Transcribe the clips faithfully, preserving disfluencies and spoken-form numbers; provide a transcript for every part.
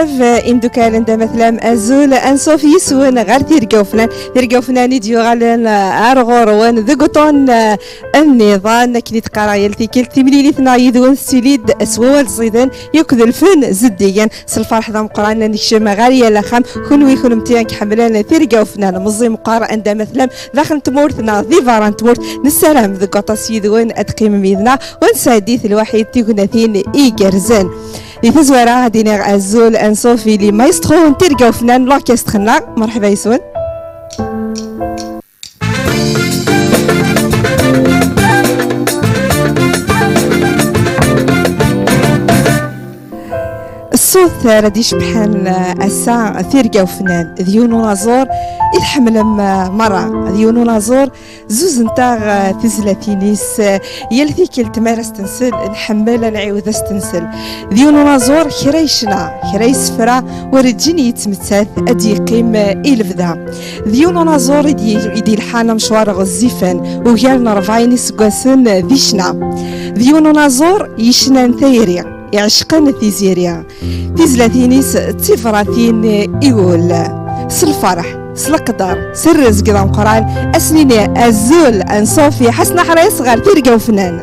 Imdukal anda ma tellam, azul, ansuf yis-wen ɣer Tirga Ufnan. Tirga Ufnan i d-yuɣalen, eh, ar ɣur-wen deg uṭun, eh, nniḍen, akken i d-qqareɣ yal tikkelt, timlilit-nneɣ yid-wen tettili-d s wawal ẓiden, yakk d lfen zeddigen. S lferḥ d ameqqran ad nekcem ɣer yal axxam. Kunwi, kunemti i iḥemmlen Tirga Ufnan, meẓẓi meqqar anda ma tellam, daxel n tmurt neɣ di berra n tmurt, nessaram deg waṭas yid-wen ad teqqimem yid-neɣ, u nesɛeddi-t lwaḥid tignatin igerrzen. Di tazwara, ad iniɣ azul, ansuf i les maestros n Tirga Ufnan, l'orchestre-nneɣ. Merḥba yes-wen. Ṣṣut ara d-icebḥen, eh, ass-a, Tirga Ufnan, d yiwen unaẓur i tḥemmlem, eh, merra. D yiwen unaẓur zuzent-aɣ, eh, tizlatin-is, eh, yal tikkelt mi ara s-tensel, nḥemmel ad nɛiwed ad s-tensel. D yiwen unaẓur, kra yecna, kra yessefra, werǧin yettmettat, ad d-yeqqim, eh, i lebda. D yiwen unaẓur i d-, i d-yelḥan amecwar ɣezzifen, ugar n rebɛin iseggasen, eh, di ccna. D yiwen unaẓur yecnan tayri, iɛecqen tiziri. Tizlatin-is d tibratin i wul. S lferḥ, s leqder, s rrezg d ameqqran, ad s-nini azul, ansuf i Ḥasen Aḥris ɣer Tirga Ufnan.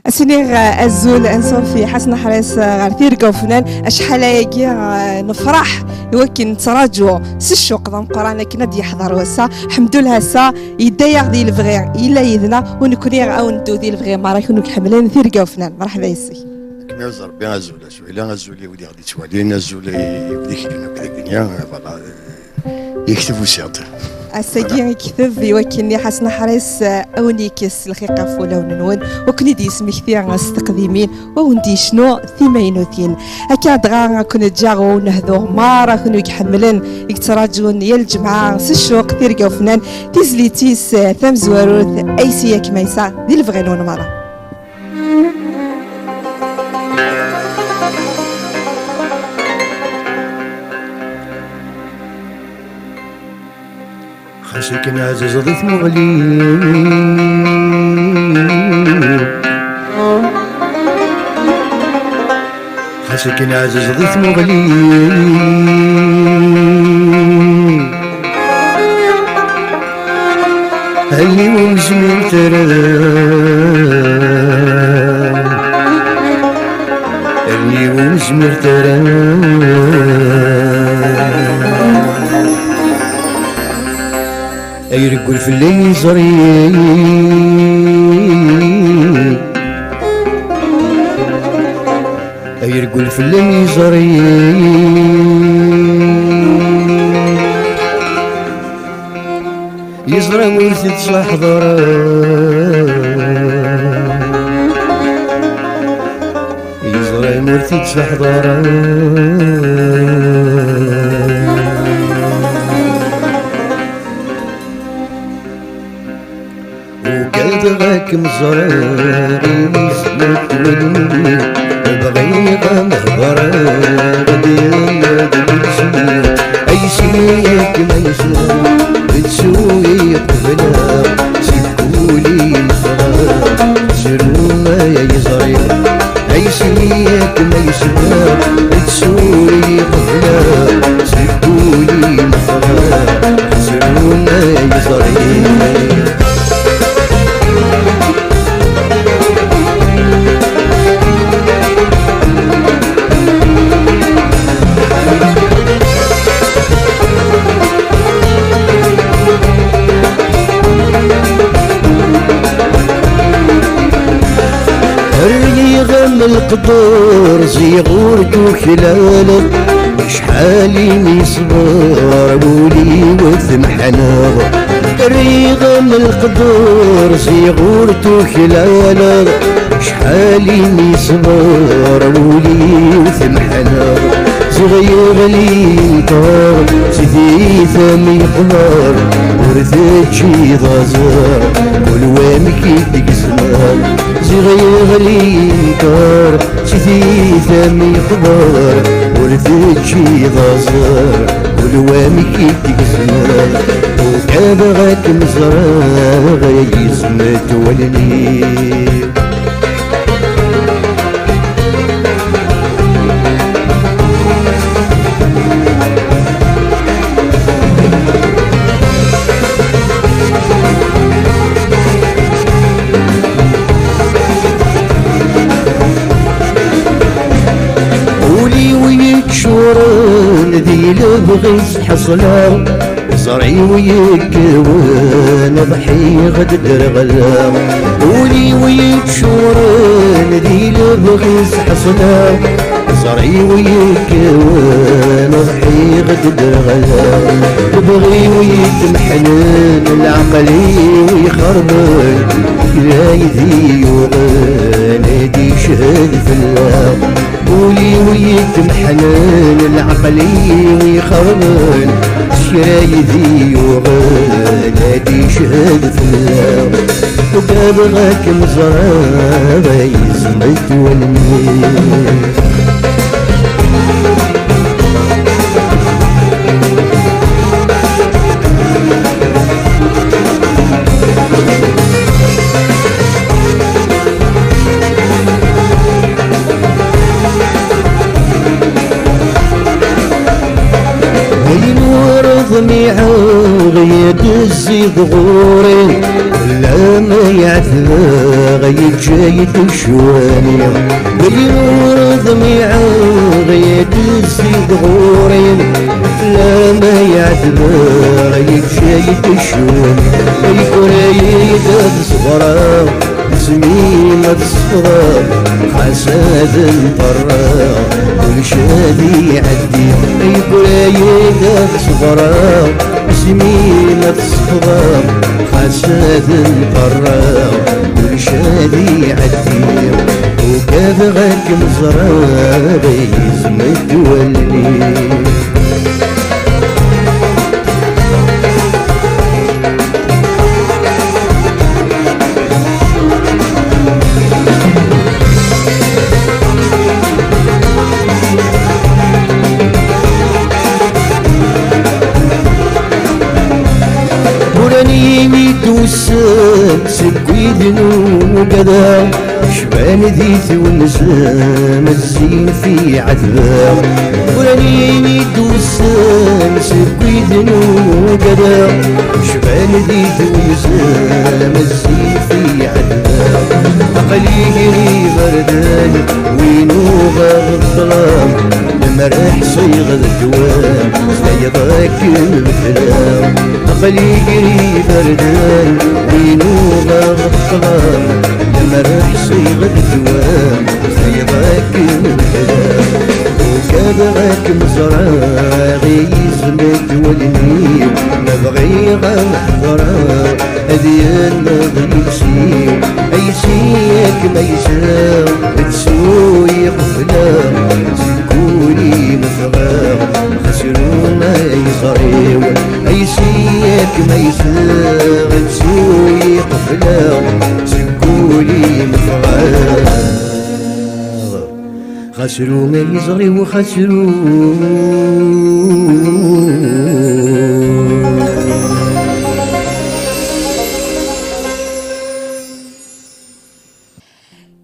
Ad s-iniɣ, eh, azul, ansuf i Ḥasen Aḥris, eh, ɣer Tirga Ufnan. Acḥal ayagi, eh, nefṛeḥ i wakken nettraǧu s ccuq d ameqqran akken ad d-yeḥḍer wass-a. Ḥemdullah, ass-a yedda-yaɣ di lebɣi, yella yid-neɣ, u nekkni a wen-neddu di lebɣi merra, kunwi i iḥemmlen Tirga Ufnan. Merḥba yes-k. Kem-iɛuz Rebbi, azul, azul, azul i wid i ɣ-d-yettwalin, azul i wid i keččen akk di dunya, voilà. Yekteb usiɣ-d. Ass-agi yekteb i wakken i Ḥasen Aḥris, eh, a wen-yekkes lxiq ɣef wulawen-nwen, u ken-id-yesmekti s teqdimin, u a wen-d-yecnu timaynutin. Akka dɣa, a ken-ǧǧeɣ u nehdu merra, kunwi i iḥemmlen, i yettraǧun yal lǧemɛa s ccuq Tirga Ufnan, tizlit-is, eh, tamezwarut, Aysi yak maysa, di lebɣi-nwen merra. Xas akken ɛzizeḍ i tmuɣli, xas akken ɛzizeḍ i tmuɣli, allen-iw ur zmirt ara, allen-iw ur zmirt ara. Ay ireggel fell-i yiẓri, ay ireggel fell-i yiẓri. Yeẓra ur t-id-seḥḍer, yeẓra ur t-id-seḥḍer. Ugadeɣ ad kem-ẓreɣ, imi smeḥ wudem-iw, bɣiɣ ad m-hedreɣ, d yemma d lezmi, ay simi akken ay smeḥ, d ttu i qebleɣ, seg wul-i yeffeɣ, zru ay ay ẓriɣ. Ay simi akken ay smeḥ, d ttu i qebleɣ, seg wul-i yeffeɣ, zru ay ay ẓriɣ. Rriɣ-am lqdur, ziɣ ur tuklaleḍ. Acḥal i mi ṣber wul-iw temḥelleḍ. Rriɣ-am lqdur, ziɣ ur tuklaleḍ. Acḥal i mi ṣber wul-iw temḥelleḍ. Ziɣ yeɣli yenṭer, si tiyita mi yeqber. Teǧǧiḍ aẓar, ul wamek i d-gezmeɣ, ziɣ yeɣli yenker, si tiyita mi yeqber, ur teǧǧiḍ aẓar, ul wamek i d-gezmeɣ, ugadeɣ ad kem-ẓreɣ, ay yezmet wallen-iw. Ul-iw yeččuren di lebɣi s ḥeṣleɣ, ẓer-iw yekkawen ḍḥiɣ-d derɣleɣ. Ul-iw yeččuren di lebɣi s ḥeṣleɣ, ẓer-iw yekkawen ḍḥiɣ-d derɣleɣ. Lebɣi-w yettemḥnen, leɛqel-iw ixerben, kra i d-yuɣen ad iched fell-aɣ. Ul-iw yettemḥnen, leɛqel-iw ixerben, s kra i d-yuɣen ad iched fell-aɣ. Ugadeɣ ad kem-ẓreɣ, ay yezmet wallen-iw. Ayen ur ḍmiɛeɣ yedzi-d ɣur-i, lama yeɛtbeɣ yeǧǧa-yi-d ccwani. Ayen ur ḍmiɛeɣ yedzi-d ɣur-i, lama yeɛtbeɣ yeǧǧa-yi-d ccwani. Yeggura-yi-d ad ṣebreɣ, asmi ma tesfeḍ, xas ad nṭerreɣ, kullec ad iɛeddi. Yeggura-yi-d ad ṣebreɣ, asmi ma tesfeḍ, xas ad nṭerreɣ, kullec ad iɛeddi. Ugadeɣ ad kem-ẓreɣ, yezmet wallen-iw. Ur nini d usem seg wid nugadeɣ, cban di twenza, mezzin fi ɛetbeɣ. Ur nini d usem seg wid nugadeɣ, cban di twenza, mezzin fi ɛetbeɣ. Aql-i gar iberdan, win uɣeɣ ṭṭlam, lemreḥ ṣiɣ d ddwa, tayeḍ akken beflaɣ. Aql-i gar iberdan, win uɣeɣ ṭṭlam, lemreḥ ṣiɣ d ddwa, tayeḍ akken beflaɣ. Ugadeɣ ad kem-ẓreɣ, yezmet wallen-iw, ma bɣiɣ ad ḥeḍreɣ, ad yenneḍ yiles-iw. Ayes-ik ma yesleɣ, ttu iqefleɣ, seg wul-im ffɣeɣ, xas ru ma yeẓriw. Ayes-ik ma yesleɣ, ttu iqefleɣ, seg wul-im ffɣeɣ. Xas ru ma yeẓriw, xas ru.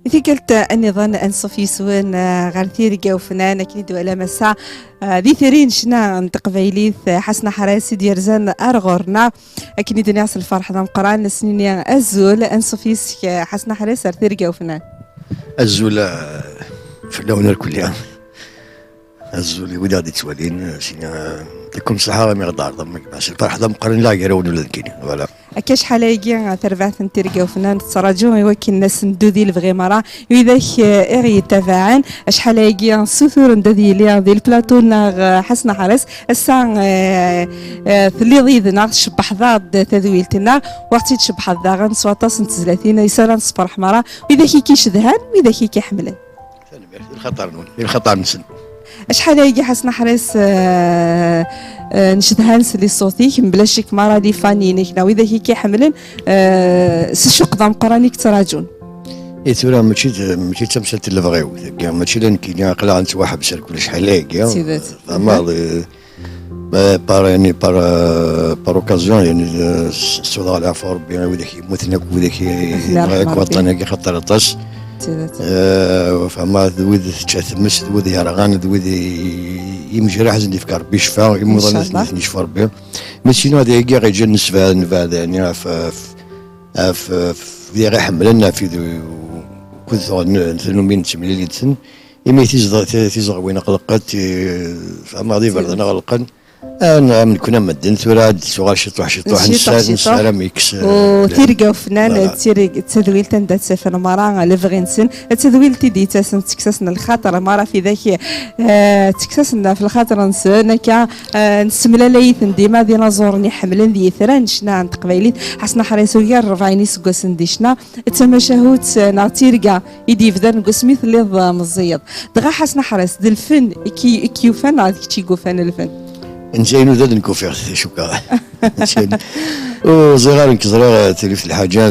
I tikkelt nniḍen, anṣuf yes-wen, eh, ɣer tirga ufnan, akken i d-twalam ass-a, eh, d itri n ccna n teqbaylit, eh, Ḥasen Aḥras i d-yerzan ar ɣur-neɣ. Akken i d-nniɣ s lferḥ d ameqqran, ad s-nini azul, anṣuf yes-k, eh, Ḥasen Aḥras, ar tirga ufnan. Azul, eh, fell-awen irkelli. Azul i wid i ɣ-d-ittwalin, sini, eh, takum ṣṣeḥḥa imi ɣ-d-tɛerḍem, s lferḥ d ameqqran la gar-awen ula d nekkini. Voilà. Akka acḥal-agi, eh, tarbaɛt n tirga ufnan tettraǧu i wakken ad s-neddu di lebɣi merra, i widak, eh, i ɣ-yettabaɛen, acḥal-agi ssuturen-d ad yili di lplaṭu-nneɣ, eh, Ḥasen Aḥras. Ass-a, eh, eh, telliḍ yid-neɣ, tcebbḥeḍ-aɣ-d tadwilt-nneɣ, u ɣ-tt-id-tcebbḥeḍ daɣen s waṭas n tezlatin, ay s ara nessefreḥ merra, widak i k-icedhan, widak i k-iḥemmlen. Tanemmirt, di lxaṭer-nwen, di lxaṭer-nsen. Acḥal ayagi Ḥasan Aḥris, eh, eh, ncedha nesli ṣṣut-ik, mebla ccek mara les fans-inek neɣ widak i k-iḥemmlen, eh, s ccuq d ameqqran i k-ttraǧun. I tura mačči d, mačči d tamsalt n lebɣi-w, tagi mačči la nekkini, aql-aɣ nettwaḥbes ar kul acḥal ayagi. D tidet. Tamaḍ, eh, eh, par, yani, par, eh, par occasion, yani, eh, s-, ssawḍeɣ leɛfu Rebbi i widak yemmuten akk, widak i-, Ad ken-iṛḥem Rebbi. Waṭṭan-agi, xaṭer aṭas. D tidet. Eh, fehmeɣ d wid tečča tmes, d wid yerɣan, d wid i-, imejraḥ ad sen-d-yefk Rebbi ccfa, imuḍan ad Incallah. Ten-yecfu Rebbi. Mais sinon, ad agi ɣiǧan nesbehd, nebɛed, yani, ɣef, ɣef, ɣef, ɣef wid i ɣ-iḥemmlen, ɣef wid akked tuɣ n-, tannumi nettemlil yid-sen. Imi tizeɣ-, ti-, tizeɣwin ɣelqent, i-, fehmeɣ d iberdan ɣelqen. Ah, nɛam, nekni am medden, tura ad d-tuɣal ciṭuḥ, ciṭuḥ, ciṭuḥ, nessa-, ciṭuḥ. Nessaram yekkes, eh, u tirga ufnan, voilà. D tirg-, d tadwilt anda ttafen mara lebɣi-nsen, d tadwilt i d-yettasen tettekkes-asen lxaṭer mara f widak, eh, tettekkes-asen ɣef lxaṭer-nsen, akka, eh, nessemlalay-iten dima d inaẓuren iḥemmlen d yitran n ccna n teqbaylit. Ḥasan Aḥris ugar n rebɛin iseggasen di ccna, d tamacahut, eh, neɣ d tirga i d-yebdan deg wasmi telliḍ, eh, meẓẓiyeḍ. Dɣa Ḥasan Aḥris, d lfen i k-, i k-yufan neɣ d kečč i yufan lfen? Netta inu d ad nkufiɣ, cukkeɣ. Netta inu. Ur ẓriɣ ara, nekk ẓriɣ, eh, tili lḥaǧa,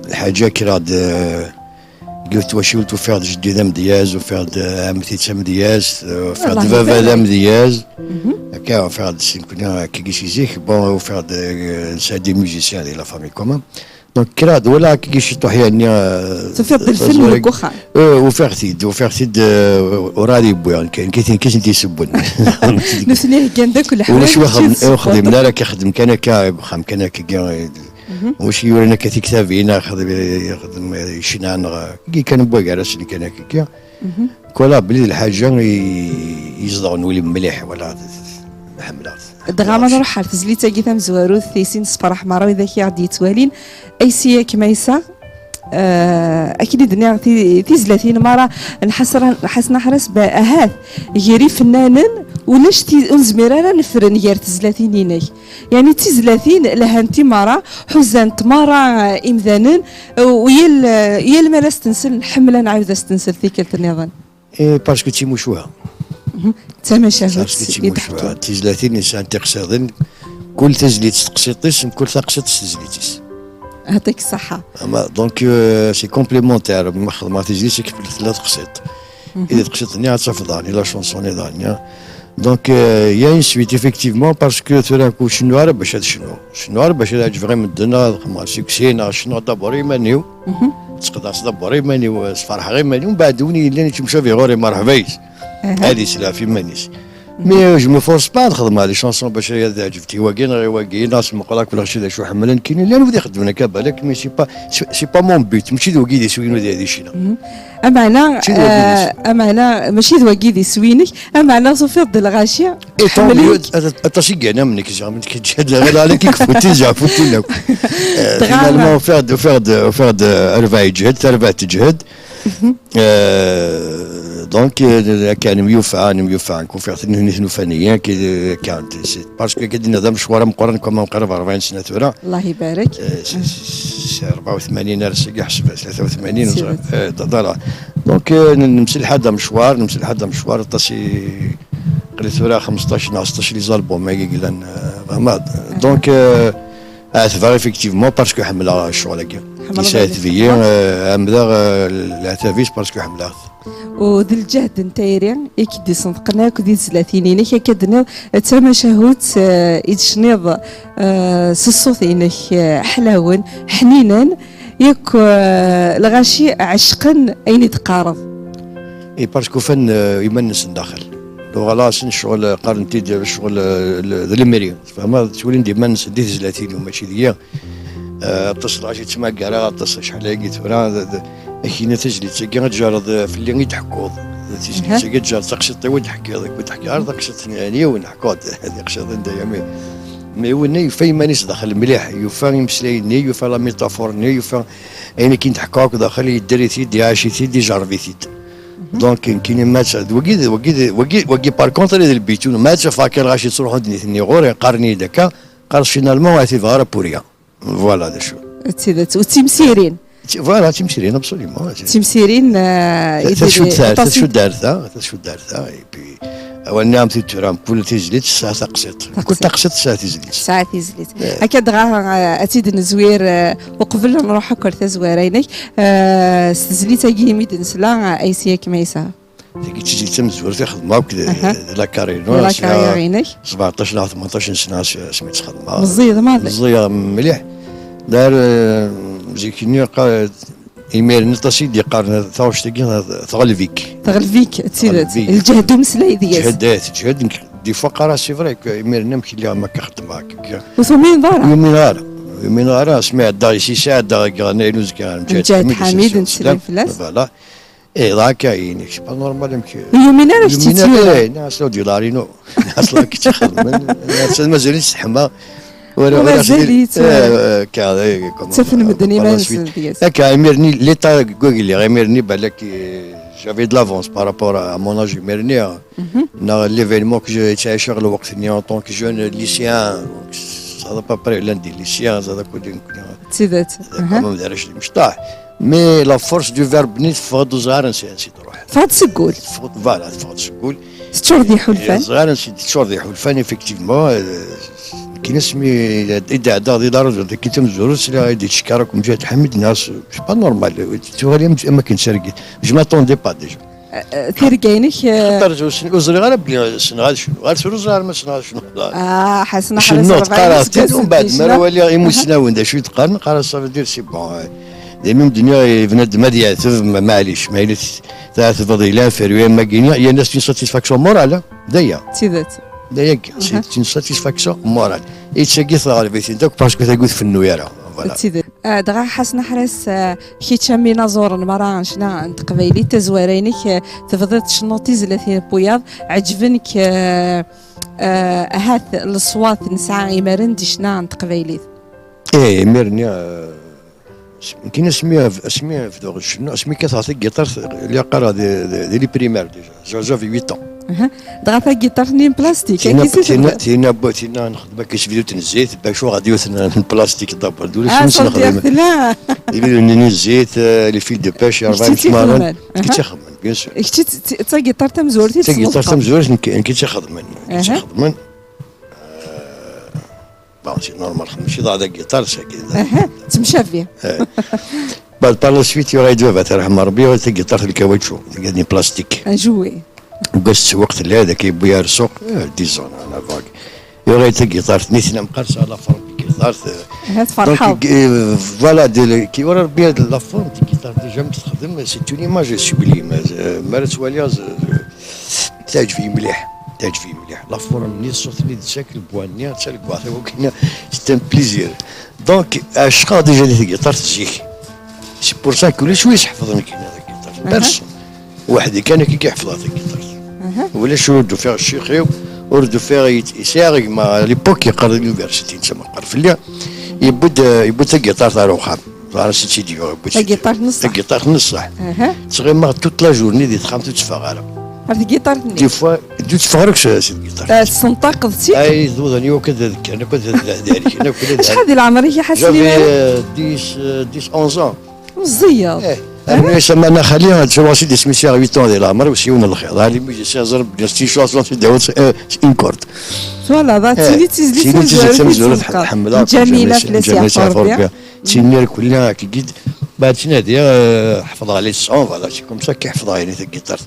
lḥaǧa kkreɣ-d, eh, deg yiwet twacult, ufiɣ-d jeddi d amedyaz, ufiɣ-d, eh, ɛemmti d tamedyazt, eh, ufiɣ-d Allah baba d ibarik. Amedyaz. Mhm. Akka, ufiɣ-d si nekkni, akkagi si zik, bon, ufiɣ-d, eh, nesɛa des musiciens di la famille quand même. Donc, kkreɣ-d, walaɣ akkagi ciṭuḥ, yani, eh, tufiḍ-d lfen taẓuri deg uxxam? Eh, ufiɣ-t-id, ufiɣ-t-id, eh, ur ara yewwi, nekk, nekk, nekk i tent-yessewwen. Nutni heggan-d akk leḥwayeǧ, ulac ur xedmen, ur xedmen ara, akka xedmen kan akka, deg uxxam kan akka, eh, mhm. Ulac yuran akka tiktabin, xedmen, xedmen, eh, ccna, neɣ, eh, kan n wagar-asen kan akka. Mhm. Kwala belli d lḥaǧa i, i izedɣen ul-im mliḥ, wala ḥemmleɣ-t. Dɣa ma nruḥ ɣer tezlit-agi tamezwarut, i sin sefraḥ mara widak i aɣ-d-yettwalin, aysi yak maysa, eh, akken i d-nniɣ, ti-, tizlatin mara n Ḥasan, Ḥasan Aḥris, ba-, ahat gar ifennanen ulac ti-, ur nezmir ara nefren gar tezlatin-inek. Yani d tizlatin lhant i mara, ḥuzant mara, eh, imdanen, eh, u yal, eh, yal mi ara s-tensel, nḥemmel ad nɛiwed ad s-tensel tikkelt nniḍen. Eh, parce que d timucuha. Mhm. D tamacahut. Parce que d timucuha. Tizlatin yesɛan tiqsiḍin, kul tazlit s teqsiṭ-is, mkul taqsiṭ s tezlit-is. Yeɛṭik ṣṣeḥḥa. Ama, donc, euh, c'est complémentaire. Ma xedmeɣ tizlit, c'est que tella teqsiṭ. Mhm. I teqsiṭ-nni ad tafeḍ daɣen, i la chanson-nni daɣen, ya. Donc, euh, il y a une suite, effectivement, parce que tura ur cennuɣ ara bac ad cnuɣ. Cennuɣ ara bac ad ɛeǧbeɣ i medden, ad xedmeɣ succès, neɣ cennuɣ d'abord i iman-iw. Mhm. Ttqeḍɛeɣ s d'abord i iman-iw, sferḥeɣ iman-iw, mbeɛd win yellan yettemcabi ɣur-i, merḥba yis. Aha. Ad yeslef iman-is. Mhm. Mais, euh, je me force pas ad xedmeɣ les chansons bac ad ɛeǧbent i wagi neɣ i wagi, neɣ smeqreɣ akk lɣaci d acu ḥemmlen, kini llan wid ixeddmen akka balak, mais c'est pas, c'est, c'est pas mon but, mačči d wagi i d iswi-inu di, di ccna. Mhm. Ameɛna, mačči d wagi i d iswi. Eh, ameɛna, mačči d wagi i d iswi-inek, ameɛna tufiḍ-d lɣaci. Et tant mieux, aṭas i gana mnek ziɣ, mnek ǧǧad, wala ala kik futi ziɣ, futi lak. Eh, dɣa finalement, ufiɣ-d, ufiɣ-d, ufiɣ-d, eh, arbaɛ iǧhed, tarbaɛt teǧhed. Mhm. Eh, donc, eh, akka nemyufa, nemyufa, ufiɣ-ten nitnufaniyen, ki-, kan, c'est parce que akka d-nniɣ d amecwar ameqqran, comme qrib rebɛin sna tura. Allah ibarek. Eh, c'est, c'est rebɛa u tmanyin ar seg ḥseb, tlata u tmanyin, eh, d-, d-, voilà. Donc, eh, n-, nemselḥa-d amecwar, nemselḥa-d amecwar, aṭas i, qrib tura xmesṭac neɣ seṭṭac les albums-agi yellan, eh, fehmeḍ. Donc, eh, ɛetbeɣ effectivement parce que ḥemmleɣ ccɣel-agi. Yesɛetb-iyi, eh, ɛemmdeɣ, eh, leɛtab-is parce que ḥemmleɣ-t. U d lǧehd n tayri i k-id-iṣenṭqen akk di tezlatin-inek, akka d-tenniḍ, d tamacahut, eh, i d-tecniḍ, eh, s ṣṣut-inek, eh, ḥlawen, ḥninen, yakk, eh, lɣaci ɛecqen ayen i d-teqqareḍ. Et parce que ufan, eh, iman-nsen daxel. Lewɣala-nsen ccɣel, qqaren-t-id ccɣel, eh, d lemri. Tfehmeḍ, ttwalin-d iman-nsen di tezlatin-iw, mačči deg-i. Eh, aṭas n lɣaci ttmagareɣ, aṭas acḥal ayagi tura, d, d, akina tizlit-agi ad tjerreḍ, eh, fell-i i d-tḥekkuḍ. Tizlit-agi ad tjerreḍ taqsiṭ-iw ad d-teḥkiḍ, ad d-teḥkiḍ ara taqsiṭ n yiwen, ḥkuɣ-d tiqsiḍin dayami. Mi winna yufa iman-is daxel mliḥ, yufa imeslayen-nni, yufa la métaphore-nni, yufa ayen akken d-ḥkuɣ akk daxel, yedder-it-id, iɛac-it-id, ijerreb-it-id. Donc, nekkini ma d wagi, d wagi, d wagi, wagi par contre, d lbitun, ma d tafakir lɣaci ttruḥun-d nitni ɣur-i, qqaren-iyi-d akka, qqaren finalement, ur ɛtibeɣ ara pour rien. Voilà, d acu. D tidet, u d timsirin. Ti- Voilà, timsirin, absolument. Timsirin, euh, Ta- i d- Tacudart, aṭas i- tacudart, ta, tacudart, ta, et puis, awal-nniɣ am tura, mkul tizlit tesɛa taqsiṭ. Mkul taqsiṭ tesɛa tizlit. Tesɛa tizlit. Akka dɣa, euh, ad tt-id-nezwir, euh, uqbel ad nruḥ akk ar tazwara-inek. Euh, s tezlit-agi imi d-nesla, euh, Aysi Akmaysa. Tagi d tizlit tamezwarut i xedmeɣ akk di, di la carrière-inu. Di la carrière-inek. Sebeɛṭac neɣ tmenṭac n sna asmi tt-xedmeɣ. Meẓẓiyeḍ maḍi. Meẓẓiyeɣ mliḥ. Dar, euh, zik-nni qa- imir-nni aṭas i d-yeqqaren taɣect-agi tɣelb-ik. Tɣelb-ik, d tidet. Lǧehd umeslay deg-s. Ǧehd, eh, teǧhed. Nekk, des fois, qqareɣ c'est vrai que imir-nni amek lliɣ, ma akka xeddmeɣ akka. Ur tumineḍ ara. Ur yumineɣ ara. Ur yumineɣ ara. Asmi ɛeddaɣ ici, ɛeddaɣ deg Ɣanna Iluz, deg Mǧahed Ḥamid, nettsellim fell-as. Voilà. Eh, dɣa akka, inek, c'est pas normal, amek. Ur yumin ara kečč, eh, nniɣ-as, "Ur d-yeḍri, no." Nniɣ-as, "Kečč xedmen." Nniɣ-as, "Mazal-itt teḥma." Ur, ur, mazal-itt, eh, eh, ka-, eh, comment, ttafen medden par la iman-nsen suite. Deg-s. Akka, imir-nni, l'état deg wagi lliɣ, imir-nni, balak, eh, j'avais de l'avance par rapport à mon âge imir-nni, hein. Neɣ l'événement que je, yettɛiceɣ lweqt-nni en tant que jeune lycéen, donc, c'est à peu près l'un des lycéens, c'est à peu près D tidet. Quand même, d arrac d imecṭaḥ. Mais la force du verbe-nni teffeɣ-d, ur ẓriɣ ara ansi, ansi truḥ. Teffeɣ-d seg wul. Teffeɣ-d, voilà, teffeɣ-d seg wul. Teččur d iḥulfan. Ur ẓriɣ ara ansi teččur d iḥulfan, effectivement. Euh, nekkini asmi i d-ɛeddaɣ di la radio dagi tamezwarut, sliɣ i d-yettcekkar akk Mǧahed Ḥamid, nniɣ-as, c'est pas normal. Tuɣal am, am akken d targit. Je m'attendais pas déjà. Euh, tirga-inek, euh, Xaṭer ur ẓriɣ ara belli ssneɣ ad cnuɣ. Ar tura ur ẓriɣ ara ma ssneɣ ad cnuɣ. Ah, Ḥasan Aḥras, Cennuɣ, rebɛin qqareɣ-t-id, iseggasen umbeɛd di ma ara ccna. Waliɣ imusnawen d acu i d-qqaren, qqareɣ ça veut dire c'est bon, euh, d imi medden i bnadem ad yeɛteb, ma-, maɛlic, ma yella tɛetbeḍ yella, ferwi am wagi, yerna c'est une satisfaction morale, hein. D aya. D tidet. D aya, c'est une satisfaction morale. I d tagi tɣelb-iten akk, parce que tagi ur tfennu ara. Voilà. D tidet. Ah, dɣa Ḥasan Aḥras, ah, kečč am inaẓuren merra n ccna n teqbaylit, tazwara-inek, ah, tebdiḍ tcennuḍ tizlatin n wiyaḍ, ɛeǧben-k, ah, ah, ahat leṣwat nesɛa imaren di ccna n teqbaylit. Eh, imir-nni, euh, nekkini asmi, asmi bdiɣ cennuɣ, asmi kkateɣ tagiṭart, lliɣ qqareɣ di, di, di les primaires déjà. J'avais huit ans. Aha. Dɣa tagiṭart-nni n plastik, Tina, akka i tina, tebdiḍ. Tina, bo-, tina nexdem akka s vidéo n zzit, bac uɣeɣ yiwet n, n plastik d'abord. Ulac Ah, ur s-nexdem. Tella. Des vidéos n zzit, euh, les fils de pêche, Kečč i tt-ixedmen. Kečč i tt-ixedmen, bien sûr. Kečč i tt-, d tagiṭart tamezwarut i Tagiṭart tesneṭqeḍ. Tamezwarut nekk, nekk i tt-ixedmen. Nekk i Aha. tt-ixedmen. Bon, c'est normal, mačči d tagiṭart, c'est que- Aha, ttemcabi. Bah, par la suite, yuɣ-iyi-d baba, yerḥem Rebbi, yuɣ-iyi-d tagiṭart n lkawatcu, tagiṭart n plastik. Un jouet. Deg wass ttewweq tella, daki yewwi ar ssuq, eh, dix ans, à la vague. Yuɣ-iyi-d tagiṭart, nitni mqarsa la forme de giṭart, eh, Aha, tferḥeḍ. Donc, euh, voilà, de, qui aura bien de la forme de giṭart déjà, c'est une image sublime. Euh, ma ara twaliḍ, euh, teɛǧeb-iyi mliḥ, teɛǧeb-iyi mliḥ. La forme-nni, ṣṣut-nni d sak, lbwa-nni, d talgwaṭ, c'est un plaisir. Donc, ɛecqeɣ déjà di tgiṭart zik. C'est pour ça que ulac wi iseḥfḍen akken tagiṭart. Personne. Weḥd-i kan akka i ḥefḍeɣ tagiṭart. Ulac ur d-ufiɣ ccix-iw, ur d-ufiɣ yet-, sɛiɣ gma, à l'époque, yeqqar di l'université, netta meqqer fell-i, yewwi-d, yewwi-d tagiṭart ar uxxam. Ẓer ansi tt-id-yuɣ, yewwi-tt. Tagiṭart n ṣṣeḥ. Tagiṭart n ṣṣeḥ. Ttɣimiɣ toute la journée di texxamt, ur tteffɣeɣ ara. Ɣer tgiṭart-nni. Des fois, ur tteffɣeɣ ara si tgiṭart. Ah, tessenṭaqeḍ-tt-id? Ay, d uḍan-iw akk ad kkren, akk ad d-, d-, d-, d-, akk ad d-, Acḥal di leɛmer-ik a Ḥasan? J'avais, euh, dix, euh, dix, onze ans. Meẓẓiyeḍ. Eh, rnu-yas aman a xali, ad ttruɣ-as-id isem-is, huit ans di leɛmer-iw, s yiwen n lxiḍ. Ɛli Muǧi, si ẓer, bni, sti, cwa, cwa, si, dawet, eh, une corde. Twalaḍ, d tin i d tizlit tamezwarut i d-ḥemmleɣ. Ǧamila, fell-as yeɛfu Rebbi. Tinni irkelli akkagi, baɛd ttnadiɣ, eh, ḥefḍeɣ les sons, voilà, c'est comme ça que ḥefḍeɣ yani tagiṭart.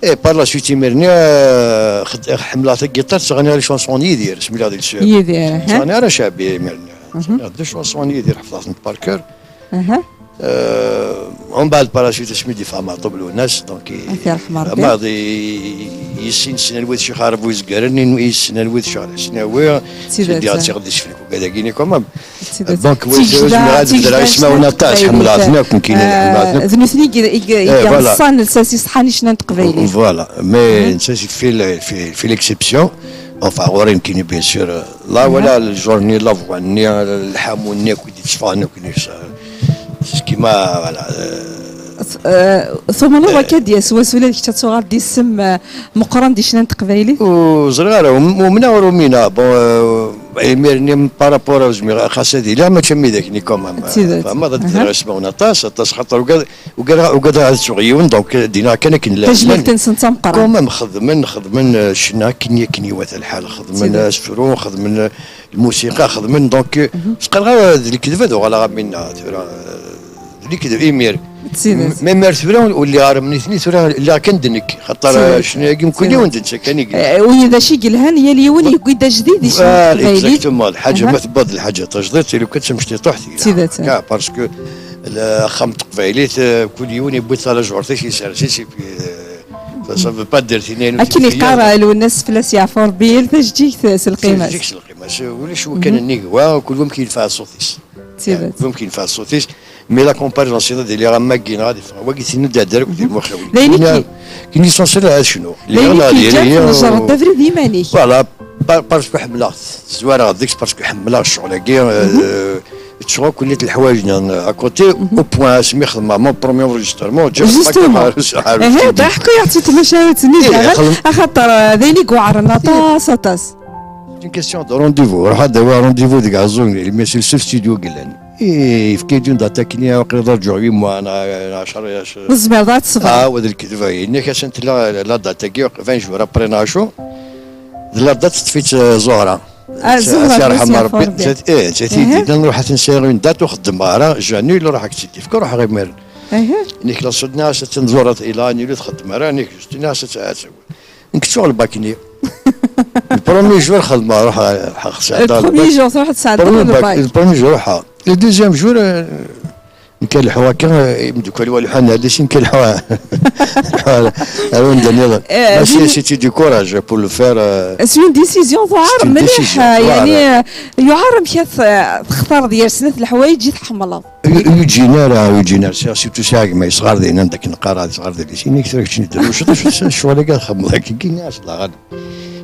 Et par la suite, imir-nni, eh, xed-, ḥemmleɣ tagiṭart, ɣniɣ les chansons n Yidir, asmi lliɣ di Lsur. Yidir, aha. Ɣniɣ ara Caɛbi imir-nni. Ɣniɣ deux chansons n Yidir, ḥefḍeɣ-tent par cœur. Euh, umbeɛd, par la suite, asmi d-yeffeɣ Meɛṭub Lwennas, donc, i-, Ad t-yerḥem Rebbi. Meɛṭub i-, i-, yessen, yessen alwid Ccix Ɛerbi Izgaren, yessen alwid Ccix Lḥesnawi, Tidet. Sidi Ɛetti Ɣeddi Ceflek, ugad-agi-nni quand même. Tidet. Donc, tigejda, tigejda n teqbaylit. Ḥemmleɣ-ten akk, nekkini, ḥemmleɣ-ten akk. D nutni i, i, i ireṣṣan lsas iṣeḥḥan i ccna n teqbaylit. Voilà, mais netta, c'est fait l-, fait, fait l'exception. Enfin, ɣur-i nekkini, bien sûr, euh, la, voilà, le genre-nni, la voix-nni, lḥamu-nni, akk i d-yetteffɣen, akk i d-yetteffɣen. C'est ce qui m'a, voilà, euh, Tumneḍ akka d-yas wass ula d kečč ad tuɣal d isem, euh, meqqren di ccna n teqbaylit? Ur ẓriɣ ara, um-, umneɣ ur umineɣ. Bon, euh, Imir-nni, par rapport à uzmiɣ, xas ad iliɣ, mačči am widak-nni, quand même. D tidet. Fehmeḍ, ad d-rreɣ ismawen aṭas, aṭas, xaṭer ugad-, ugadeɣ, ugadeɣ ad sɛuɣ yiwen, donc, euh, dina kan akken llan. Tajmilt-nsen d tameqqrant. Quand même, xedmen, xedmen, euh, ccna akken, akken iwata lḥal, xedmen asefru, xedmen, euh, lmusiqa, xedmen, donc, euh, s qqareɣ, euh, d lekdeb ad uɣaleɣ am winna, tura, euh, d lekdeb, imir. D tidet. Même ar tura ur lliɣ ara am nitni, tura lliɣ kan d nekk. Xaṭer, d tidet, ccna-agi mkul yiwen d netta kan i yellan. Eh, u d acu i yelhan, yal yiwen yewwi-d ajdid i ccna n teqbaylit. Exactement. Lḥaǧa ma tewweḍ lḥaǧa tajdidt, i lukan d tamecṭiṭuḥt. D tidet. Kay, parce que axxam n teqbaylit, eh, kul yiwen yewwi-d talajurt-is, yessers-itt, et puis, eh, ça, ça veut pas dire tini. Akken yeqqar Lwennas, fell-as yeɛfu Rebbi, yal tajeǧǧigt s lqima-s. Tajeǧǧigt s lqima-s. Ulac wakken nnig wa, kul wa amek yenfeɛ ṣṣut-is. D tidet. Kul wa amek yenfeɛ ṣṣut-is. Mais la comparaison, c'est-à-dire, am wagi neɣ ad iffeɣ wagi, tin ad d-adder akk di lmuxawi. D ayen i k-, akken l'essentiel ad cnu. D ayen i k-yeǧǧan tneǧreḍ abrid iman-ik. Voilà, par-, parce que ḥemmleɣ-t. Zwareɣ deg-s parce que ḥemmleɣ ccɣel-agi, euh, ttruɣ akk lḥwayeǧ-nni à côté, au point asmi xedmeɣ mon premier enregistrement, ǧǧiɣ justement. Aha, da ḥku-yaɣ-tt-id tamacahut-nni daɣen, axaṭer, euh, d ayen i iweɛren aṭas, aṭas. C'est une question de rendez-vous. Ruḥ ad awiɣ rendez-vous deg Ɛeẓẓug, mais c'est le seul studio i yellan. Eh, yefka-yi-d une date akken, waqila ad rǧuɣ huit mois, neɣ, neɣ ɛecra, neɣ ɛecra. Ur tezmireḍ ad tesbeɣ. Ah, wa d lekdeb-agi. Yenna-k ass-n tella la date-agi, vingt jours après neɣ acu. D la date teṭṭef-itt, eh, Zuhra. Ah, Zuhra, ad tt-yerḥem Rebbi. Nettat, eh, nettat i d-yennan, ruḥ ad ten-sɛiɣ une date ur xeddmeɣ ara, j'annule, ruḥ ad k-tt-id-ifk, ruḥeɣ imir-n. Nekk la sud-nni-as attan Zuhra, ila annule ur txeddem ara, nekk juste nniɣ-as ad tt-, ad tt-awi. Nekk ttuɣ lbak-nni. Le premier jour xedmeɣ, ruḥeɣ, ruḥeɣ sɛeddaɣ lbak. Le premier jour truḥeḍ tesɛeddaḍ lbak. Le premier jour ruḥeɣ. Le deuxième jour, euh, nekk lḥu akka, euh, imeddukal wa lḥan ar deg sin, nekk lḥu. Ar wanda nniḍen. Eh, mais c'est, c'est du courage pour le faire, euh, c'est une décision tuɛer mliḥ, yeɛni, euh, yuɛer amek ad t-, textareḍ gar snat lḥwayeǧ i tḥemmleḍ. Ur, ur ǧǧin ara, ur ǧǧin ara. Sɛiɣ surtout sɛiɣ gma yesɣar dinna, anda akken neqqar ad yesɣar di lisin, nek tura keččini drewceḍ, acu ccɣel-agi ad xedmeḍ akka, nniɣ-as daɣen.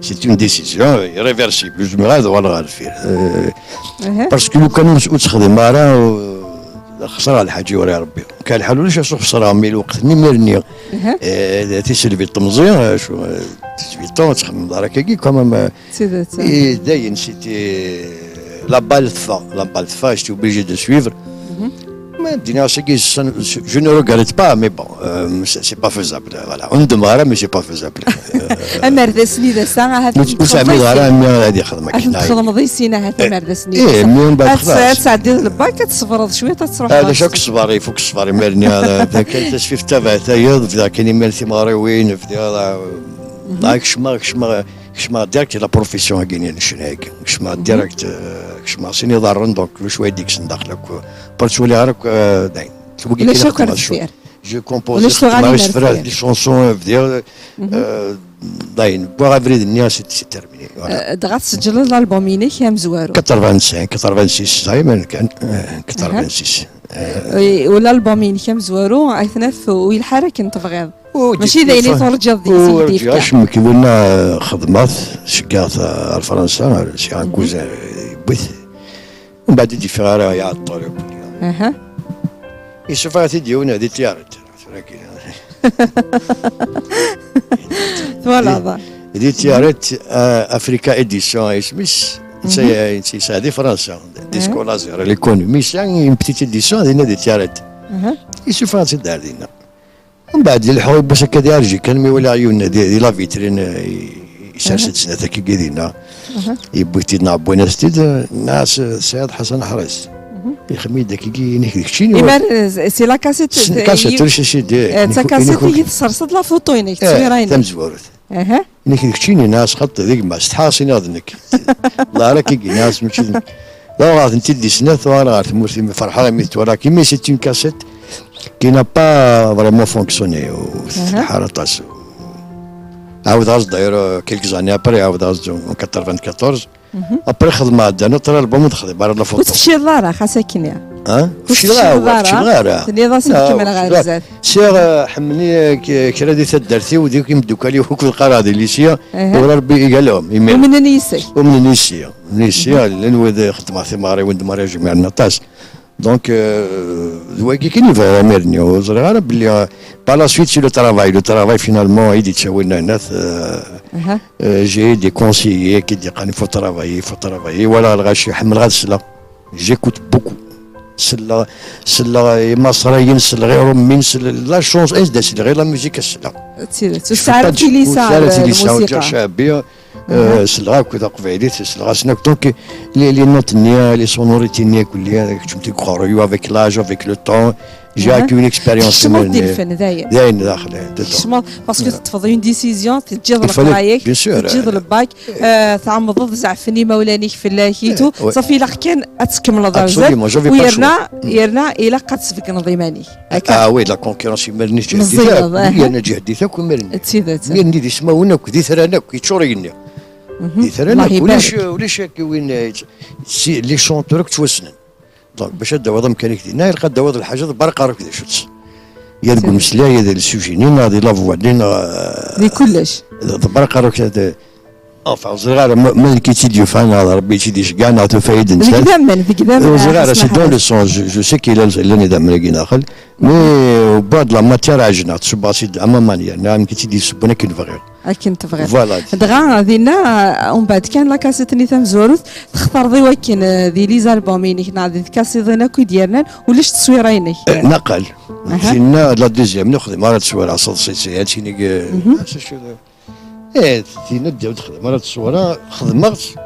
C'est une décision irréversible, ur zmireɣ ad uɣaleɣ ɣer deffir. Euh, parce que lukan ur, ur tt-xdimeɣ ara, euh, xesreɣ lḥaǧa yura Rebbi. Kan lḥal ulac acu xesreɣ, mi lweqt-nni, imir-nni, euh, tiselbi n temẓi, euh, acu, euh, dix-huit ans, ad txedmeḍ ara akkagi, quand même, euh, D tidet. Et dayen, c'était la balle teffeɣ, la balle teffeɣ, j'étais obligé de suivre. Mais dinna, c'est que ça, je ne regrette pas, mais bon, euh, c'est, c'est pas faisable, voilà. On demande, mais c'est pas faisable. Euh, amerdas-nni d ass-a, ahat ur, ur tesɛiḍ ara mi ad ixdem akken. Ad txedmeḍ i sin, ahat amerdas-nni d ass-a. Eh, mi ad tɛeddiḍ lbak, ad tṣebreḍ cwiṭ, ad truḥeḍ. Ah, d acu, ṣṣber, ifuk ṣṣber, imir-nni, ah, tasfift tabaɛt, tayeḍ, bdiɣ kan imir timeɣriwin, bdiɣ, ah, kecmeɣ, kecmeɣ, Kecmeɣ direct la profession-agi n ccna-agi. Kecmeɣ direct, euh, kecmeɣ sin iḍarren, donc ulac wayeḍ yekksen daxel akk. Ur ttwaliɣ ara akk, euh, dayen. Ulac akk ar deffir. Je compose, xedmeɣ isefra, les chansons, euh, bdiɣ, euh, dayen, wwiɣ abrid-nni, c'est, c'est terminé. Voilà. Euh, dɣa tesǧleḍ l'album-inek amezwaru. Quatre-vingt-cinq, quatre-vingt-six, ẓriɣ kan, euh, quatre-vingt-six. Euh, u l'album-inek amezwaru, Ayt Naf, ur yelḥa ara akken tebɣiḍ. Mačči d ayen i turǧiḍ deg-s i k-d-yefka. Acemma, winna xedmeɣ-t, ceggeɣ-t ar Fransa, sɛiɣ cousin yewwi-t. Mbeɛd ur d-yeffiɣ ara, iɛeṭṭel akk. Aha. Yessufeɣ-it-id yiwen di Tiyaret. Twalaḍ. Di, di Tiyaret, euh, Africa Edition isem-is, netta, netta yesɛa di Fransa, Disco Laser, l'économie, c'est une petite édition, dinna di Tiyaret. Yessufeɣ-it-id ar dinna. Mbeɛd, yelḥu yiwwas akka di Arji kan, mi walaɣ yiwen di, di la vitrine, eh, isers-d snat akka i dinna. Yewwi-t-id neɣ wwin-as-t-id, eh, nniɣ-as, eh, tesɛiḍ Ḥasan Ḥris. Ixdem-iyi-d akka, inek d keččini. Imar, eh, c'est la cassette, eh, cassette, ulac C D. Eh, d takasit i tesserseḍ la photo-inek, eh, ttwira-inek. Tamezwarut. Aha. Nekk d keččini, nniɣ-as xaṭi, d gma-s, tḥaṣ, iniɣ d nekk. Ḍahra-k-agi, nniɣ-as mačči d nekk. Dɣa uɣeɣ-tent-id di snat, uɣaleɣ ɣer tmurt, imi ferḥeɣ imi twalaɣ, imi c'est une cassette qui n'a pas vraiment fonctionné, ur tefleḥ ara aṭas. Ɛawdeɣ-as-d, d'ailleurs, quelques années après, ɛawdeɣ-as-d en quatre-vingt-quatorze. Après, xedmeɣ-d un autre album, ur d-xdimeɣ ara la photo. Ur tefcileḍ ara, xas akken ya. Ha? Ur tefcileḍ ara, ur tefcileḍ ara. Tenniḍ-as nekk kemmleɣ ɣer zdat. Sɛiɣ, eh, ḥemmlen-iyi k-, kra di taddart-iw, d imeddukal-iw, akked qqareɣ di lycée, ur Rebbi igalehum, imir. Umnen yis-k. Umnen yis-i. Umnen yis-i, llan wid xeddmeɣ timeɣriwin d mariage, jmiɛen aṭas. Donc, euh, d wagi kan i bɣiɣ imir-nni, ur ẓriɣ ara belli, euh, par la suite, c'est le travail. Le travail, finalement, i d-yettawin ayen, euh, euh, j'ai eu des conseillers qui disent, il faut travailler, il faut travailler. Voilà, lɣaci, ḥemmleɣ ad sleɣ. J'écoute beaucoup. Selleɣ, selleɣ i Imaṣriyen, selleɣ i Iṛumyen, selleɣ la chanson, ayen d-as selleɣ, la musique, selleɣ. D tidet. Ur tesɛi ara tilisa ur tesɛi ara tilisa, ur ǧǧiɣ cɛabi, euh, selleɣ akk taqbaylit, selleɣ-asen akk. Donc, les, les notes-nni, les sonorités-nni, akk-nni, keččem deg uqerruy-iw, avec l'âge, avec le temps, j'ai acquis une expérience. Kecmeḍ di lfen, dayen. Dayen, daxel, dayen, dedans. Kecmeḍ, parce que teṭṭfeḍ une décision, teǧǧiḍ leqraya-k, teǧǧiḍ le bac, euh, tɛemmdeḍ zeɛfen imawlan-ik fell-ak et tout. Safi, ilaq kan ad tkemmleḍ ar zdat. Absolument, j'avais pas le choix. U yerna, yerna ilaq ad tesbeggneḍ iman-ik. Akka. Ah oui, la concurrence imir-nni ǧehdit akk, yerna ǧehdit akk imir-nni. D tidet. Imir-nni d ismawen akk, d itran akk, yeččur igenni. D itran akk, ulac, ulac akk win, eh, si, les chanteurs akk ttwassnen. Donc, bac ad d-tawiḍ amkan-ik dinna, ilaq ad d-tawiḍ lḥaǧa, ḍebber aqerru-k d acu-tt. Ya deg umeslay, ya di le sujet-nni, neɣ di la voix-nni, neɣ, eh, di kullec. Ḍebber aqerru-k, eh, Enfin, ur ẓriɣ ara ma, ma d nekk i tt-id-yufan, neɣ d Ṛebbi i tt-id-iceggan, neɣ tufa-yid nettat. Deg idammen, deg idammen. Ur ẓriɣ ara, c'est dans le sang, je, je sais qu'il a, llan idammen-agi daxel. Mais, euh, au bord de la matière, ɛejneɣ-tt, subbaɣ-tt-id am aman yerna, amek i tt-id-yessewwen akken bɣiɣ. Akken tebɣiḍ. Voilà. Dɣa, dinna, euh, umbeɛd kan la cassette-nni tamezwarut, textareḍ i wakken, euh, di les albums-inek, neɣ di tkaṣiḍin akk i d-yernan, ulac tteswira-inek. Eh, naqal. Aha. Dinna, la deuxième, ur xdimeɣ ara tteswira, seḍsit, ad tinig, euh, ah, c'est sûr. Eh, tinna d-, ur texdem ara tteswira, xedmeɣ-tt,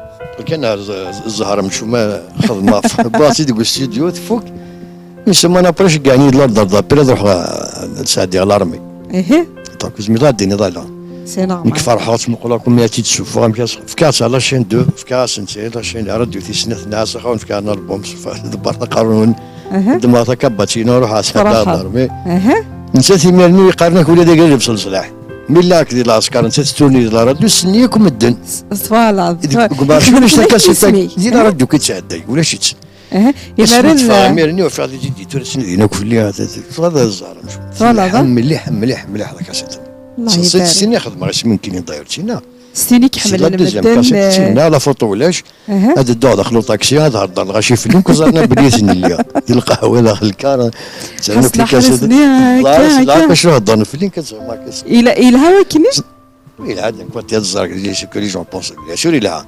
kan ar z-, z-, zzher amcum, xedmeɣ, wwiɣ-tt-id deg ustidyu, tfuk. Une semaine après, ceggen-iyi-d l'ordre d'appel, ad ruḥeɣ, eh, ad sɛeddiɣ l'armée. Ihi. Donc, ur zmireɣ ad d-iniḍ ala. C'est normal. Nekk ferḥeɣ, ttmuquleɣ comme ad tt-id-ssuffeɣ, amek as-, fkiɣ-tt à la chaîne deux, fkiɣ-asen-tt, la chaîne, radio tis snat, nɛas axawen, fkiɣ-n album, ḍebber taqerrun, ddmeɣ takabaṭ-inu, ruḥeɣ sɛeddaɣ l'armée. Nettat imir-nni yeqqaren-ak ula d agrad ibṣel ṣṣlaḥ. Mi lliɣ akked di lɛesker, nettat tettuni di la radio, tessen-iyi akk medden. S-, voilà. Deg, deg umarci ulac takasut-agi, di la radio kan tettɛedday, ulac-itt. Asmi teffeɣ imir-nni, ufiɣ di ǧiddi tura ttnadin akk fell-i, tebɣiḍ ad ẓẓar. Twalaḍ? Mliḥ, mliḥ, mliḥ, la cassette. Tessen-iyi xedmeɣ isem nekkini d'ailleurs, tinna. S tin i iḥemmlen medden. Tinna, la photo ulac. Aha. Ad dduɣ daxel uṭaksi, ad heddreɣ lɣaci fell-i, ur ẓrin ara belli lliɣ di lqahwa daxel lkar. Ttren application. Ila, ilha wakken-nni? Ilha, d nekk ad ẓreɣ, c'est que les gens pensent, bien sûr, ilha.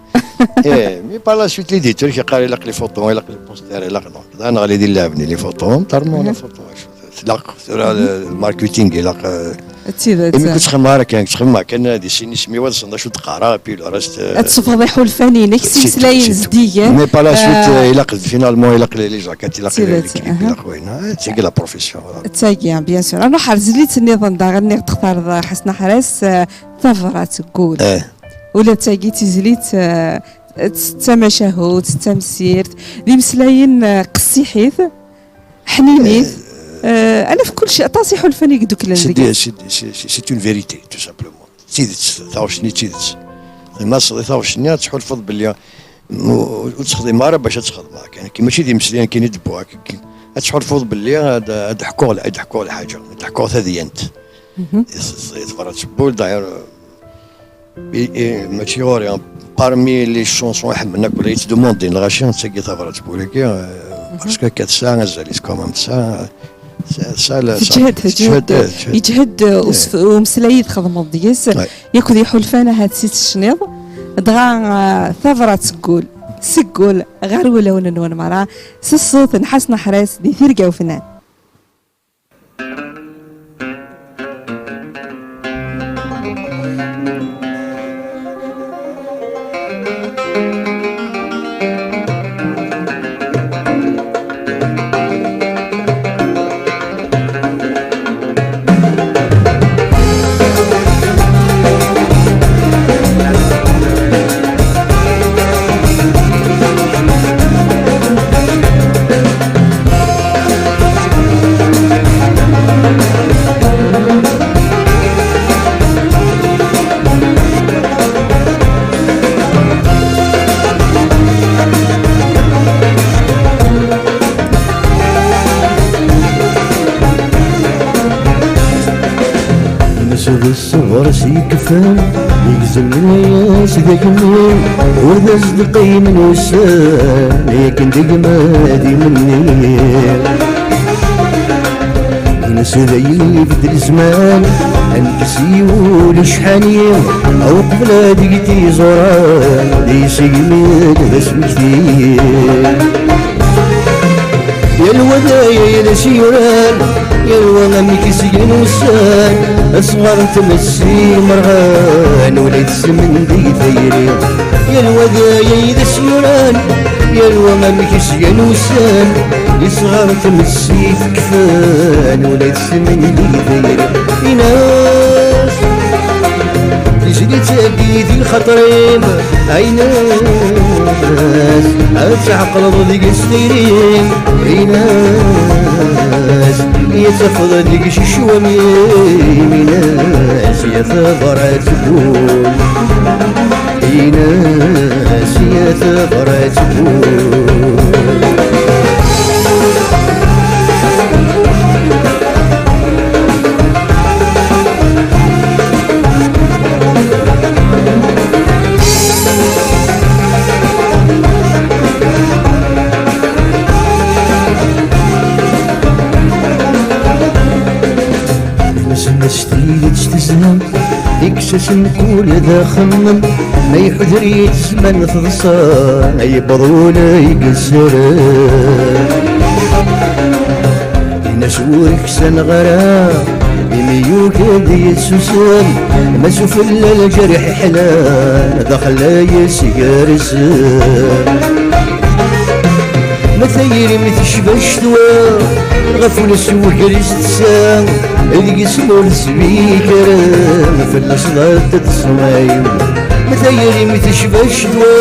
Eh, mais par la suite, l'éditeur, yeqqar, ilaq les photos, ilaq les posters, ilaq, donc, da neɣli di llɛeb-nni, les photos, tellement la photo, acu. Tlaq tura, le marketing, ilaq, euh, d tidet. Imi ur ttxemmimeɣ ara kan, ttxemmimeɣ kan di sin ismiwen, ad ssneɣ d acu d-qqareɣ, et puis le reste, euh, ad tesfeḍ iḥulfan-inek s imeslayen zeddigen. Mais par la suite, euh, ilaq, finalement, ilaq les, les jaquettes, ilaq les, l'équipe, ilaq wayen. Ah, d tagi la profession, voilà. D tagi, bien sûr. Ad nruḥ ar tezlit nniḍen daɣen, nniɣ textareḍ, Ḥasen Aḥras, euh, tabrat n wul. Eh. Ula d tagi d tizlit, euh, d tamacahut, d tamsirt, d imeslayen, euh, qessiḥit. Ḥninit. Eh, eh, anef kullec, aṭas iḥulfan i idukklen deg-s. C'est des, c'est des, c'est, c'est, c'est une vérité, tout simplement. D tidet, taɣect-nni d tidet. Ma tesleḍ i taɣect-nni, ad tḥulfuḍ belli, mm, ur, ur ttxeddim ara bac ad txedmeḍ. Kan, kan, mačči d imeslayen kan i d-wwiɣ, kan, kan, ad tḥulfuḍ belli ad, ad ḥkuɣ, ad ḥkuɣ lḥaǧa, ad ḥkuɣ tadyant. Mhm. I, i, i tebrat n wul, d'ailleurs, I, i, mačči ɣur-i, hein. Parmi les chansons i ḥemmlen akk la yettdumundin lɣaci, d tagi tabrat n wul-agi, euh, parce que akka tesɛa azal-is quand même, tesɛa, tesɛa, tesɛa la, teǧhed, teǧhed, eh, teǧhed. Yeǧhed, eh, us-, umeslay i txedmeḍ deg-s, yakk d iḥulfan ahat si tecniḍ, dɣa, eh, tabrat seg wul, seg wul ɣer wulawen-nwen merra, s ṣṣut n Ḥasen Aḥras di Tirga Ufnan. Yekfan, yegzem layas d agemmi, ur d as-d-qqimen ussan, akken d gma d imenni. Insa dayen ibeddel zzman, ad nekkes yiwen ucḥani, uqbel ad yeg tiẓuran, d isegmi d asmekti. Yal wa d aya i d as-yuran, yal wa amek i s-gan ussan, asɣar n tmes imerɣan, ula d isem n di tayri. Yal wa d aya i d as-yuran, yal wa amek i s-gan ussan, isɣar n tmes i tekfan, ula d isem n di tayri. Inas, tizlit-agi di lxaṭer-im, Aynas, ad tɛeqleḍ deg-s tayri-m. Aynas, ya tafeḍ deg-s ccwami-m. Aynas, ya tabrat tewwul. Aynas, ya tabrat tewwul. Nesna s tidet tezna, ikkes-asen kul d axemmem, ma iḥuder-itt zzman teḍsa, yewweḍ wul i yesseren. Ini-as ur ksaneɣ ara, imi yugi ad yessusem, ma sufella lǧerḥ iḥlan, daxel la yesgerzem. Ma tayri-m tecba ccetwa, ɣef ul-is wegris tessa, deg-s ur tesbik ara, fell-as ḍat d ṣṣnay. Ma tayri-m tecba ccetwa,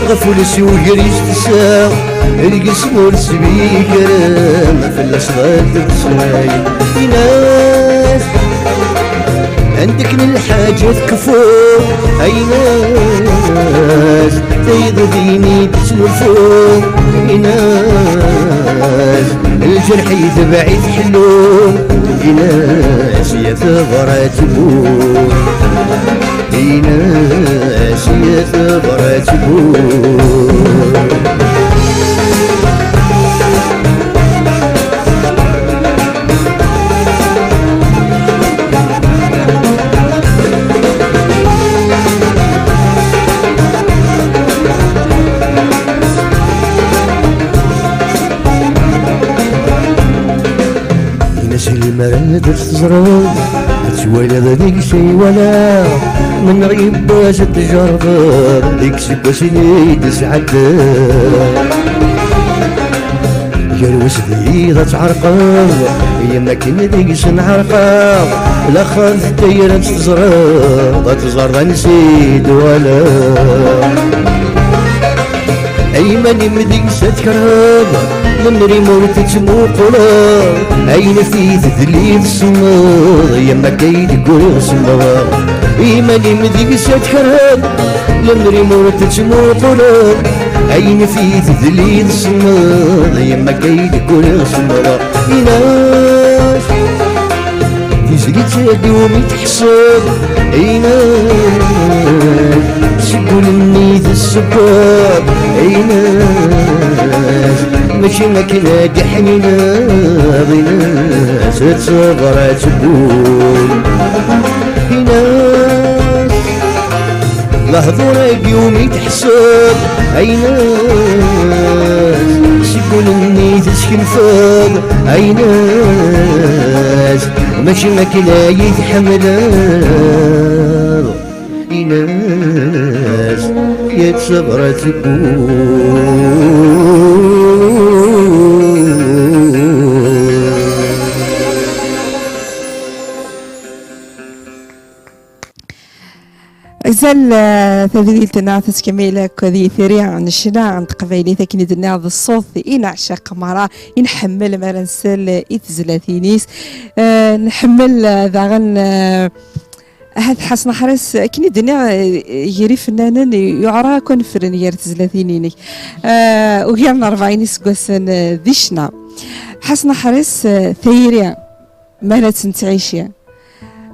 ɣef ul-is wegris tessa, deg-s ur tesbik ara, fell-as ḍat d ṣṣnay. Ini-as, anda-k n lḥaǧa tkeffuḍ, Aynas, tayeḍ din i d-tesnulfuḍ. Ini-as, lǧerḥ yetbeɛ-it ḥellu. Ini-as, ya tabrat tewwul. Ini-as, ya tabrat tewwul. Ini-as lemmer ad tt-teẓreḍ, ad twaliḍ deg-s ay walaɣ, mennaɣ yiwwas ad tjerrbeḍ deg iseggasen i d-sɛeddaɣ. Gar wasdid ad tɛerqeḍ, yemma akken deg-sen ɛerqeɣ, laxert tayra ad tt-teẓreḍ, ad teẓreḍ ansi d-uɣaleɣ. Ay iman-im deg-s ad tkerheḍ, lemmer-im ur tettmuquleḍ, ayen fi tedli tsemmeḍ, yemma akka i deg uriɣ semmḍeɣ. Iman-im deg-s ad tkerheḍ, lemmer-im ur tettmuquleḍ, ayen fi tedli tsemmeḍ, yemma akka i deg uriɣ semmḍeɣ. Ini-as, tizlit-agi umi teḥṣiḍ, Aynas, seg wul-nni tessewweḍ, Aynas, mačči akken ad d-ḥnineḍ, Aynas, ad tebra tewwul. Aynas, lehdur-agi umi teḥṣiḍ, Aynas, seg wul-nni teskenfeḍ, Aynas, mačči akken ay tḥemmleḍ, Aynas, ya tt-tabrat tewwul. Azal, eh, tadwilt-nneɣ tettkemmil akk di tiri n ccna n teqbaylit, akken i d-nniɣ d ṣṣut i neɛceq merra, i nḥemmel mi ara nsel i tezlatin-is. Eh, nḥemmel, eh, daɣen, eh, ahat Ḥasan Aḥris, akken i d-nniɣ, eh, gar ifennanen yuɛer akk ad nefren gar tezlatin-inek. Eh, ugar n rebɛin iseggasen, eh, di ccna. Ḥasan Aḥris, eh, tayri mi ara tt-nettɛici.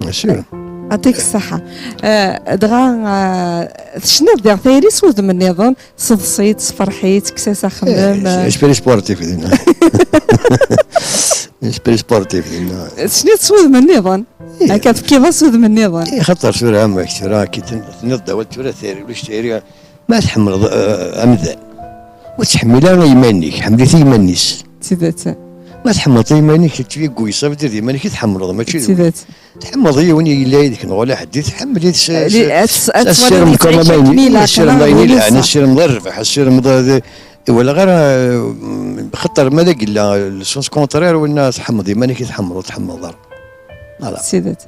Bien sûr. Atik ṣṣeḥḥa. Eh, dɣa, eh, tecniḍ diɣ tayri s wudem nniḍen, seḍsi-tt, sferḥ-itt, kkes-as axemmem. Eh, esprit sportif dinna. Esprit sportif dinna. Tecniḍ s wudem nniḍen. Eh. Akka tefkiḍ-as udem nniḍen. Eh, xaṭer tura, am kra, ki ten-, tenniḍ-d awal tura tayri, ulac tayri, ma tḥemmleḍ, eh, amdan, ur ttḥemmil ara iman-ik, ḥemmel-it i iman-is. D tidet. Ma tḥemmleḍ iman-ik, tu es égoïste, ça veut dire d iman-ik i tḥemmleḍ, mačči d win. D tidet. Tḥemmleḍ yiwen yella yid-k neɣ ula ḥedd, tḥemmel-it s, eh, s, li-, ad s-, ad s-, twaliḍ assirem yettɛic comme akken ayen, ilaq, assirem neɣ ayen d ilaq, win-nneɣ. Assirem d rrbeḥ, assirem d, d, wala ɣer, eh, xaṭer ma d agella, le sens contraire, winna tḥemmleḍ iman-ik i tḥemmleḍ, ur tḥemmleḍ ara. Voilà. D tidet.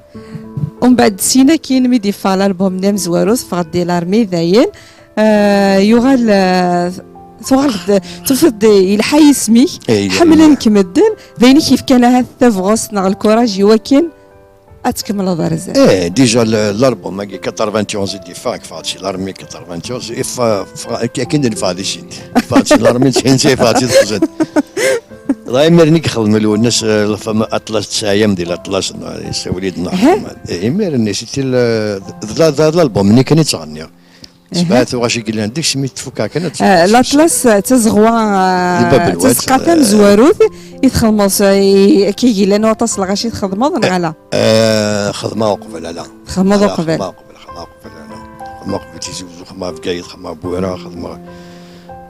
Umbeɛd syin akkin mi d-yeffeɣ l'album-nni amezwaru, teffeɣ-d di l'armée dayen. Eh, yuɣal, eh, tuɣal-d, tufiḍ-d yelḥa yisem-ik, eh, yelḥa. Ḥemmlen-k medden, d ayen i k-yefkan ahat tabɣest neɣ lkuraj i wakken ad tkemmleḍ ar zdat. Eh, déjà l-, l'album-agi quatre-vingt-onze i d-yeffeɣ, yeffeɣ-d si l'armée quatre-vingt-onze, yeffeɣ, yeffeɣ, ak-, akken d-neffeɣ di site. Yeffeɣ-d si l'armée, netta yeffeɣ-d si texzant. Dɣa imir-nni i yexdem Lwennas, eh, la femme Atlas, tesɛa-yam di l'Atlas, n-, yessawel-id Nna Ḥemad. Eh, imir-nni, c'était le, d la, d l'album-nni kan i ttɣenniɣ. Sebɛa tuɣac i yellan deg-s, mi tfukk kan ad, eh, l'Atlas, eh, d tazeɣwa, eh, di Bab Lwad, tazeqqa, eh, tamezwarut i txedmeḍ, s-, i, akka i yellan waṭas lɣaci txedmeḍ, neɣ ala? Eh, xedmeɣ uqbel, ala. Txedmeḍ uqbel? Xedmeɣ uqbel, xedmeɣ uqbel, ala. Xedmeɣ uqbel Tizi Wezzu, xedmeɣ Bgayet, xedmeɣ Bwira, xedmeɣ,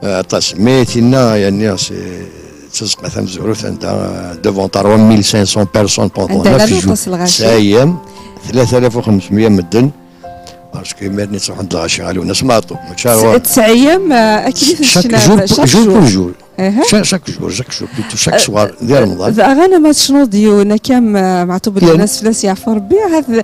eh, aṭas. Mais tinna, yani, c'est, d tazeqqa tamezwarut anda, eh, devant trois mille cinq cents personnes pendant neuf jours. Anda llan waṭas lɣaci. Tesɛa ayyam, tlata alaf u xemsmya medden. Parce que imir-nni ttruḥen-d lɣaci ɣer Lwennas Meɛṭub, mačči ar wa. Tesɛa ayyam, eh, akken i chaque jour, chaque jour pour jour. Aha. Cha-, chaque jour, chaque jour, plutôt, chaque soir, di Remḍan. Daɣen ma tecnuḍ yiwen akka, eh, Meɛṭub Lwennas fell-as yeɛfu Rebbi, ha-t-,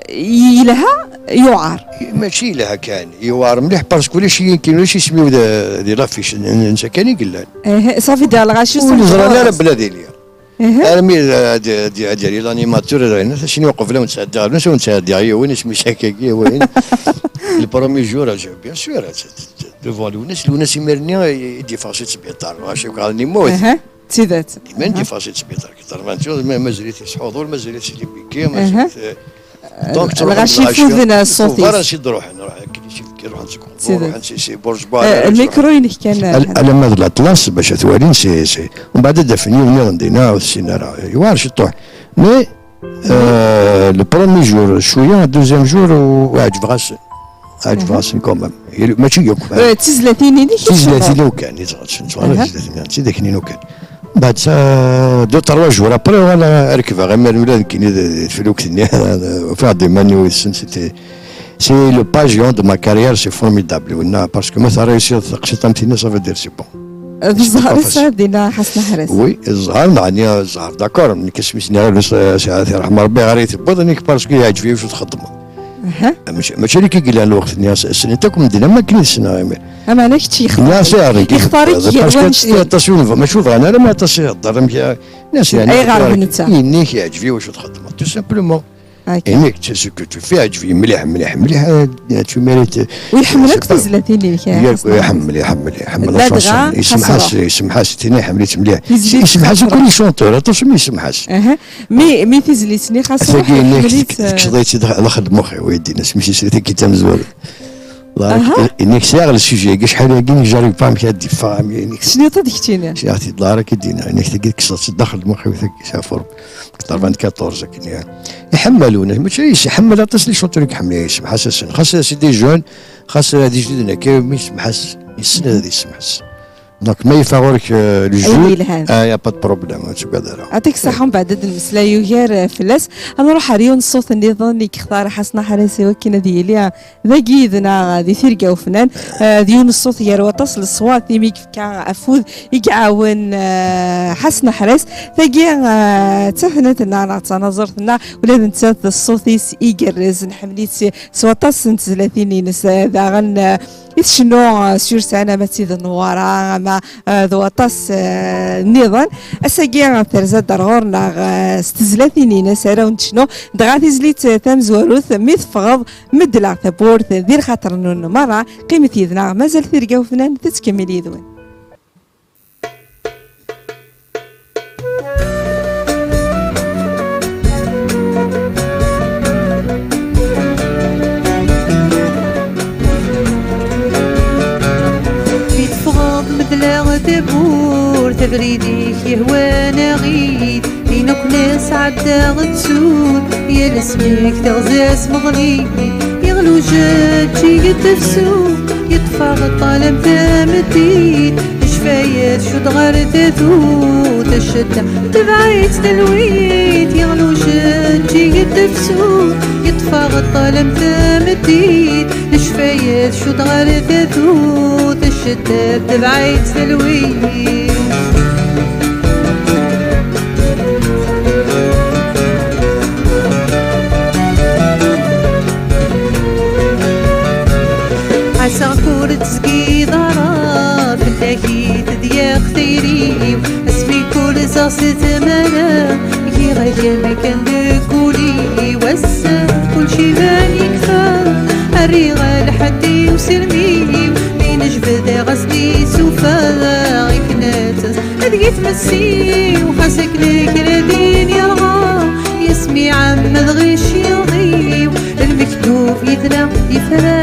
yelha, yuɛer. Mačči yelha kan, yuɛer mliḥ, parce que ulac yiwen kan, ulac isem-iw d-, di l'affiche, n-, n-, netta kan i yellan. Aha, ça veut dire lɣaci ur ẓran ara belli ad iliɣ. Aha. Armi d, d, d, d yali l'animateur, ad ayen, tasini uqbel ad wen-sɛeddiɣ, ad wen-sɛeddiɣ yiwen, isem-is akkagi, yiwen. Le premier jour, ah, bien sûr, ah, d, d, d, devant Lwennas, Lwennas imir-nni i, i d-yeffeɣ si sbiṭar, maca akk ɣer yemmut. Aha, d tidet. Imir-nni i d-yeffeɣ si sbiṭar, quatre-vingt-onze, ma-, mazal-it yesḥuḍur, mazal-it si les béquets, mazal-it, eh, Donc, lɣaci fuden ṣṣut-is. Ur si d-ruḥen, ruḥen, akken i si d-ruḥen seg uqbur, ruḥen si, si Burj Bala, eh, lmikru-inek kan, al-, alamma d l'Atlas, bac ad t-walin, si, si. Umbeɛd ad d-afen yiwen niḍen dinna, ur t-ssin ara. Yewɛer ciṭuḥ. Mais, euh, le premier jour, cwiya, deuxième jour, u-, ɛeǧbeɣ-asen. Ɛeǧbeɣ-asen quand même. Yal-, mačči yakk. Eh, d tizlatin-inek i tizlatin-iw kan, i tɣac, nettwala tizlatin-iw, d tidak-nni kan. Mbeɛd, euh, deux, trois jours après, wala rekbeɣ, imir ula d nekkini d, d teflukt-nni, ufiɣ-d iman-iw yes-sen, c'était, c'est le page de ma carrière, c'est formidable, winna, parce que ma terriḍ taqsiṭ am tinna, ça veut dire c'est bon. D zzher i tesɛiḍ dinna, Ḥasan Aḥraz. Oui, zzher, meɛni zzher, d'accord, nekk asmi s-nniɣ, eh, s-, s-, tirḥem Rebbi ɣer i tewwiḍ, nekk parce que yeɛǧeb-iyi wacu txeddmeḍ. Aha. Mačči, mačči ala nekk i yellan lweqt-nni, s-, ssnen-t akk medden, am akken i ssneɣ imir. Ameɛna kečč yextar-ik. Yextar-ik, parce que aṭas i wen-, mačči ur bɣan ara ma aṭas i ihedder, amek, eh, nas, yani, ayɣer d netta? Yenna-k yeɛǧeb-iyi wacu txeddmeḍ, tout simplement. Akka. Inek, ce que tu fais, yeɛǧeb-iyi mliḥ, mliḥ, mliḥ, eh, tu mérites. Ur iḥemmel akk tizlatin-inek, eh, Yak, Ḥasan. Iḥemmel, iḥemmel, iḥemmel. Ladɣa la chanson. Yessemḥas, yessemḥas, tini iḥemmel-itt mliḥ. Tizlit yessemḥas akk les chanteurs, aṭas mi yessemḥas. Aha. Mi, mi tizlit-nni xas ruḥ, tagi inek, iḥemmel-itt, eh, tekcḍ-itt daxel lmux-iw, ay d-ines, mi tizlit-agi tamezwarut. Aha. Inek sɛiɣ le sujet-agi, acḥal-agi, j'arrive pas amek ad d-iffeɣ, am inek. Tecniḍ-t-id keččini? Sɛiɣ-t-id lɛara k-id-ina, inek tagi tekcḍ-tt daxel lmux-iw, tagi, s afuṛ. Quatre-vingt-quatorze akken, ya. Iḥemmel, ulac, mačči yis-, iḥemmel aṭas les chanteurs i iḥemmel, yessemḥas-asen. Xas c'est des jeunes, xas d ijdiden akka, mi yessemḥas, yessen ad yessemḥas. Donc, ma yeffeɣ ɣur-k, euh, le jeu, yelhan. Ah, y a pas de problème, ur ttagad ara. Atik ṣaḥa, mbeɛd ad nmeslay ugar, euh, fell-as. Ad nruḥ ar yiwen n ṣṣut nniḍen i yextar Ḥasan Aḥris i wakken ad yili, euh, dagi yid-neɣ, euh, di Tirga Ufnan. Euh, d yiwen n ṣṣut gar waṭas n leṣwat imi yefka afud i iɛawen, euh, Ḥasan Aḥris. Tagi, euh, d tafnant-nneɣ neɣ d tanaẓurt-nneɣ, ula d nettat d ṣṣut-is igerrez, nḥemmel-itt s waṭas n tezlatin-ines, euh, daɣen, euh, i tcennu, eh, s yur sɛan ama d tid n Newwara, ama, eh, d waṭas, eh, nniḍen. Ass-agi, eh, terza-d ar ɣur-neɣ, eh, s tezlatin-ines ara wen-tecnu. Dɣa tizlit, eh, tamezwarut, mi teffɣeḍ, medleɣ tawwurt di lxaṭer-nwen merra, qqimet yid-neɣ, mazal Tirga Ufnan tettkemmil yid-wen. Mi teffɣeḍ medleɣ tawwurt, abrid-ik yehwan aɣid, tin akk nesɛedda ttut, yal asmi k-teɣza smeɣli, yeɣli ujeǧǧig d tefsut, yeṭṭef aɣeṭṭal am tameddit, ccfayat cudd ɣer tatut, ccedda tebɛ-itt talwit, yeɣli ujeǧǧig d tefsut, yeṭṭef aɣeṭṭal am tameddit, ccfayat cudd ɣer tatut, ccedda tebɛ-itt talwit. Ɛaseɣ-k ur tezgiḍ ara, fell-ak i tedyeɣ tayri-w, asmi k-urzeɣ s tmara, giɣ-ak amkan deg wul-iw, ass-a kullec iban yekfa, rriɣ lḥedd-iw s lmil-iw, mi nejbed ɣas d-isufa, akken ad Ad yetmessi, xas akken kra din yerɣa, yesmi ɛemmed ɣic yiḍ-iw, lmektub yetla yefra,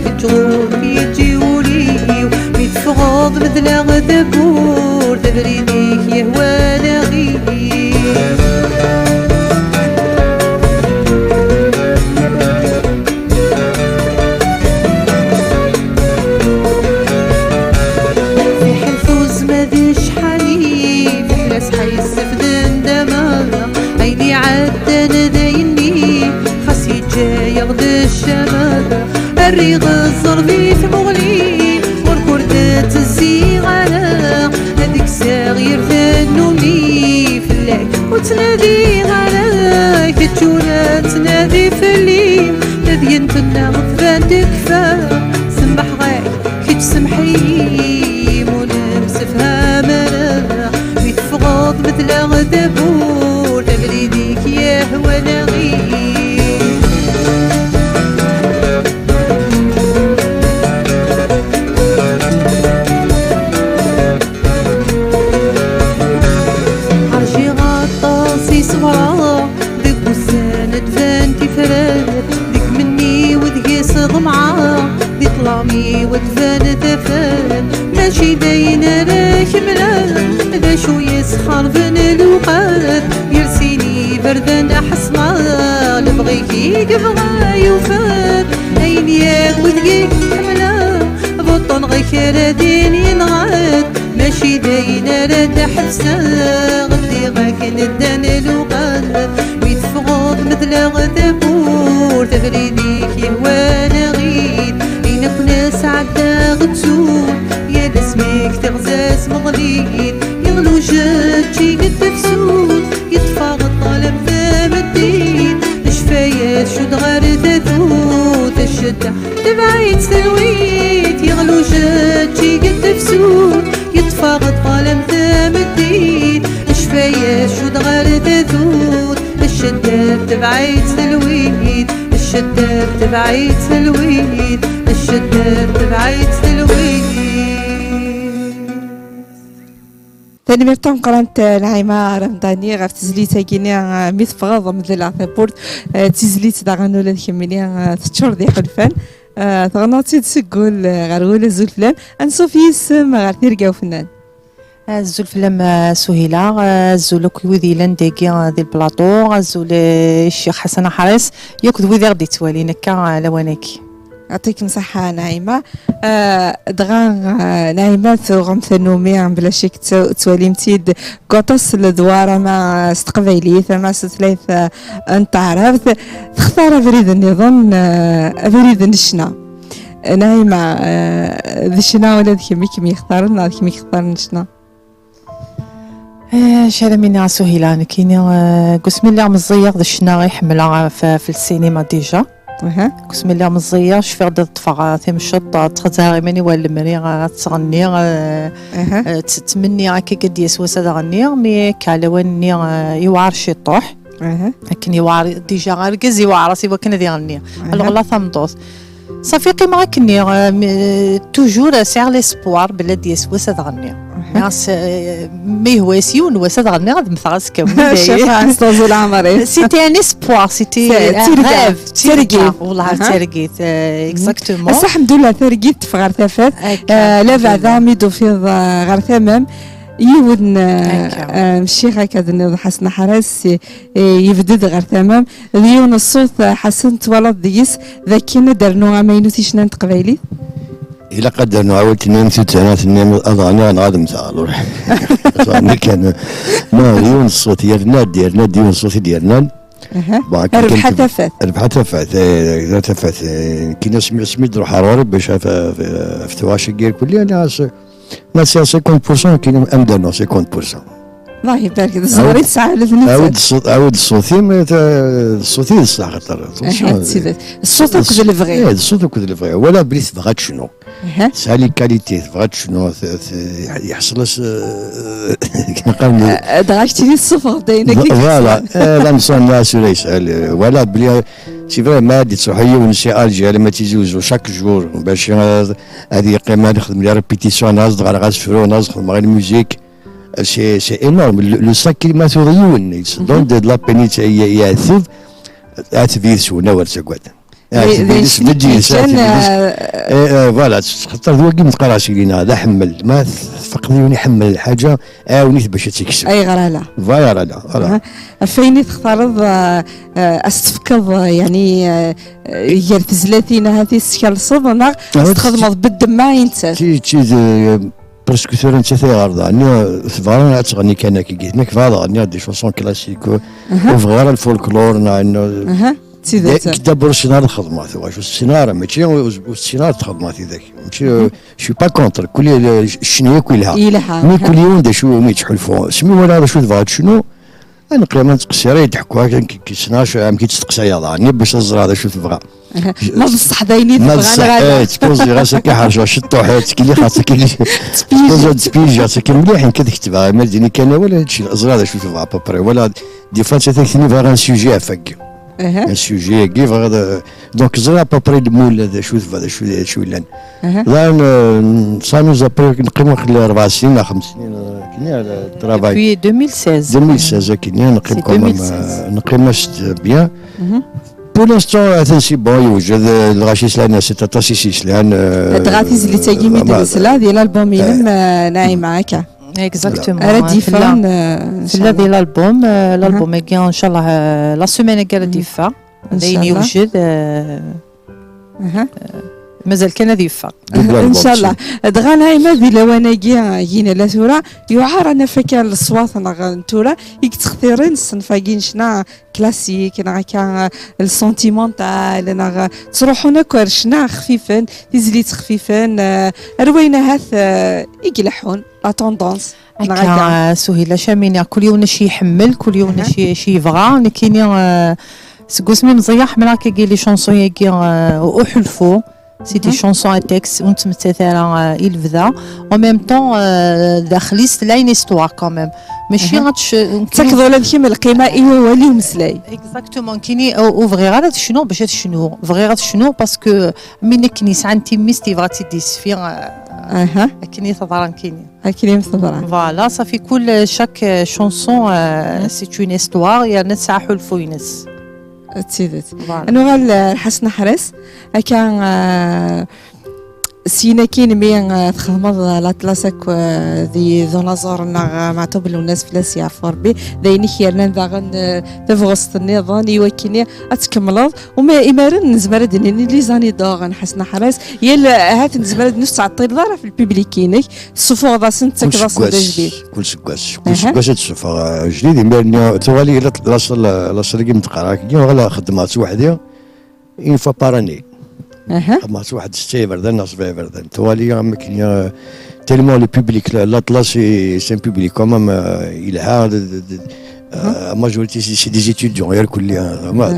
kečč ɣur-k yeǧǧi wul-iw, mi teffɣeḍ medleɣ tawwurt, abrid-ik yehwa daɣi. Fiḥel tuzzma d cḥani, fiḥel asḥa yessefden dama, ayen iɛeddan d ayenni, xas yeǧǧa-yaɣ-d ccama, rriɣ ẓẓerb i tmuɣli, ɣur-k ur d-ttezziɣ ara, ad kkseɣ yir tannumi, fell-ak ur ttnadiɣ ara, kečč ur ttnadi fell-i, tadyant-nneɣ tban tekfa, semmeḥ ɣay kečč semmeḥ-iyi, ur nemsefham ara, mi teffɣeḍ medleɣ tawwurt, abrid-ik yehwa daɣi. Rjiɣ aṭas i ṣebreɣ, deg wussan ad tban tifrat, deg menni-w deg-s ḍemɛeɣ, di ṭṭlam-iw ad tban tafat, mačči d ayen ara kemmleɣ, d acu yesxerben lewqat, yir sin iberdan ḥeṣleɣ, lebɣi-k i yebɣa yufat, ayen yakk deg-i kemmleɣ, buṭṭun ɣer kra din yenɣat, mačči d ayen ara d-ḥebseɣ, ddiɣ akken ddan lewqat, mi teffɣeḍ medleɣ tawwurt, abrid-ik yehwan aɣid, ayen akk nesɛedda ɣettut, yal asmi k-teɣza smeḍlit, yeɣli ujeǧǧig d tefsut, yeṭṭef aɣeṭṭal am tameddit, ccfayat cudd ɣer tatut, ccedda tebɛ-itt talwit, yeɣli ujeǧǧig d tefsut, yeṭṭef aɣeṭṭal am tameddit, ccfayat cudd ɣer tatut, Ccedder tebɛ-itt telwit, ccedder tebɛ-itt telwit, ccedder tebɛ-itt telwit. Tanemmirt tameqqrant, eh, Naɛima Ramdani, ɣef tezlit-agi-nni, eh, mi teffɣeḍ mdel ɣer tawwurt, eh, d tizlit daɣen ula d kemmini, eh, teččur d iḥulfan. Eh, teɣneḍ-tt-id seg wul, eh, ɣer wul. Azul fell-am. Ansuf yis-m ɣer tirga ufennan. Azul fell-am, eh, Suhila. Eh, azul akk i wid yellan dagi, eh, di lplaṭu. Azul, eh, i Ccix Ḥasan Aḥris, yakk d wid i ɣ-d-ittwalin akka, eh, lawan-agi. Yɛṭikem ṣṣeḥḥa, Naɛima. Eh, dɣa, eh, Naɛima, tuɣem tannumi, bla ccek tt-, tettwalim-tt-id deg waṭas n ledwar, ama s teqbaylit, ama s tutlayt, eh, n taɛrabt. Textar abrid nniḍen, eh, abrid n ccna. Naɛima, eh, d ccna ula d kemm i kem-yextaren, neɣ d kemm i yextaren ccna? Eh, acu ara m-iniɣ a Suhila, nekkini, eh, deg wasmi lliɣ meẓẓiyeɣ d ccna i ḥemmleɣ, eh, f-, f lsinima déjà. Aha. Deg wasmi lliɣ meẓẓiyeɣ, cfiɣ-d ad ṭṭfeɣ, eh, timceḍt, ad ttxezzireɣ iman-iw ar lemri, eh, ad ttɣenniɣ, eh, Aha. eh, tt-, ttmenniɣ akka ad d-yas wass ad ɣenniɣ, mi akka lawan-nni, eh, yewɛer ciṭuḥ. Aha. Akken yewɛer, déjà argaz yewɛer-as i wakken ad iɣenni. Aha. Alors la tameṭṭut. Safi qqimeɣ akkenni, euh, mi-, toujours sɛiɣ l'espoir belli ad d-yas wass ad ɣenniɣ. Aha. Neɣ s-, euh, ma yehwa-yas yiwen wass ad ɣenniɣ, ad mmteɣ azekka. Cafeɛ, s taẓul ɛemri. C'était un espoir, c'était C'est, d un tirga. Rêve, d tirga. Tirgit. Wallah, aha. Tirgit, euh, exactement. Ass-a, alḥemdullah, targit teffeɣ ɣer tafat. Akka, euh, la beɛda alḥemdullah. Mi d-tufiḍ, euh, ɣer tama-m, yiwen, euh, akka. Euh, mciɣ akka d-nniḍ Ḥasan Aḥras, eh, yebded ɣer tama-m, d yiwen n ṣṣut, eh, Ḥasan, twalaḍ deg-s d akken ad d-rnu amaynut i ccna n teqbaylit? Ilaq ad d-rnuɣ awal, tenniḍ tuttra, tenniḍ ad ɣenniɣ neɣ ad mmteɣ, alors. Ẓerni kan. Non, d yiwen n ṣṣut, yerna-d, yerna-d, yiwen n ṣṣut i d-yernan. Aha. Bon, akken Rebḥa kan tafat. Rebḥa tafat, eh, tafat, eh, nekkini asmi, asmi d-ruḥeɣ ɣur-i bac af, af, af twac-agi irkelli, ana as-, Ma c'est à cinquante pour cent, كاين أمدانو cinquante pour cent. الله يبارك، الزهر يتسعى لذنوبك. عاود الصوت، عاود الصوت، ما ت-، الصوت يصلح خاطر، attention. إيه، هاد السيدة. الصوت أكد البغي. إيه، الصوت أكد البغي. ولا بلي تبغى تشنو. أها. تسعى لي qualité، تبغى تشنو، ت-، ت-، يحصل اس-، كيما قال لي. آه، دراك تيدي الصفر داينا كي voilà. تحصل. آه، لا نصون لا سوري يسأل. ولا بلي، c'est vrai، ما غادي تروح يوم سي ألجي، لما تيزوزو chaque jour، باش، آه، هذه قيمة نخدم لي répétition، ناز دغا غاز فرو، ناز خدم غير الميوزيك. C'est, c'est énorme. Le, le sac كيما ثوريون، il se donne de la peine، ي-، يعذب. عتبير سونا ورتقوات. عتبير سبدي، عتبير. إيه، إيه، voilà، خاطر ذو كيما تقرا سيدينا، لا حمل، ما تفقد يوني حمل الحاجة، عاونيت باش تكسب. أي غرالة. Voilà، voilà. أها. فيني تختارض، آه، آه، أستفكض، يعني، آه، آه، يا تزلاتين هاتي السكال صدنا، آه، تخدمض بالدماء انت. تي، تي، آه، Parce que tura nettat ayɣer daɣen tebɣa ad tɣenni kan akka, nekk bɣiɣ ad ɣenniɣ des chansons classiques, ur bɣiɣ ara lfolklore, neɣ, neɣ, aha, d tidet. Kdabu ur ssineɣ ara lxedma, tu vois, ur ssineɣ ara, mačči ur, ur ssineɣ ara lxedma tidak. Mačči, je suis pas contre, kul, ccna yakk yelha. Yelha, mais aha. Kul yiwen d acu umi yettḥulfu. Asmi walaɣ d acu tebɣa ad tecnu, ad neqqim ad nettqeṣṣir, ad d-teḥku akken k-, k-, ssneɣ acu, amek i tt-teqsayeḍ, ɛni bac ad ẓreɣ d acu tebɣa. Ma d ṣṣeḥ d ayen i tebɣa, neɣ ala? Eh, tkuẓi ɣas akka ḥerceɣ ciṭṭuḥ, ttkellixeɣ, ttkellixeɣ. Ttkellixeɣ, ttkellixeɣ mliḥ, nekk ad ketbeɣ, ma d-ini kan awal, ad tt-, ẓriɣ d acu tebɣa, à peu près. Wala, des fois, nettat ad k-tini bɣiɣ un sujet ɣef wagi. Aha. Un sujet-agi, bɣiɣ ad, donc, ẓriɣ à peu près lmul, d acu tebɣa, d acu, d acu yellan. Aha. Là, euh, ça nous a pris, neqqim waqil rebɛa snin neɣ xems snin, euh, akken, euh, travail. Depuis deux mille seize. Deux mille seize, akken, neqqim quand même, euh, neqqim-as-d bien. Mhm. Pour l'instant, atan c'est bon, yewjed, euh, lɣaci slan, c'est aṭas i s-yeslan, euh, dɣa tizlit-agi mi d-nesla, di l'album-inem, euh, Naïma, akka. Exactement. Ara d-yeffɣen, tella, euh, tella di l'album, euh, l'album-agi, inchallah, euh, la semaine-agi ara d-yeffeɣ. D ayen yewjed, euh, Aha. Mazal kan ad yeffeɣ. Ncallah. Dɣa Naɛima, di lawan-agi, gin ala tura, yuɛer ad naf akka leṣwat neɣ n tura i yettextiren ṣṣenf-agi n ccna classique neɣ akka, eh, le sentimental, neɣ, eh, ttruḥun akk ar ccna xfifen, tizlit xfifen, eh, ar wayen ahat, eh, i ileḥḥun, la tendance. Akka, Suhila, acu ara m-iniɣ, kul yiwen acu iḥemmel, kul yiwen acu, acu yebɣa. Nekkini, euh, seg wasmi meẓẓiyeɣ ḥemmleɣ akkagi les chansons-agi, euh, uḥulfu. C'est des chansons à texte, ur nettmettat ara, euh, i lebda. En même temps, euh, daxel-is tella une histoire quand même. Mačči ad tc- Tettakeḍ ula d kemm lqima i wawal i umeslay. Exactement, nekkini ur bɣiɣ ara ad cnuɣ bac ad cnuɣ, bɣiɣ ad cnuɣ parce que mi nekkni sɛan timmi-s tibɣa ad tt-id-yessefti. Akken i teḍra nekkini. Akken i teḍra. Voilà, ça fait كل chaque chanson, c'est une histoire, yerna tesɛa ḥulfu-ines. D tidet. Voilà. Ad nuɣal, eh, Ḥasen Aḥras, akka, eh, syin akkin mi, eh, txedmeḍ, eh, l'Atlas akk, eh, di, d unaẓur-nneɣ, eh, Meɛtub Lwennas fell-as yeɛfu Rebbi, d ayen i k-yernan daɣen, eh, tabɣest nniḍen i wakken ad tkemmleḍ. Uma imaren nezmer ad d-nini les années d'or n Ḥasen Aḥras, yal, eh, ahat nezmer ad nus teɛṭileḍ ara f lpiblik-inek, tessufuɣeḍ-asen, tettakeḍ-asen d ajdid. Kul seggas, kul seggas ad d-ssuffeɣ, eh, ajdid. Imir-nni tuɣal-iyi laṣel, laṣel-agi m-d-qqareɣ akk-nni, ɣla xeddmeɣ-tt weḥd-i, une fois par année. Xeddmeɣ-tt weḥd setta iberdan neɣ sebɛa iberdan. Tuɣal-iyi am akken, eh, tellement le public, la- l'Atlas, c'est un public quand même, eh, yelha, d- d- d- eh, la majorité c'est c'est des étudiants, irkelli, eh, ma-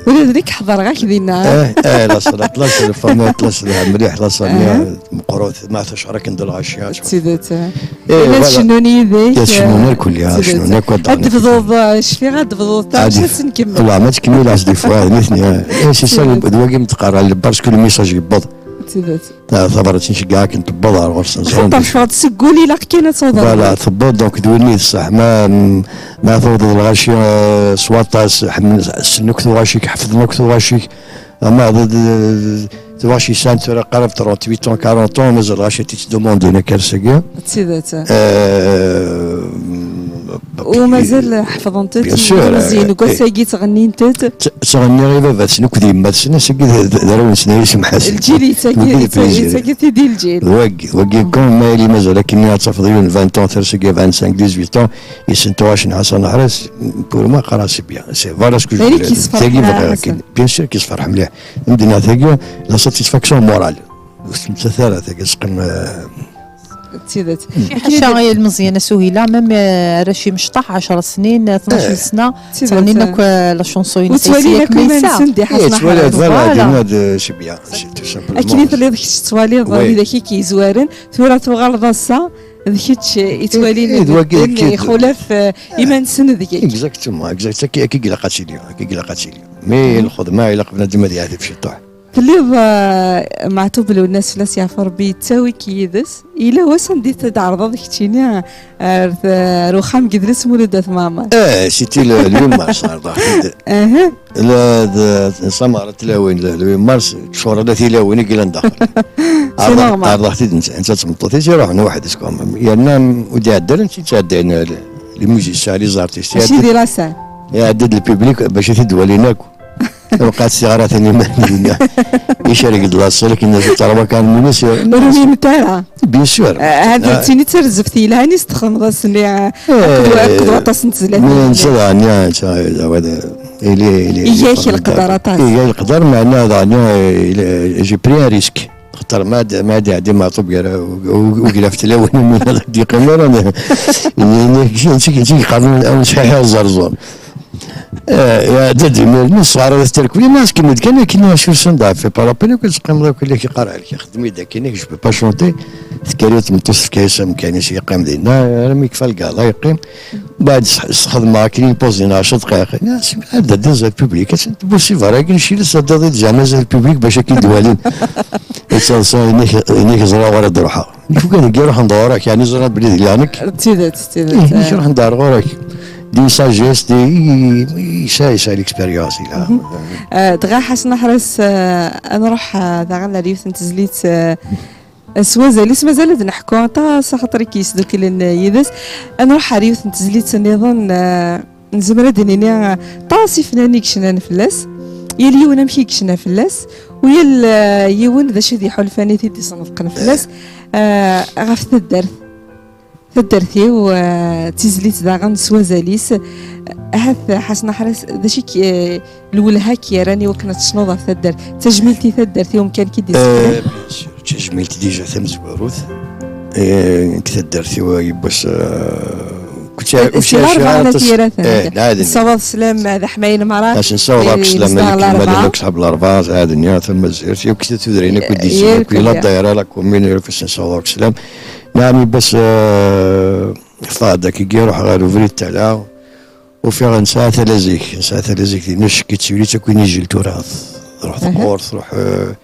Ula d nekk ḥeḍreɣ-ak dinna. Eh, eh, laṣel, l'Atlas, la famille Atlas, lha mliḥ, laṣel-nni, eh, meqqret, ma tecɛer akken d lɣaci. D tidet. Eh, llan cennun yid-k, ad cennun irkelli, ad cennun akk ad d-tebduḍ, eh, cfiɣ ad d-tebduḍ taɣect ad tt-nkemmel. Wala, ma tkemmil-as des fois, nitni, eh, c'est ça, d wagi m-d-qqareɣ, parce que le message yewweḍ. D tidet. Ta- tabrat nceggeɛ akken tewweḍ ar ɣur-sen, ẓran d acu. Teffeɣ-d seg wul, ilaq kan ad tawḍeḍ. Voilà, tewweḍ, donc d win i d ṣṣeḥ. Ma, ma tewwḍeḍ lɣaci, eh, s waṭas, ḥemmlen, ssnen akk tuɣac-ik, ḥefḍen akk tuɣac-ik. Ama d, d, d, tuɣac yesɛan tura qrib trente-huit ans, quarante ans, mazal lɣaci ad tt-ttdumundin akka ar sagi. D tidet. Eh, U mazal ḥefḍent-t, bien sûr, meẓyen deg wass-agi ttɣennint-t. Tt- ttɣenniɣ i baba-tsen akked yemma-tsen, ass-agi d, d, d arraw-nsen ay isemḥasen. Lǧil yettagi, yettagi-t-id i lǧil. D wagi, wagi kan, ma yili mazal akken ad tafeḍ yiwen vingt ans, ar sagi vingt-cinq, dix-huit ans, yessen tuɣac n Ḥasan Aḥras, pour moi, qqareɣ c'est bien. C'est, voilà ce que je voulais. Tagi bɣiɣ akken. Bien sûr, kis ferḥ mliḥ. Imdina tagi, la satisfaction morale. Ur tettmettat ara tagi, teqqim, eh, D tidet. Ḥaca i lmeẓyan asuhila, même, eh, arrac imecṭaḥ, ɛecra snin, tnac sna, ttɣennin akk, eh, la chanson-ines. Ur ttwalin akk iman-nsen di Ḥasan Aḥras. Voilà, voilà. Akken i telliḍ kečč tettwaliḍ widak i k-yezwaren, tura tuɣaleḍ ass-a d kečč i ttwalin d wagi, ixulaf, eh, iman-nsen deg-k. Exactement, exact. Akka, akka i ilaq ad tili, akka i ilaq ad tili. Mais lxedma ilaq bnadem ad yeɛtib ciṭuḥ. Telliḍ, eh, Meɛtub Lwennas fell-as yeɛfu Rebbi, yettawi-k yid-s. Yella wass anda i t-id-tɛerḍeḍ keččini ar t- ar uxxam n yidles Mulud At Mɛemmer? Eh, c'était le, le huit mars, ɛerḍeɣ-t-id. Aha. Le, de, de, Samara Tilawin, le, le huit mars, ttcuṛ ala tilawin i yellan daxel. C'est normal. Ɛerḍeɣ-t-id netta, netta d tmeṭṭut-is iruḥen weḥd-s quand même. Yerna ur d-iɛedda ara netta yettɛeddayen, eh, les musiciens, les artistes. Mačči di la salle. Iɛedda-d le public bac ad t-id-walin akk. Waqaɛet tiɣratin iman dinna. Icerreg-d laṣel akken ad terwa kan munis. Ur uminent ara. Bien sûr. Ah, hadi d tin i d tarzeft yelhan i s-txedmeḍ ass-nni, ah, akked wa- akked waṭas n tezlatin. Mais netta daɣen, ya, netta, ya, wada, ili, ili, iga-k leqder aṭas. Iga-k leqder, meɛna daɣen, ya, ili, j'ai pris un risque. Xaṭer ma d-, ma d-iɛeddi Meɛtub gar u-, u-, uglaf n tlawin, imi ad d-yeqqim ara, n-, n-, n-, n-, yeqqaren awen sḥiḥi ẓerẓur. Eh, iɛedda-d imir-nni, ṣṣɣar ad terkuli, ma as-kemmel kan akken, acu s anda ɣef iparapin akk, ad teqqimeḍ akk, illa k-iqqar lki, xdem-id akken, je peux pas chanter. Tekker yiwet tmeṭṭut, tefka-yas amkan-is, yeqqim dinna, armi yekfa lgala, yeqqim. Mbeɛd s-, sxedmeɣ akken, impoze-in ɛecra dqayeq. Ad d-adden zdat public, ad tbusibar, akken cilet, ad d-adden zdat public, bac akken d-walin. Ittaḍsa, inek, inek ẓriɣ wara d-ruḥeɣ. Nekk ugad deg iruḥen-d ɣur-k, yeɛni ẓriɣ belli d lliɣ nekk. D tidet, d tidet. Ih, nekk ruḥen-d ar ɣur-k. D'une sagesse, de, i, i, yesɛa, yesɛa l'expérience, il a. Mhm. Euh, dɣa Ḥasan Aḥras, euh, ad nruḥ, euh, daɣen ar yiwet n tezlit, euh, s wazal-is, mazal ad neḥku aṭas, axaṭer i k-yesduklen, euh, yid-s. Ad nruḥ ar yiwet n tezlit nniḍen, euh, Nezmer ad d-nini, eh, aṭas ifnan i yecnan fell-as, yal yiwen amek i yecna fell-as, u yal, eh, yiwen d acu i d-iḥulfan i t-id-isneṭqen fell-as, eh, ɣef taddart. Taddart-iw, eh, d tizlit daɣen s wazal-is. Ahat, eh, Ḥasan Aḥras, d acu i k-, eh, lwelha i k-yerran i wakken ad tecnuḍ ɣef taddart? D tajmilt i taddart i umkan i k-id-isefran? Eh, bien sûr, d tajmilt déjà tamezwarut. Eh, deg taddart-iw yiwwas, eh, كنت si Larbɛa n At Yiraten. Nessawaḍ sslam d aḥmayen merra. Nessawaḍ akk sslam i lkelma-nni akk ṣṣḥab Larbɛa, ad nniɣ tamazirt, yakk tudrin akk i d-yessin, akk la ddayra, la commune, yakk nessawaḍ akk sslam. Naɛam, yiwwas, eh, Ffeɣ-d akkagi, ruḥeɣ ɣer ubrid tala. Ufiɣ nesɛa tala zik, nesɛa tala zik dinna, ccek yettwili-tt akk inijel tura. Truḥ tmurt, truḥ, eh,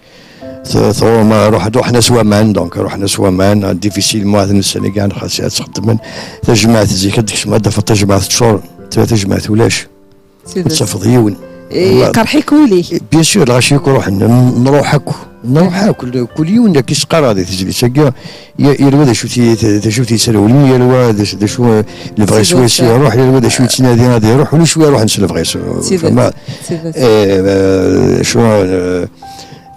t-, tɣum, ruḥ, ruḥen-as waman, donc ruḥen-as waman, difficilement, ad n-, ussan-agi ad xas ad tt-xeddmen. Tajmaɛt zik ad d-tekcem, ad d-tafeḍ tajmaɛt teččur, tura tajmaɛt ulac. Ur tafeḍ yiwen. Iqerḥ-ik wul-ik. Bien sûr, lɣaci akk ruḥen, n-, nruḥ akk. Nruḥ akk, l-, kul yiwen d ak-isqara di tezlit-agi, ya-, yal wa d acu t-, d acu t-yesrewlen, yal wa d acu, d acu, eh, lebɣi-s wis iruḥ, yal wa d acu yettnadi ad iruḥ, ulac wi iruḥen s lebɣi-s. Fama, eh, eh, acu, eh,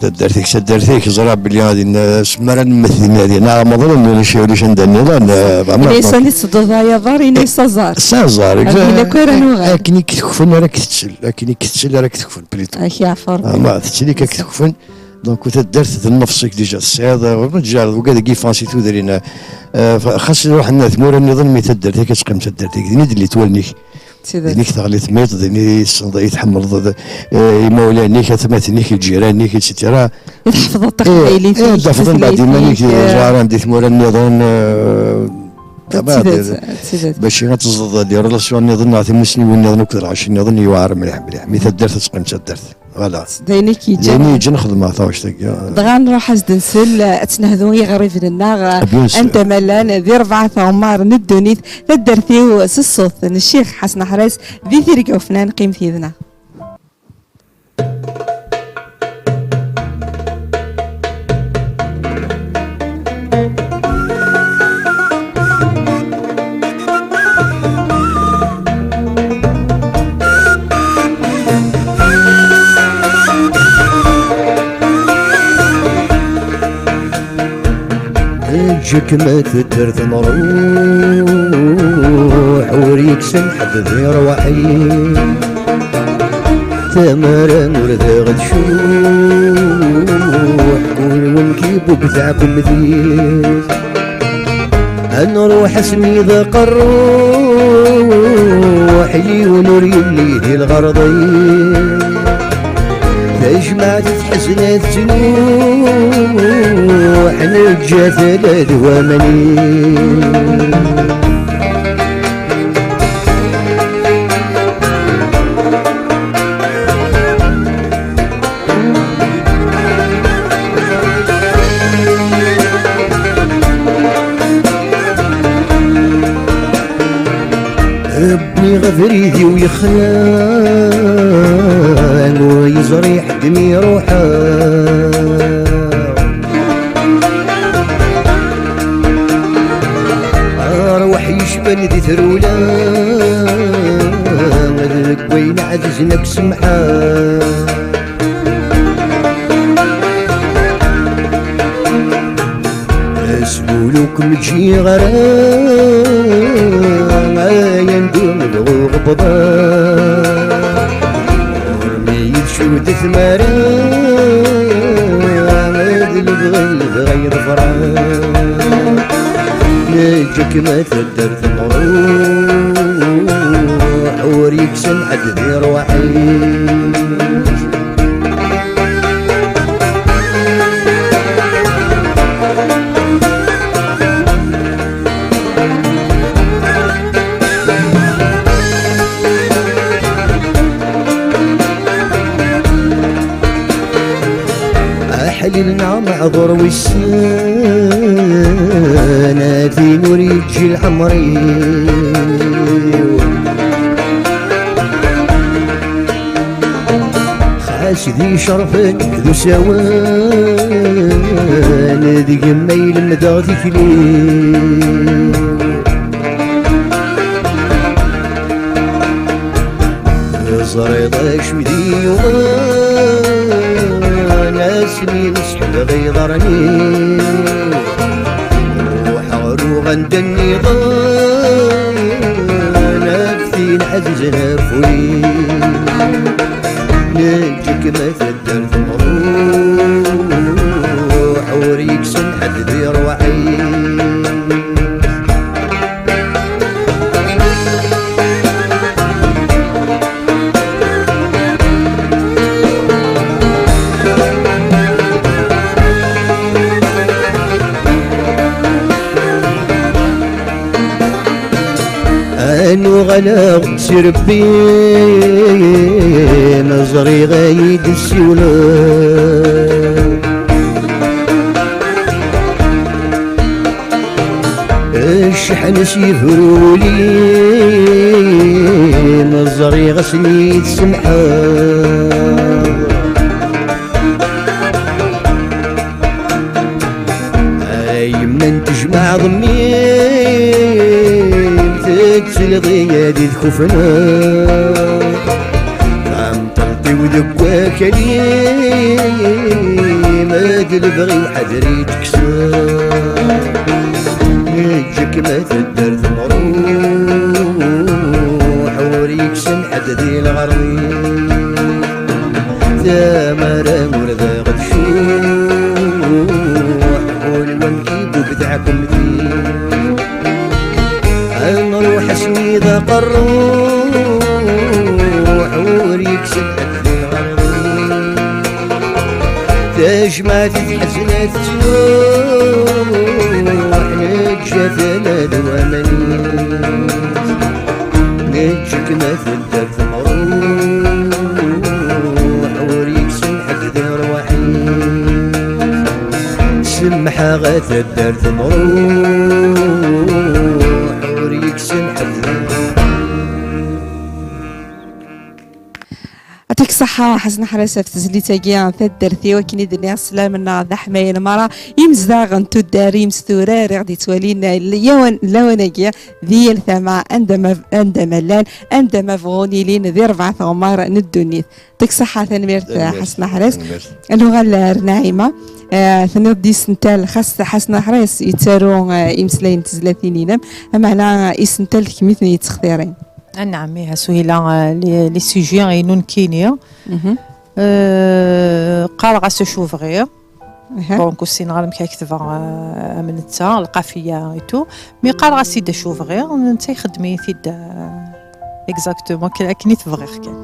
taddart-ik, taddart-ik, ẓra belli ad in-, asmi ara nemmet dinna, dinna, Ramaḍan, ulac, ulac anda nniḍen, eh, fama, ini-as, donc, ad tettedduḍ ay aḍar, ini-as aẓar. S aẓar, akken i k-tekfun ara k-tettel, akken i k-tettel ara k-tekfun, plutôt. Ak yeɛfu Rebbi. Ama, tettili-k ak-tekfun, donc, taddart d nnefs-ik déjà tesɛiḍ, ur neǧǧar d wigad i yeffɣen si tudrin, eh, xas ruḥen ar tmura nniḍen, mi taddart-ik ad teqqim taddart-ik, din i d-llit wallen-ik. Din i k-teɣli tmiḍt, din i tessneḍ, i tḥemmleḍ, eh, imawlan-ik, atmaten-ik, lǧiran-ik, et cetera. I tḥefḍeḍ taqbaylit-ik, eh, d-tafeḍ mbeɛd iman-ik, eh, ẓaren di tmura nniḍen, eh, d tidet, d tidet. Bac ad teẓḍeḍ di relation nniḍen neɣ timussniwin nniḍen akked lɣaci nniḍen, yewɛer mliḥ, mliḥ. Mi taddart ad teqqim d taddart. Voilà. D ayen i k-yeǧǧan. D ayen i yeǧǧan xedmeɣ taɣect-agi. Dɣa nruḥ ad s-d-nsel, ad tt-nehdu i yiɣriben-nneɣ, bien sûr, anta ma llan di rebɛa tɣemmar n ddunit, taddart-iw s ṣṣut n Ccix Ḥasan Aḥraz di Tirga Ufnan, qqimet yid-neɣ. Eǧǧ-k ma tedder temruḥ, ur yeksan ḥedd di rrwaḥ-i. Tamara ur d aɣ-tcuḥ, kul win k-ibubb teɛkum deg-s. Ad nruḥ asmi d aqerruḥ, yiwen ur yelli di lɣerḍ-is. Tajmaɛt teḥzen ad tnuḥ, neǧǧa tala d waman-is. Wwiɣ abrid-iw yexlan, ur yeẓri ḥedd mi ruḥeɣ. Arwaḥ yecban di trula, deg wayen ɛzizen akk semḥeɣ. Asbul ur kem-ǧǧiɣ ara, ay andum dɣu ɣebḍeɣ. Ur mi yi-tcudd tmara, d lebɣi dɣa yeḍfreɣ. Neǧǧa-k ma taddart temruḥ, ur yeksan ḥedd di rrwaḥ-is. Aḥlil neɣ meɛḍur wissen, a tin ur yeǧǧi leɛmer-iw. Xas d icerfen d usawen, d gma i lemdeɣ tikli. Teẓriḍ acu d-yuɣen asmi nesḥelɣ iḍarren-iw. Ruḥeɣ ruɣ anda nniḍen, af tin ɛzizen af ul-iw. Neǧǧ-ik ma taddart temruḥ, ur yeksan ḥedd di rrwaḥ-is. Ad nuɣaleɣ si Rebbi, ma ẓriɣ ay d-ssiwleɣ. Cceḥn-as yebru wul-im, ẓriɣ ass-nni tsemḥeḍ. Ay yemma n tejmaɛḍ mmi-m, tettleḍ-iyi di tkufna. Tamṭelt-iw deg wakal-im, d lebɣi-w ḥader i d-kkseɣ. Neǧǧek ma tedder temruḥ, ur yeksan ḥedd di lɣerḍ-im. Tamara ur d aɣ-tcuḥ, ul wamek i d-ubdeɣ kem din. Ad nruḥ asmi d aqerruḥ, ur yeksan ḥedd di lɣerḍ-im. Tajmaɛt tḥeznet ttruḥ, neǧǧa-t ala d waman-is. Neǧǧek ma tedder temruḥ, ur yeksan ḥedd di rrwaḥ-is. Semḥeɣ a tedder temruḥ, ur yeksan ḥedd di rrwaḥ-is. Yɛṭik ṣṣeḥḥa, Ḥasen Ḥras, ɣef tezlit-agi, taddart-iw, akken i d-nniɣ, sslam-nneɣ d aḥmayan merra, imezdaɣ n tuddar, imestura, i ɣ-d-yettwalin lawan-, lawan-agi, di yal tama, anda ma, anda ma llan, anda ma bɣun ilin, di rebɛa tɣemmar n ddunit. Yɛṭik ṣṣeḥḥa, tanemmirt, Tanemmirt. Ḥasen Ḥras. Tanemmirt. Ad nuɣal ar Naɛima. Eh, tenniḍ-d isental, xas Ḥasen Ḥras yettaru, eh, imeslayen n tezlatin-inem, ameɛna isental d kemm i ten-yettextirin. Anɛam, iha, Suhila, eh, les, les sujets-inu nekkini. Mhm. Eh, qqareɣ-as acu bɣiɣ. Aha. Donc, ur ssineɣ ara amek ara ketbeɣ, eh, am netta, lqafiya et tout. Mi qqareɣ-as-id acu bɣiɣ, netta ixeddem-iyi-t-id, eh, exactement, akken, akken i t-bɣiɣ kan.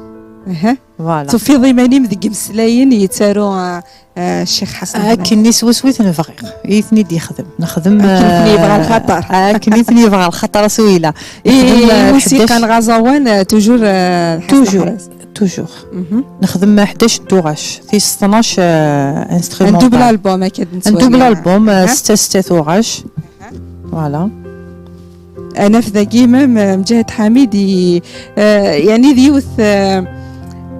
Aha. Voilà. Tufiḍ iman-im deg imeslayen yettaru, eh, eh, Ccix Ḥasen Ḥmas? Akken i swaswa i ten-bɣiɣ, i ten-id-yexdem. Nexdem, akken i ten-yebɣa eh, lxaṭer. Akken i ten-yebɣa lxaṭer, a Suhila. I, nexdem, eh, imusiqa ḥdac neɣ aẓawan, eh, toujours, eh, Ḥasen Toujours. Ḥmas. Toujours. Mhm. Nexdem ḥdac n tuɣac, tis tnac, euh, instrumental. Un double album, akka d-nettwali. Un double album, euh, setta, setta tuɣac. Voilà. Anaf dagi, même, euh, Mǧahid Ḥamid, i, euh, yani d yiwet, euh,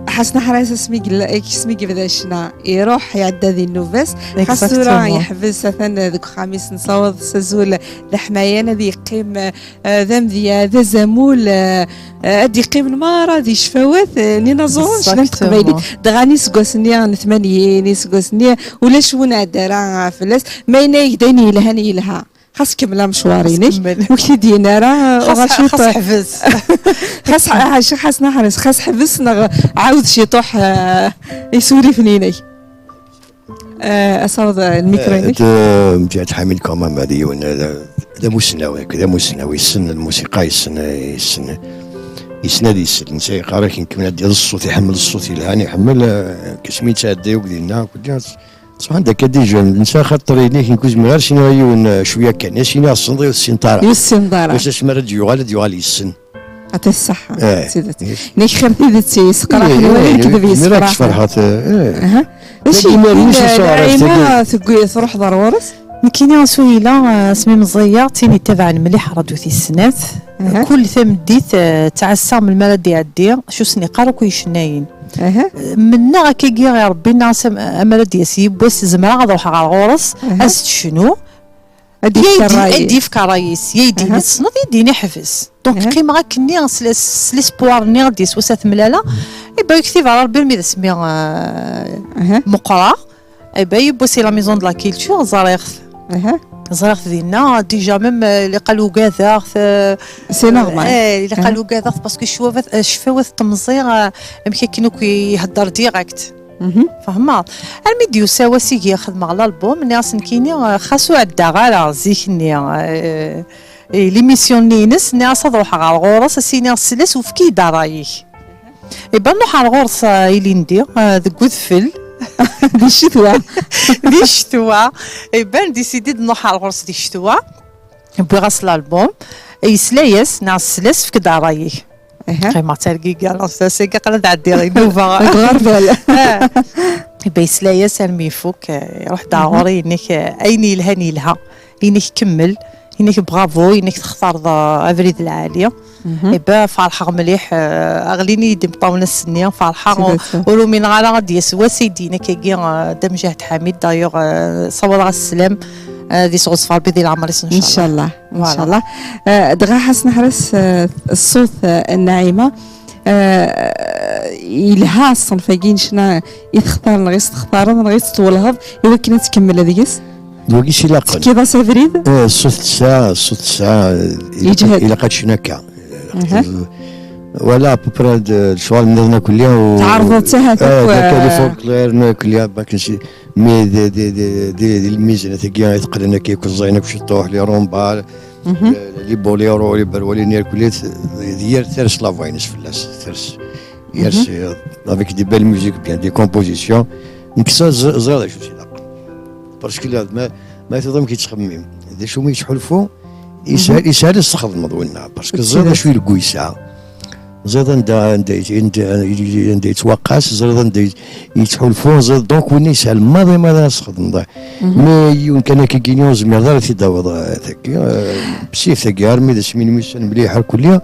Ḥasen Ḥras asmi yella, asmi yebda ccna, iruḥ, iɛedda di nnuba-s. Xas tura, exactement, yeḥbes, atan deg uxxam-is, nessaweḍ s azul d aḥmayan, ad yeqqim, euh, Ah, d amedya, d azamul, ah, ah, ad d-yeqqimen merra di ccfawat, ah, n yinaẓuren n ccna n teqbaylit. Exactement. Dɣa n iseggasen-nni n tmanyin, iseggasen-nni ulac win iɛedda ara fell-as. Ma yenna-yak-d ayen yelhan, yelha. Xas kemmel amecwar-inek. Xas kemmel. Ur k-t-id-yenna ara, xas, uɣal ciṭ-, xas ḥbes. Xas ḥ-, ḥaca xas neḥres, xas ḥbes neɣ ɛawed ciṭuḥ, ah, isurifen-inek. Eh, asaweḍ, eh, lmikru-inek. Eh, d, eh, Mǧahid Ḥamid quand même, d yiwen, eh, d, d amussnaw, d amussnaw, yessen lmusiqa, yessen, eh, yessen, yessen ad yessel. Netta yeqqar akken kan ad d-, d ṣṣut, iḥemmel ṣṣut yelhan, iḥemmel, eh, kasmi yettɛedda akk dinna, akk dinna. Ṣṣbeḥ anda akka d-ijun, netta xaṭer-inek, nekk ur zmireɣ ara ad s-iniɣ i yiwen, eh, cwiya kan, ad s-iniɣ tessneḍ, ur tessineḍ ara. Ur tessineḍ ara. Wissen asmi ara d-yuɣal, ad yuɣal yessen. Ɛṭi ṣṣeḥḥa, eh, d tidet. Nek xir tidet yesqraḥen, eh, wala lekdeb yesqraḥ. Tferḥeḍ, eh. Aha. Acu, Naɛima, tewwi-, truḥeḍ ar ɣur-s? Nekkini a Suhila, eh, asmi meẓẓiyeɣ, d tin yettabaɛen mliḥ Radio Tis Snat. Aha. Kul tameddit, eh, ttɛassaɣ melmi ara d-iɛeddi, acu sen-iqqar akk yicennayen. Aha. Mennaɣ akkagi i Rebbi, nniɣ-as am-, amar ad d-yas yiwwas, zemreɣ ad ruḥeɣ ar ɣur-s, aha, ad s-tecnu. Ad d-yefk ṛṛay-is. Ad d-yefk ṛṛay-is, ya d-yini tessneḍ, ya d-yini ḥbes. Donc, aha, qqimeɣ akkenni s l-, s l'espoir-nni ad d-yas wass ad t-mlaleɣ. Eh ben, yekteb ɣer Rebbi armi d asmi, euh, meqqreɣ. Eh ben, yiwwas si la maison de la culture, ẓriɣ-t. Aha. Ẓriɣ-t dinna, déjà même, euh, ilaq ad ugadeɣ-t, euh, c'est normal. Eh, ilaq ad ugadeɣ-t parce que ccfawat, euh, ccfawat temẓi, euh, amek akken akk ihedder direct. Mhm. Fehmeḍ? Armi d-yusa wass i xedmeɣ l'album, nniɣ-as nekkini, eh, xas ur ɛeddaɣ ara zik-nni, eh, i l'émission-nni-ines, nniɣ-as ad ruḥeɣ ɣer ɣur-s, ad s-iniɣ sel-as, efk-iyi-d ṛṛay-ik. Eh ben, nruḥ ɣer ɣur-s, eh, ilindi, eh, deg udfel. Di ccetwa. Di ccetwa. Eh ben, décidé-d nruḥ ɣer ɣur-s di ccetwa. Wwiɣ-as l'album, yesla-yas, neɣ tesla-s, efk-d ṛṛay-ik. Aha. Qqimeɣ ttergigiɣ, neɣ s-, s-, aql-i ad ɛeddiɣ i nnuba. Deg uɣerbal. Ah. Iba yesla-yas armi ifuk, eh, iruḥ-d ɣer ɣur-i, yenna-k, eh, ayen yelhan yelha. Yenna-k kemmel, yenna-k bravo, yenna-k textareḍ, eh, abrid lɛali. Iba ferḥeɣ mliḥ, eh, ɣlin-iyi-d imeṭṭawen ass-nni, ferḥeɣ. Ur umineɣ ara ad d-yas wass ay d-yenna-k-agi, eh, Dda Mjahd Ḥamid, d'ailleurs, eh, sawaḍeɣ-as sslam, eh, ad yesɣezfer Ṛebbi di leɛmer-is, ncallah. Ncallah. Voilà. Ncallah. Eh, dɣa Ḥasan Ḥras, eh, ṣṣut, eh, n Naɛima, eh, yelha ṣṣenf-agi n ccna i textar, neɣ i s-textareḍ, neɣ i s-twellheḍ i wakken ad tkemmel deg-s? D wagi s ilaqen. Tefkiḍ-as abrid? Eh, ṣṣut tesɛa, ṣṣut tesɛa, eh, ilaq, ilaq ad tecnu akka. Voilà, à peu près, d lecɣal nniḍen akk lli. Tɛerḍeḍ-tt ahat akk, d akka, eh, folklore, akk lli, bakken si, mais d, d, d, d, d lmizan-agi i teqqlen akka, ikuẓẓayen akk ciṭuḥ, les rumbas, les, les boléros, les berwalin, irkelli, d yir ters la voix-ines fell-as, ters. Yers, euh, avec des belles musiques, bien, des compositions. Nekk sa ẓ-, ẓriɣ d acu s ilaq. Parce que la, ma, ma tuḍ amek yettxemmim, d acu mi yettḥulfu, yeshel, yeshel ad s-txedmeḍ winna. Parce que ẓriɣ d acu i leggu yesɛa. Ẓriɣ anda, anda, anda, anda yettwaqqas, ẓriɣ anda yettḥulfu, ẓriɣ donc winna yeshel maḍi, maḍi ad s-txedmeḍ. Mais yiwen kan akka gini ur zmireḍ ara ad t-id-tawiḍ, eh, tagi, eh, bsif tagi, armi d asmi n wussan mliḥ ar kulli,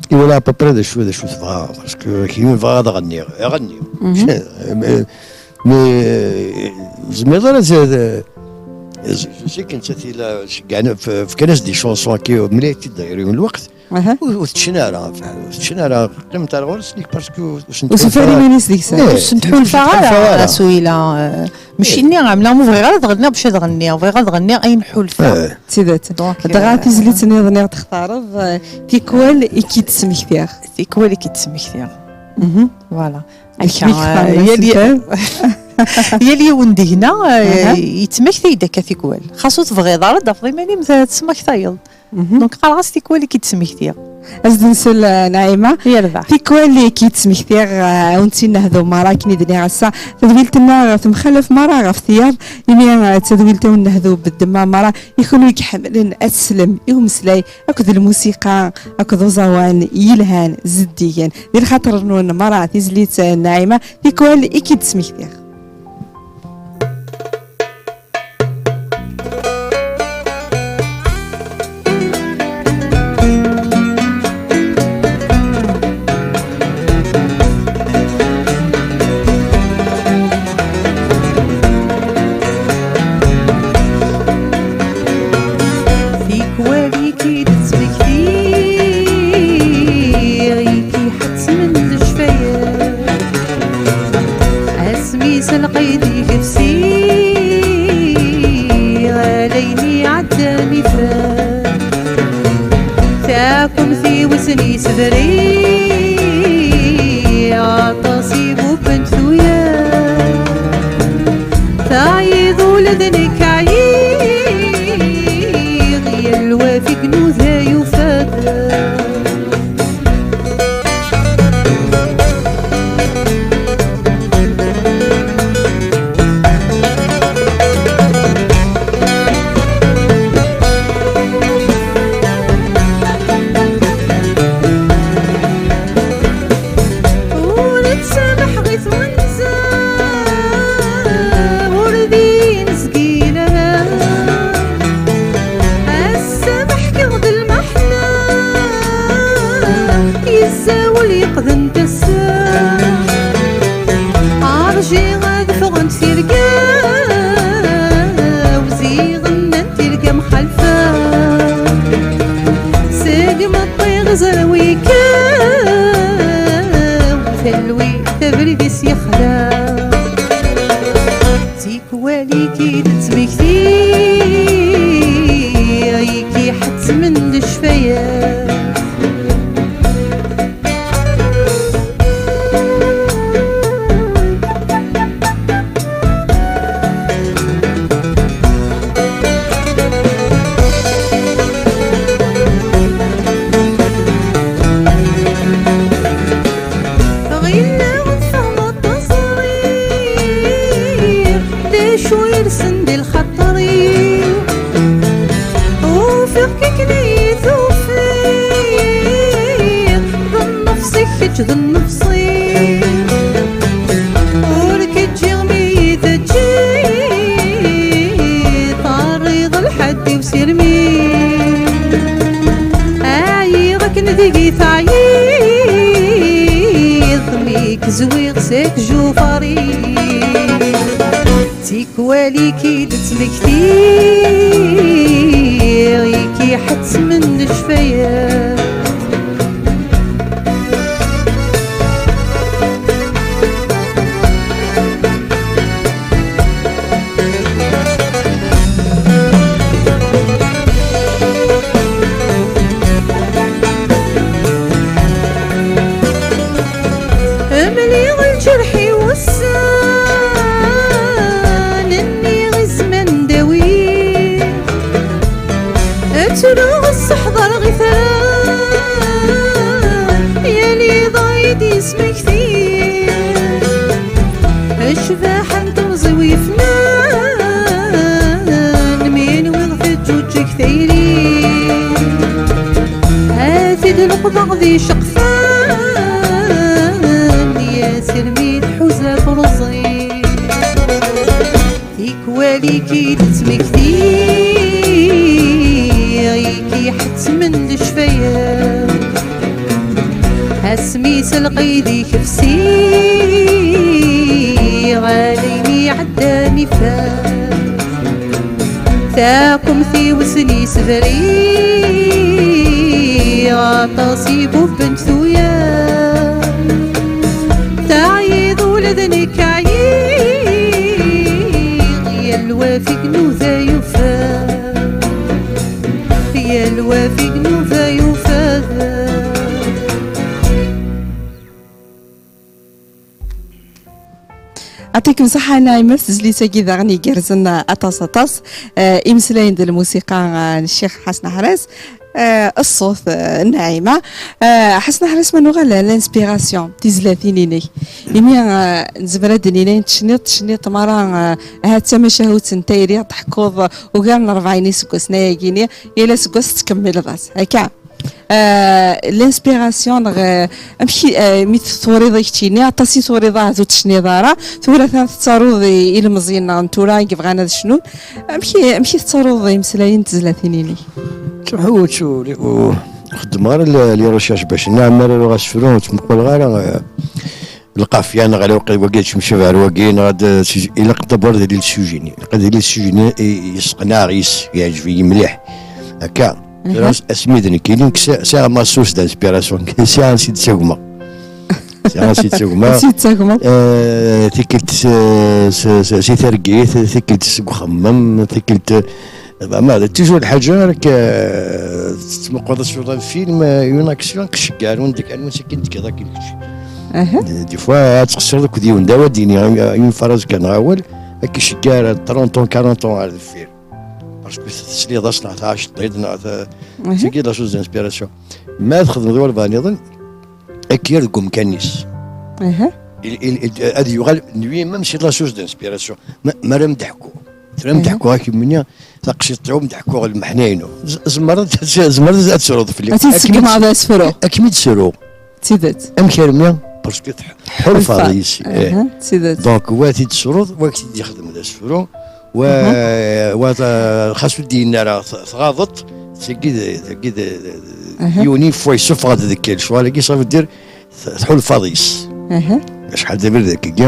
iwala à peu près d acu, d acu tebɣa, parce que kini bɣa ad ɣenniɣ, ɣenniɣ. Mais, eh, zmireḍ ara ad, ad, je sais que nettat ila, fkan-as des chansons akka, mliḥ t-id-dayr yiwen lweqt, Aha. Ur, ur teččin ara, ur teččin ara, qqimet ar ɣur-s, nek parce que ur sent-ḥulfaɣ ara. Ur teffer iman-is deg-s. Eh, ur sent-ḥulfaɣ ara, ara. Suila, eh, mačči nniɣ-am, la, ur bɣiɣ ara ad ɣenniɣ bac ad ɣenniɣ, bɣiɣ ad ɣenniɣ ayen ḥulfaɣ. Eh. D tidet. Donc, dɣa, eh, tizlit nniḍen i ɣ-d-textareḍ, eh, tikwal i k-id-smektiɣ. Tikwal i k-id-smektiɣ. Voilà. Akka, eh, yal, yal yiwen deg-neɣ, eh, yettmektay-d akka tikwal. Xas ur tebɣiḍ ara ad d-tafeḍ iman-im tesmaktayeḍ. Donc, qqareɣ-as tikwal i k-id-smektiɣ. Ad s-d-nsel, eh, Naɛima. Yerbeḥ. Tikwal i k-id-smektiɣ, eh, ad wen-tt-id-nehdu merra, akken i d-nniɣ ass-a. Tadwilt-nneɣ temxalaf merra ɣef tiyaḍ, imi, eh, d tadwilt-a ur nehdu beddemma merra. I kunwi i iḥemmlen ad teslem i umeslay akked lmusiqa akked uẓawan yelhan zeddigen. Di lxaṭer-nwen merra, tizlit, eh, n Naɛima, tikwal i k-id-smektiɣ. Tikwal i k-id-ttmektiɣ, i k-iḥettmen lecfayel. Asmi s lqid i k-fsiɣ, alayni ɛeddan ifan. Takumt-iw s-, s-, aṭas i bubbent tuyal. Tayiḍ ula d nekk ɛyiɣ, yal wa fi inuda yufa-d. Ur ttamaḥ ɣi twenza, ur din zgila. Ass-a d-ḥkiɣ d lmeḥna, yessawel yeqden tasa. Rjiɣ ad ffɣent tirga, wziɣ nnant tirga mxalfa. Seg meṭṭi ɣer ẓerwi yekkaw, talwit abrid-is yexla. Tikwal i k-id-ttmektiɣ, i k-iḥettmen lecfayel. Ɣileɣ tfehmeḍ, teẓriḍ d acu yersen di d nnefṣi. Ur k-ǧǧiɣ mi yi-teǧǧiḍ, terriḍ lḥedd-iw s irmi. Ɛyiɣ akken deg-i teɛyiḍ, mi k-zwiɣ seg jufar-i. Tikwal i k-id-ttmektiɣ, i k-iḥettmen lecfaya. Mliɣ lǧerḥ-iw ussan, nniɣ i zzman dawi. Ttruɣ sseḥḍreɣ itran, yal iḍ i d-yesmekti. Ccbaḥa n temẓi-w yefnan, mi nwiɣ teǧǧuǧǧeg tayri. Ad t-id-leqḍeɣ di ceqfan, yas irmi tḥuza truẓi. Tikwal i k-id-ttmektiɣ, i k-iḥettmen lecfaya. Asmi s lqid i k-fsiɣ, alaymi iɛeddan ifat. Taqumt-iw sen-isberriɣ, aṭas i bubbent tuyat. Teɛyiḍ ula d nekk ɛyiɣ, yal wa fi gnuda yufa, yal wa fi gnuda yufa. Aṭikum saḥa Naɛima ɣef tezlit-agi daɣen igerrzen aṭas, aṭas. Eh, imeslayen d lmusiqa, eh, n Ccix Ḥasen Aḥraz. Eh, ṣṣut, eh, n Naɛima. Eh, Ḥasen Aḥraz, ma nuɣal ar l'inspiration, tizlatin-inek. Imi, eh, nezmer ad d-nini ayen tecniḍ, tecniḍ mara, eh, ahat d tamacahut n tayri, tḥekkuḍ ugar n rebɛin iseggasen ayagi-ni, yal aseggas tettkemmileḍ-as. Akka? Eh, l'inspiration neɣ, eh, amek i, eh, mi tetturiḍ i keččini, aṭas i turiḍ ahat ur tecniḍ ara, tura atan tettaruḍ i, i ilmeẓyen-nneɣ n tura i yebɣan ad cnun. Amek i, amek i tettaruḍ imeslayen n tezlatin-inek? Ttruḥu ur tt-, ur, ur xeddmeɣ ara les, les recherches bac nna mi ara ruɣ asefru, ur ttmuquleɣ ara, eh, lqafya neɣ ala waqil wagi yettemcabi ar wagi, neɣ ad, ilaq d'abord ad yili le sujet-nni. Ilaq ad yili le sujet-nni i, i yesseqnaɛ, yes, yeɛǧeb-iyi mliḥ. Akka. Tura asmi d nekkini, nekk sɛiɣ, sɛiɣ ma source d'inspiration. Sɛiɣ ansi d-ttagmeɣ. Sɛiɣ ansi d-ttagmeɣ. Ansi d-ttagmeɣ. Eh, tikkelt s, s, s, si targit, tikkelt seg uxemmem, tikkelt, eh, zeɛma, d toujours lḥaǧa ara k-, eh, tettmuquleḍ sur un film, eh, une action, k-ceggar, un deg, anwa sakin tgiḍ akken kečč. Des fois, ad tqeṣṣreḍ akked yiwen, d awal d-ini, une phrase kan, awal, ad k-iceggar trente ans, quarante ans ar deffir. Parce que tesliḍ-as neɣ tɛaceḍ-id neɣ ta-, tagi d la source d'inspiration. Ma txedmeḍ walbeɛḍ nniḍen, ad k-yerr deg umkan-is. Il, il, il, ad yuɣal lui-même c'est la source d'inspiration. Ma, ma ara m-d-ḥkuɣ, tura m-d-ḥkuɣ akemmini, taqsiṭ-iw m-d-ḥkuɣ lmeḥna-inu. Z-, tzemreḍ, tzemreḍ ad tesruḍ fell-i. Ad t-id-tseggmeḍ d asefru. Ad kem-id-sruɣ. D tidet. Amek armi? Parce que tḥ-, tḥulfaḍ yis-i. Aha, d tidet. Donc, wa t-id-tesruḍ, wa k-t-id-ixdem d asefru, wa, wa t-, xas ur d-yenni ara, t-, tɣaḍeḍ, tagi d, tagi d, d, d, yiwen ifwa yessufeɣ-d deg lecɣal-agi, ça veut dire, t-, tḥulfaḍ yis. Acḥal d abrid akkagi, d,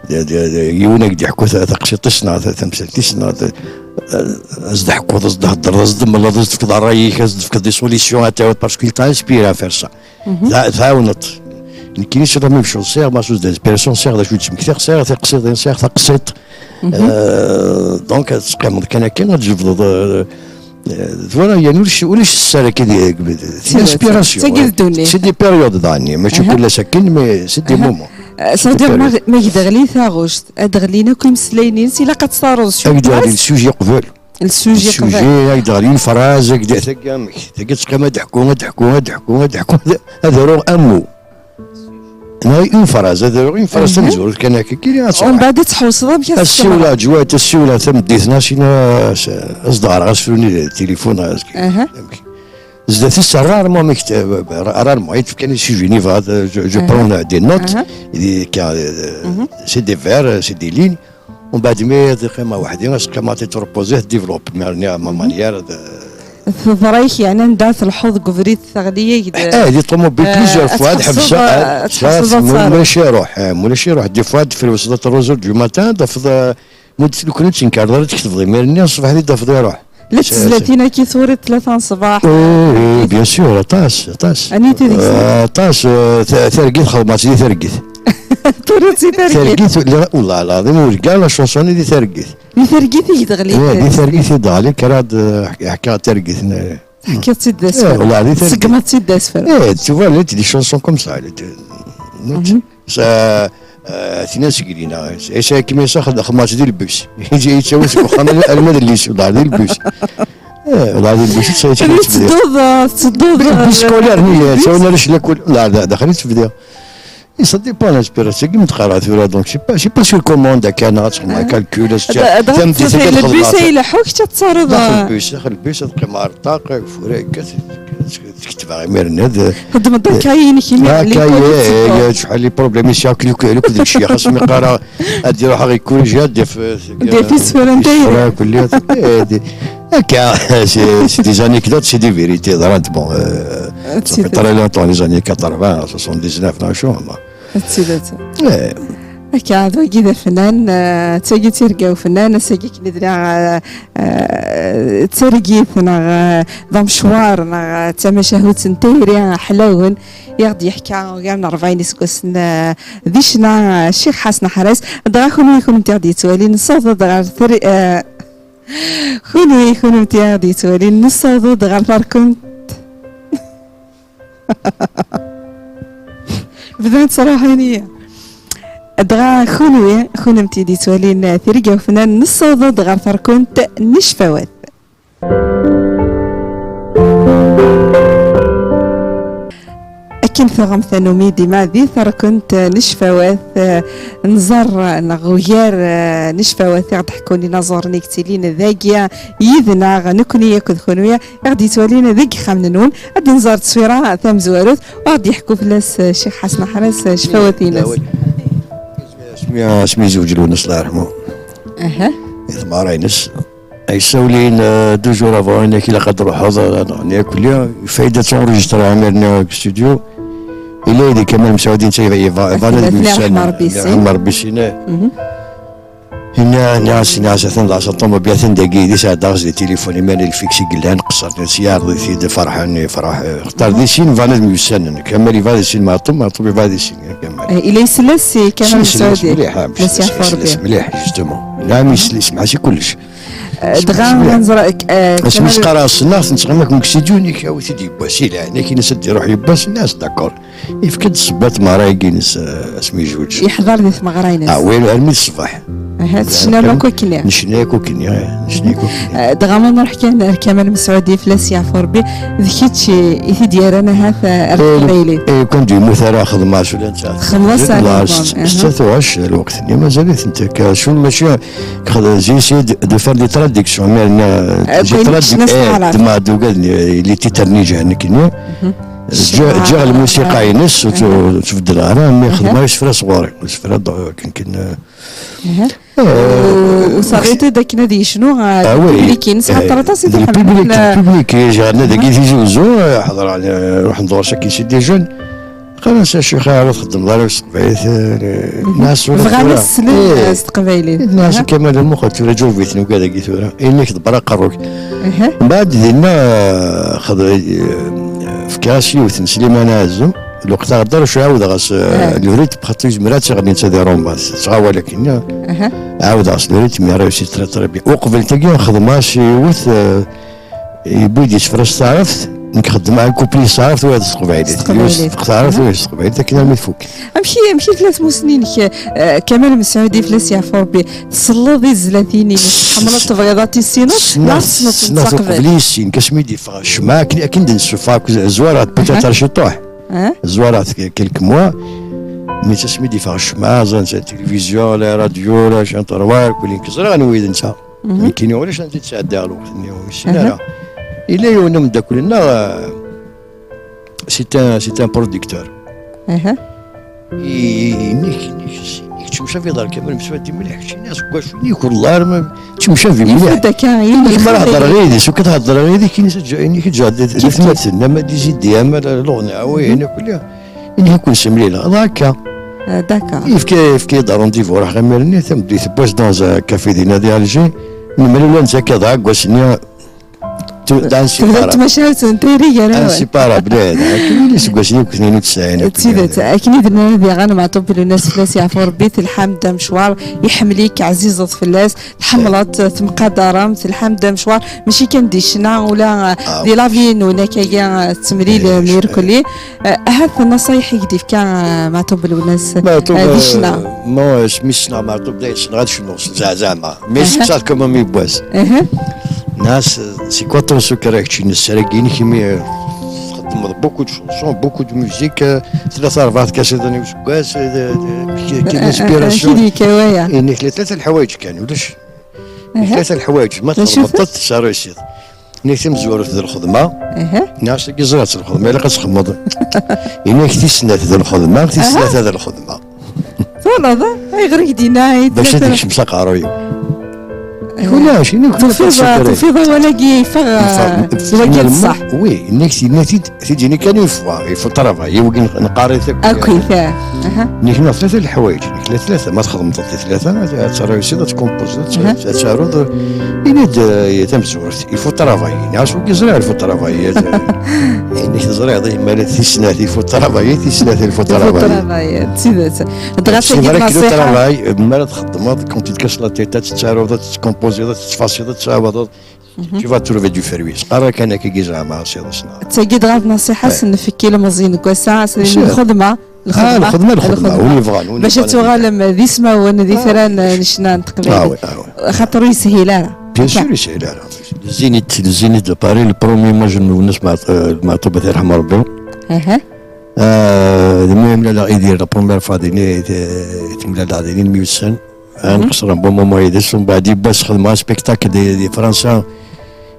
d, d, d, yiwen ad k-d-iḥku ta-, taqsiṭ-is neɣ ta-, tamsalt-is neɣ ta-, ad s-d-ḥkuḍ, ad s-d-heddreḍ, ad s-d-temmleḍ, ad s-d-tefkeḍ ṛṛay-ik, ad s-d-tefkeḍ des solutions, ad tawiḍ, parce que il t'a inspiré à faire ça. Tɛa-, tɛawneḍ. Nekkini s la même chose, sɛiɣ ma source d'inspiration, sɛiɣ d acu ttmektiɣ, sɛiɣ tiqsiḍin, sɛiɣ taqsiṭ. Euh, donc, ad teqqimeḍ kan akka, ad tjebdeḍ, euh, euh, voilà, yani ulac, ulac sser akka di, di, di l'inspiration. C'est des périodes daɣen, mačči kul ass akken, mais c'est des moments. Euh, ça veut dire, ma, ma k-d-teɣli taɣect, ad d-ɣlin akk imeslayen-ines, ilaq ad tt-taruḍ. Ad k-d-teɣli le sujet qbel. Le sujet qbel. Ad k-d-ɣli une phrase, ad k-d-, tagi amek, tagi teqqim ad d-ḥku, ad d-ḥku, ad d-ḥku, ad d-ḥku, ad, ad aruɣ un mot. Neɣ une phrase, ad aruɣ une phrase tamezwarut kan akka, kili ad truḥ. Umbeɛd ad tḥewṣeḍ amek ad tessiwleḍ. Ad ssiwleɣ ǧwat, ad ssiwleɣ tameddit-nni, sina, s-, ad s-d-ɣreɣ asefru-nni di tilifun, amek. Zdat-s, rarement mi kte-, rarement, il faut que je, je prends des notes, des, c'est des vers, c'est des lignes. ومن بعد ما تقيم وحدي، تقيم تروبوزي، ديفلوب، معناها ما مانيير. Teḍra-yak yeɛni anda telḥuḍ deg ubrid teɣli-yak-d? Eh, di ṭumubil, plusieurs fois ad ḥebseɣ, mulac iruḥ, mulac iruḥ. Des fois, ad tefriwseḍ à trois heures du matin, ad tafeḍ, ma d-, lukan ur d-tenkareḍ ara, tketbeḍ imir-nni, ṣṣbeḥ ad t-id-tafeḍ iruḥ. La tezlatin-agi turiḍ tlata n ṣṣbeḥ. Oui, oui, bien sûr, aṭas, aṭas. Anita deg-sent? Aṭas, targit xedmeɣ-tt di targit. Turiḍ-tt di targit? Targit, wallah lɛaḍim, urgaɣ la chanson-nni di targit. Di targit i d-teɣli. Di targit i d-teɣli, kra d-ḥkiɣ targit. Teḥkiḍ-tt-id d asefru. Tseggmeḍ-tt-id d asefru. Eh, tu vois, des chansons comme ça. Tin-a seg lina, issa akken issa xedmeɣ-tt di lebus. Yettawi seg uxxam alma d llis, wḍeɛ di lebus. Wḍeɛ di lebus, issa yettawi. Tettedduḍ, tettedduḍ. Di lebus scolaire-nni, ttawin arrac lakul, daxel i tt-bdiɣ. Ça dépend, l'inspiration. Qui me travaille là, donc, je sais pas, je sais pas sur commande, à quelle heure, sur ma calcul, tameddit ad xedmeɣ. Lebus ay ileḥḥu, kečč ad tettaruḍ. Daxel lebus, daxel lebus, ad qqimeɣ ar ṭṭaq, fura, yekkat, tketbeɣ imir-nni. Txeddmeḍ akayi-inek imir-nni. Akayi, acḥal les problèmes i sɛiɣ, lukan deg ccyax, asmi qqareɣ ad d-iruḥ ad ɣ-ikuriji, ad d-yaf isefra n tayri. Akka, c'est des anecdotes, c'est des vérités, ḍrant, bon, ça fait très longtemps, les années quatre-vingts, soixante-dix-neuf, non, je suis. D tidet. Akka, d wagi d afennan, d tagi d tirga ufennan, ass-agi akken i d-nniɣ, d targit neɣ d amecwar neɣ d tamacahut n tayri ḥlawen i ɣ-d-yeḥka ugar n rebɛin iseggasen di ccna Ccix Ḥasen Ḥaras. Dɣa kunwi kunemti i ɣ-d-yettwalin nessaweḍ-d ɣer tari-, kunwi kunemti i ɣ-d-yettwalin nessaweḍ-d ɣer tarkunt. Bdan ttruḥun-iyi. Dɣa kunwi, kunemti d-yettwalin tirga ufennan, nessaweḍ-d ɣer terkunt n ccfawat. Akken tuɣem tanumi dima di terkunt n ccfawat, nẓer neɣ ugar n ccfawat i ɣ-d-ḥekkun inaẓuren i yettilin dagi yid-neɣ, nekni akked kunwi. I ɣ-d-yettwalin deg yixxamen-nwen, ad d-nẓer tteswira tamezwarut, u ad ɣ-d-yeḥku fell-as Ccix Ḥasen Ḥaras ccfawat-ines. Asmi, asmi yezweǧ Lwennas, Allah yerḥmu. Aha. Di tmeɣra-ines, ay ssawlin, deux jours avant, yenna-k ilaq ad d-truḥeḍ, neɣni akk lli, fayda ad tenregistriḍ imir-nni deg studio. Illa yid-i Kamal Mesɛudi, netta yebɣa ad yemyussan. Ḥemmar Bisin. Yenna, nniɣ-as, nniɣ-as atan d aṣa ṭumubil, atan dagi yid-i, sɛeddaɣ-as di tilifun, imir lfiks i yellan, qeṣṣer, s yiɛreḍ-it-id, ferḥen, yefreḥ. Xtar di sin, bɣan ad myussanen. Kamal yebɣa di sin Meɛṭub, Meɛṭub yebɣa di sin Kamal. Ila yesla-s i Kamal Mesɛudi. Mliḥ, mliḥ, justement. Nɛam, yesla, yesmeḥ-as i kullec. Dɣa ma neẓra. Asmi s-qqareɣ ssneɣ-t, nettɣima-ken deg studio-nni, awi-t-id yiwwas, i leɛnaya-k, ini-as ad d-iruḥ yiwwas, nniɣ-as d'accord. Yefka-d ssebba i tmeɣra-agi-ines, asmi yezweǧ. Yeḥḍer di tmeɣra-ines. Ah, win, armi d ṣṣbeḥ. Aha, tecnam akk akkenni. Necna akk akkenni, necna akk akkenni. Dɣa ma nruḥ kan ar Kamal Mesɛudi, fell-as yeɛfu Rebbi, d kečč i t-id-yerran ahat ar teqbaylit. Eh, kan d-yemmut ara xedmeɣ-as ula netta. Xedmeɣ-as ar album. Setta tuɣac lweqt-nni, mazal-itent akka, cun mačči, j'ai essayé de, de faire des traductions, mais j'ai traduit, eh, d ma d-ugad, les titres-nni ǧǧiɣ nekkini. Ǧǧiɣ lmusiqa-ines, ur tt-beddleɣ ara, mi xedmeɣ isefra sɣur-i, isefra d-, akken kan. U terriḍ-t-id akken ad yecnu, ah, d lpiblik-ines, xaṭer aṭas i t-iḥemmlen. Lpiblik, lpiblik, yerna dagi Tizi Uzzu, ḥeḍreɣ, ruḥen ɣur-s akken si des jeunes. Qqaren-as a ccix, ara txeddmeḍ ara s teqbaylit, nas ula. Bɣan ad slen s teqbaylit. Nas Kamal Muxel, tura ǧaweb-iten ugad-agi tura. Yenna-k-d berra aqerru-k. Mbeɛd dinna, xed-, fkiɣ-as yiwet n Sliman Aɛezzu. Lweqt aɣeddar, acu ɛawdeɣ-as, le rythme, xaṭer yezmer ad tiɣni netta di Roma, tettɣawal akken. Ɛawdeɣ-as le rythme, réussi très, très bien. Uqbel tagi, xedmeɣ-as yiwet, yewwi-d isefra s taɛrabt, nekk xeddmeɣ un couplet s taɛrabt, wayeḍ s teqbaylit. Yiwet s taɛrabt, wayeḍ s teqbaylit, akken armi tfuk. Amek i, amek i tella tmussni-inek, eh, Kamal Mesɛudi, fell-as yeɛfu Rebbi, tselleḍ i tezlatin-ines, tḥemmleḍ, tebɣiḍ ad tissineḍ, neɣ tessneḍ s teqbaylit? Uqbel i yessin, asmi d-yeffeɣ ccemma, akken, akken d-nessufeɣ akk ẓwara, peut-être ar ciṭuḥ. Ẓwara quelques mois, mais asmi d-yeffeɣ ccemma, ẓran la télévision, la radio, la chanteur, wa, kulin ẓriɣ anwa i d netta. Nekkini ulac anda i d-sɛeddaɣ lweqt-nni, ur nessin ara. Yella yiwen n umeddakel-nneɣ, eh, C'est un, c'est un producteur. Aha. Inek, inek, inek, ttemcabi ḍar Kamal Meswati mliḥ, keččini aseggas-nni, kul ḍar, ma ttemcabi mliḥ. Yefud akka, yemlek. Ma hedreɣ yid-s, ukan hedreɣ yid-k, inek, inek, inek, d atmaten, ama d izidi, ama d luɣna, awi, inek, kulli, inek, kun semlileɣ, d akka. Ah, d'accord. Yefka, yefka-yi-d rendez-vous, ruḥ imir-nni, tameddit n wass dans un café dinna di Alger, nemlal ad nzakka dɣa deg wass-nni, Tu- d insépara- Tebda tmacahut n tayri gar-awen. Inséparables, akken yili seg wasmi i kutnin ur tesɛin. D tidet, akken i d-nnan diɣen, Meɛṭub Lwennas fell-as yeɛfu Rebbi, telḥam-d amecwar, iḥemmel-ik, ɛzizet fell-as, tḥemmleḍ-t, temqadarem, telḥam-d amecwar, mačči kan di ccna, ula, ah, di la vie-nwen akkagi, ah, tettemlilem irkelli. Ah, ahat nnaṣayeḥ i k-d-ifka, ah, Meɛṭub Lwennas, ah, di ccna. Ma, mi ssneɣ Meɛṭub, dayen ssneɣ ad cnuɣ, zeɛ-, zeɛma. Mais aha, c'est ça, quand même, yiwwas. Aha. Nas, c'est quoi ton secret, kečči, n ssrag-inek, imi, euh, txeddmeḍ beaucoup de chansons, beaucoup de musique, euh, tlata rebɛa tkasiḍin i useggas, euh, de, de, de, de l'inspiration. Acu d-yekka waya? Inek la tlata leḥwayeǧ kan, ulac. Aha. Tlata leḥwayeǧ, ma txedmeḍ, tettṣerrisiḍ. Inek timezwarut d lxedma. Aha. Nas, tagi ẓriɣ-tt lxedma, ilaq ad txedmeḍ. Inek tis snat d lxedma, tis tlata d lxedma. Twalaḍ, ayɣer i k-d-yenna i bac ad tlata tekcem s aqerruy-iw? Eh. Ulac, ini-k tufiḍ, tufiḍ awal-agi yeffeɣ, eh, wagi d ṣṣeḥ. Oui, inna-k, inna-t-id, tidi-nni kan une fois, il faut travailler, wagi neqqar-it akk. Akk, eh, aha. Inna-k neɣ tlata leḥwayeǧ, inna-k la tlata, ma txedmeḍ di tlata, ad terrew isid, ad tkompoziḍ, ad, aha, ad taruḍ, ini-d, eh, tamezwarut. Il faut travailler. Ɣas ur k-ẓriɣ, il faut travailler. Inek teẓriḍ, ma la tis snat, il faut travailler, tis snat, il faut travailler. Il faut travailler, d tidet. Dɣa tagi d nasiḥa. Travail, mi ara txeddmeḍ, quand tu te casses la tête, ad tettaruḍ, ad tettkompoziḍ, ad tettfasiḍ, ad tettɛawadeḍ, tu vas trouver du fruit. Qqar kan akka i zeɛma, s iḍesna. Tagi dɣa d nasiḥa s nfekk ilemẓi n wass-a, s lxedma. Ah, lxedma, lxedma, lxedma. Win yebɣan, win yebɣan. Bac ad tuɣalem d ismawen d itran n ccna n teqbaylit. Ah, oui, ah, oui. Axaṭer ur yeshil ara. Bien sûr, ur yeshil ara. Le Zénith, le Zénith de Paris, le premier match n Lwennas Meɛṭub, ad t-yerḥem Rebbi. Aha. Euh, d mi mlaleɣ Idir, la première fois dini, t-, temlaleɣ dini, mi ussan. Ah, nqeṣṣer un bon moment yid-s, umbeɛd yiwwas xedmeɣ spectacle di, di Fransa,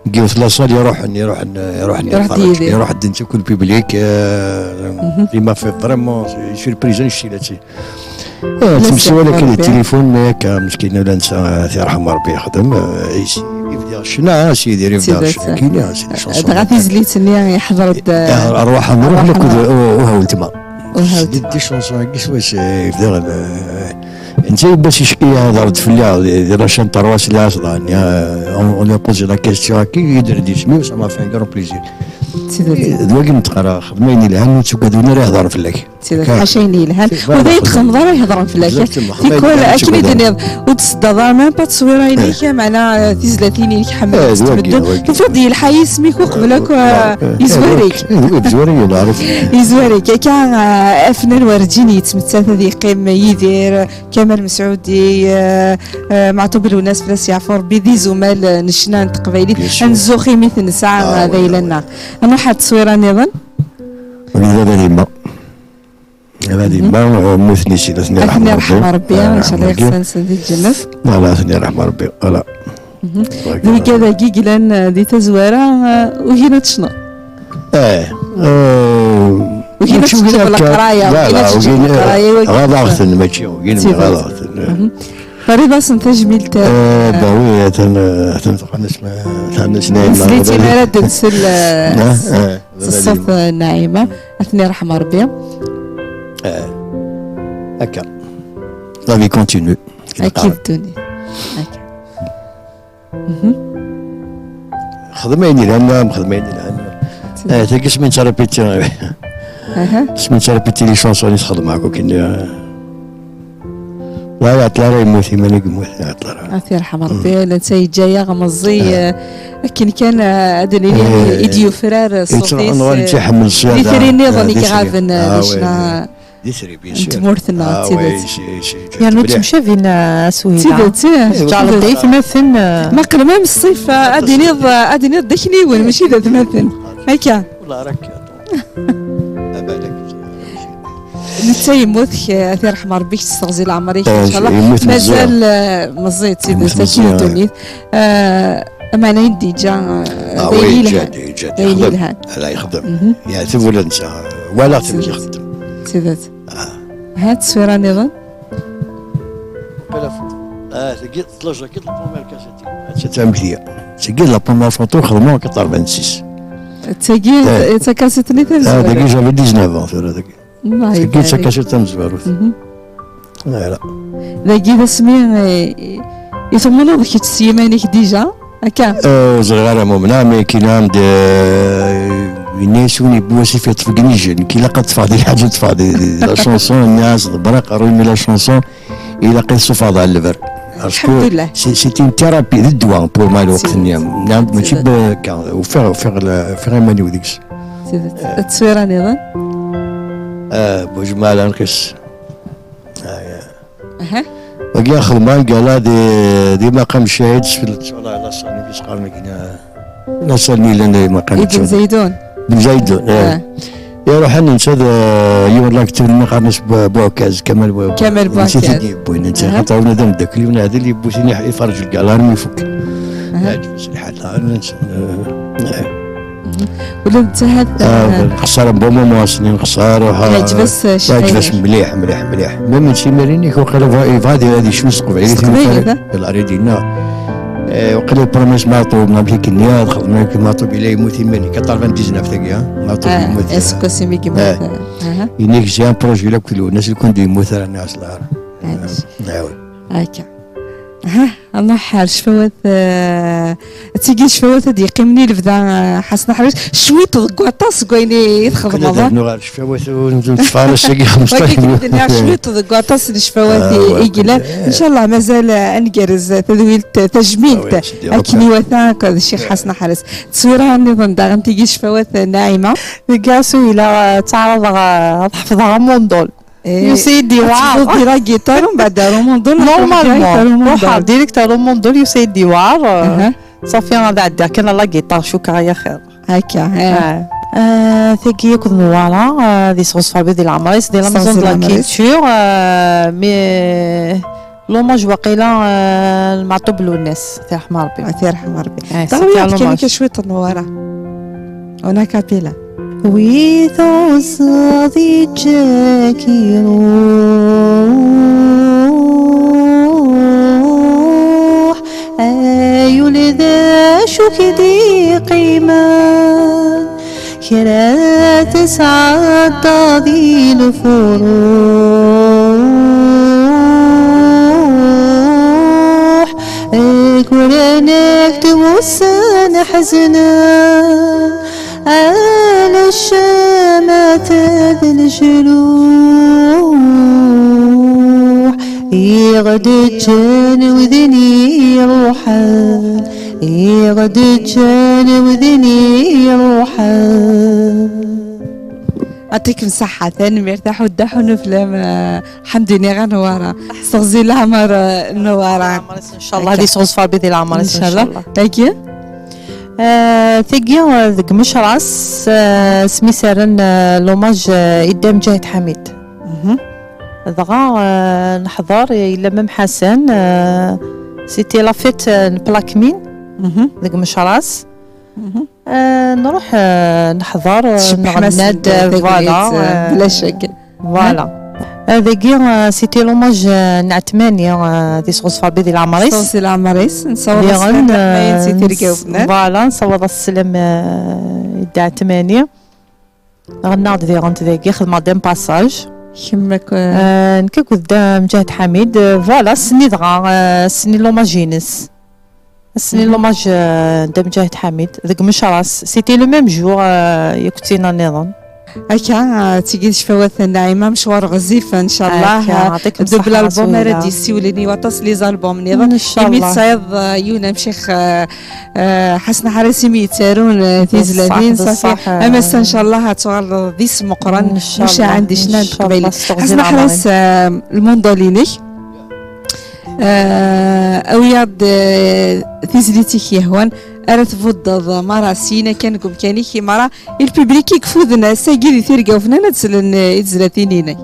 deg yiwet la salle, iruḥen, iruḥen, iruḥen, iruḥ-d yitfeṛṛeǧ, Yidir. Iruḥ-d netta akk le public, euh, il m'a fait vraiment une surprise, annect-ila. Ah, la ttemsiwal akken di ttilifun, ma akka, meskin, ula netta, ah, t-yerḥem Rebbi, yexdem, ah, is-, ibda ccna, ah, s Yidir, ibda ccna, kini, ah, c'est des chansons. Dɣa tizlit-nni, yeḥḍer-d, ah, arwaḥ, nruḥ, arwaḥ, nekked, ah, u-, uha weltma. Uha weltma. Des, des chansons-agi swayes, eh, ibda, eh, netta yiwwas icki, hḍer-d fell-i, di, di la chaîne trois, la, on, on lui a posé la question, akka, yedder-d isem-iw, ça m'a fait un grand plaisir. D tidet. Eh, d wagi nettqara, xdem ayen yelhan, ur ttugad win ara yehḍren fell-ak. Tidet, ḥaca ayen yelhan. Voilà, u d ayen txedmeḍ ara yehḍren fell-ak. Exactement. Tikwal, akken i d-tenniḍ, ur d-tesseddaḍ ara, même pas tteswira-inek, eh, meɛna, eh, tizlatin-inek ḥemmlen-tent medden. Tufiḍ-d yelḥa yisem-ik uqbel akk, eh, yezwar-ik. Yezwar-iyi, neɛref. Yezwar-ik. Akka, eh, afennan werǧin yettmettat ad yeqqim Yidir, Kamal Mesɛudi, eh, eh, Meɛṭub Lwennas fell-as yeɛfu Rebbi, d izumal, eh, n ccna n teqbaylit. Bien sûr. Ad nzux imi t-nesɛa, ah, d ayla-nneɣ. Ad nruḥ ar tteswira nniḍen. Wagi d baba d yemma. Ala, di ma, eh, mmuten i sin, ad ten-yerḥem Rebbi. Ad ten-yerḥem Rebbi, ah, ncallah, ixsan-sen di lǧennet. Ala, ad ten-yerḥem Rebbi, ala. D wigad-agi yellan, eh, di tazwara, eh, ugin ad tecnuḍ. Eh, eh, ugin ad tecnuḍ leqraya, ugin ad tecnuḍ leqraya, ɣaḍeɣ-ten, mačči, ugin ɣaḍeɣ-ten. Terriḍ-asen tajmilt, eh, eh, bah oui, atan, eh, atan tqanes ma, tqanes Naɛima. Zlit mi ara d-nsel, eh, s ṣṣut, eh, Naɛima. Ad ten-yerḥem Rebbi. Eh, akka. La vie continue. Akka i d ddunit. Akka. Xdem ayen yelhan, xdem ayen yelhan. Eh, tagi asmi nettrépéti. Aha. Asmi nettrépéti les chansons i txedmeɣ akk akken, eh, la, iɛeṭṭel ara yemmut, iman i yemmut, iɛeṭṭel ara. Ad t-yerḥem Rebbi, netta yeǧǧa-yaɣ meẓẓi, eh, akken kan, eh, ad d-nini, eh, i d-yufrar ṣṣut-is, eh, d itri nniḍen i iɣaben, eh, di ccna. Di tri, bien sûr. N tmurt-nneɣ, d tidet. Yernu ttemcabin, eh, aswir-a. D tidet, eh, d tidet. Ǧǧeɣ-d aytmaten, eh. Ma qlem am ṣṣif, eh, ad iniḍ, eh, ad iniḍ d akniwen, mačči d atmaten. Akka. Netta yemmut, k-, ad t-yerḥem Rebbi, kečč teɣzi leɛmer-ik, eh, ncallah. Yemmut meẓẓi. Mazal, eh, meẓẓi, d tidet, akken ddunit. Eh, Ameɛna i d-yeǧǧa, eh, d ayen yelhan. D ayen yelhan. Ala yexdem. Yeɛteb ula netta. Wala tebda ixeddem. Tidet. Ha, tteswira nniḍen? Ah, tagi, tlaja-agi d la première cassette. Atta tamekdi. Tagi d la première photo xedmeɣ quatre-vingt-six. Tagi, d takasit-nni tamezwarut. Ah, dagi j'avais dix-neuf ans, tura dagi. Tagi d takasit tamezwarut. Voilà. Dagi d asmi, eh, i tumneḍ kečč s yiman-ik déjà? Akka? Eh, ur ẓriɣ ara ma umneɣ, mais kina d, eh, yenna-yas win yewwi wasif yeṭṭef deg inijel. Nekk ilaq ad ṭṭfeɣ di lḥaǧa, ṭṭfeɣ di, di la chanson, nniɣ-as ḍebber aqerruy-nni la chanson, ilaq ad tessufɣeḍ ɣer lber. Parce que c'est, c'est une thérapie, d ddwa pour moi lweqt-nni. Nniɣ-am-d mačči akka, ufiɣ, ufiɣ la, ufiɣ iman-iw deg-s. Tteswira nniḍen? Ah, Buǧmal Anqis. Ah, ya. Wagi xedmeɣ lgala di, di Maqam Cahid, s la salle-nni i s-qqaren dagi, la salle-nni yellan di Maqam Cahid. Ibn Zaydun. Ibn Zaydun, eh. Iruḥen netta d, eh, yiwen n l'acteur-nni qqaren-as Bu-, Buɛkaz, Kamal Bu-, Kamal Buɛkaz. Netta i t-id-yewwin, netta xaṭer wina d ameddakel-iw, neɛdel, yewwi-t-in iḥ-, iferrej lgala armi ifuk. Yeɛǧeb-as lḥal, eh, eh. Ula d netta had-, ah, eh, nxeṣṣer un bon moment, ass-nni nxeṣṣer, ruḥ, yeɛǧeb-as, eh, ccetla-ines. Yeɛǧeb-as mliḥ, mliḥ, mliḥ. Même d timmarin-ik, waqila yebɣa, yebɣa ad, ad yecnu s teqbaylit. S teqbaylit, eh? Di lɛali dinna. Eh, waqila le premier Maɛṭub, neɣ amek akken-nni, ad xedmeɣ akken Maɛṭub yella yemmut iman-ik, quatre-vingt-dix-neuf tagi, ha? Maɛṭub yemmut, eh, aseggas imi yemmut, eh, aha. Ini-k ziɣ un projet la kullu, nas lkun d yemmut ara nniɣ s lɛar. Maɛlic. Eh, eh, oui. Akka. Aha, nruḥ ar ccfawat, eh, d tigi ccfawat ad yeqqimen i lebda, eh, Ḥasen Aḥric. Cwiṭ deg waṭas deg wayen i txedmeḍ, eh? Ad rnuɣ ar ccfawat ur nettfaṛas-agi xmesṭac. Wagi i d-nniɣ cwiṭ deg waṭas n ccfawat i, i yellan. Ncallah mazal, eh, ad ngerrez, eh, tadwilt, eh, tajmilt. Ah, oui, akken iwata akked Ccix Ḥasen Aḥric. Tteswira nniḍen daɣen tigi ccfawat, eh, Naɛima. Deg asu ila, eh, ttaɛraḍeɣ, eh, ad ḥefḍeɣ amundul. Eh, yusa-yi-d yewɛer. Ad tebduḍ di la guitare, umbeɛd ar umundul, neɣ truḥ direct ar umundul? Normalement, ruḥeɣ direct ar umundul, yusa-yi-d yewɛer. Aha. Ṣafi, ad ɛeddiɣ kan ar la guitare, cukkeɣ aya xir. Akka, eh. Ah. Ah, tagi akked Newwara, ah, di sɣus Rebbi di leɛmer-is, di la maison de la culture, ah, mais l'hommage waqila, ah, n Maɛṭub Lwennas, tirḥem Rebbi. Ah, tirḥem Rebbi. Ah, taɣwiḍ kan akka cwiṭ n Newwara. En a cappella. Wi teɣseḍ iǧǧa-k iruḥ, ay ul d acu k-d-iqqimen, kra tesɛeddaḍ i lfuruḥ, deg wuraren-ik d wussan ḥeznen. Ala ccamata d lejruḥ, i ɣ-d-ǧǧan widen iruḥen, i ɣ-d-ǧǧan widen iruḥen. Yeɛṭikem ṣṣeḥḥa, tanemmirt a Ḥudda Ḥunuflam, eh, Ḥemdi niɣ a Newwara. S teɣzi n leɛmer, eh, Newwara. Ncallah, ad yesɣezfer Rebbi di leɛmer-is, ncallah. Tagi? Eh, tagi, eh, deg Mecras, eh, asmi s-rran, eh, l'hommage, eh, i Dda Mǧahid Ḥamid. Dɣa, eh, neḥḍer, yella Mam Ḥasan, eh, c'était la fête, eh, n Plakmin, deg Mecras. Eh, nruḥ, eh, neḥḍer, eh, nɣenna-d, eh, voilà, eh, bla ccek. Voilà. Eh, dagi, eh, c'était l'hommage, eh, n Ɛetmani, eh, ad yesɣezfer Rebbi di leɛmer-is. Sɣezfer di leɛmer-is, nessaweḍ-as leḥmaya si tirga ufnan. Voilà, nessaweḍ-as sslam, eh, i Dda Ɛetmani. Ɣennaɣ-d diɣen dagi, xedmeɣ-d un passage. Kemm ak-, eh, nekk akked Dda Mǧahid Ḥamid, eh, voilà, ass-nni dɣa, eh, ass-nni l'hommage-ines. Ass-nni l'hommage, euh, Dda Mǧahid Ḥamid, deg Mecras. C'était le même jour, euh, yakk d tinna nniḍen. Akka, euh, tigi d ccfawat n Naɛima, mecwar ɣezzif, ncallah. Akka, yeɛṭikem ṣṣeḥḥa. Double album ara d-yessiwlen i waṭas les albums nniḍen. Ncallah. Imi tesɛiḍ, euh, yiwen amcix, euh, euh, Ḥasen Ḥaris imi yettarun, euh, tizlatin, ṣafi. Am ass-a, ncallah, ad tuɣaleḍ d isem meqqren, ncallah, mucaɛen di ccna n teqbaylit. Ḥasen Ḥaris, euh, lmunḍul-inek. Eh, awi-yaɣ-d, eh, tizlit-ik yehwan, ara tbuddeḍ mara syin akan deg umkan-ik, imara i lpiblik i yefuden ass-agi di tirga ufnan ad slen, eh, i tezlatin-inek.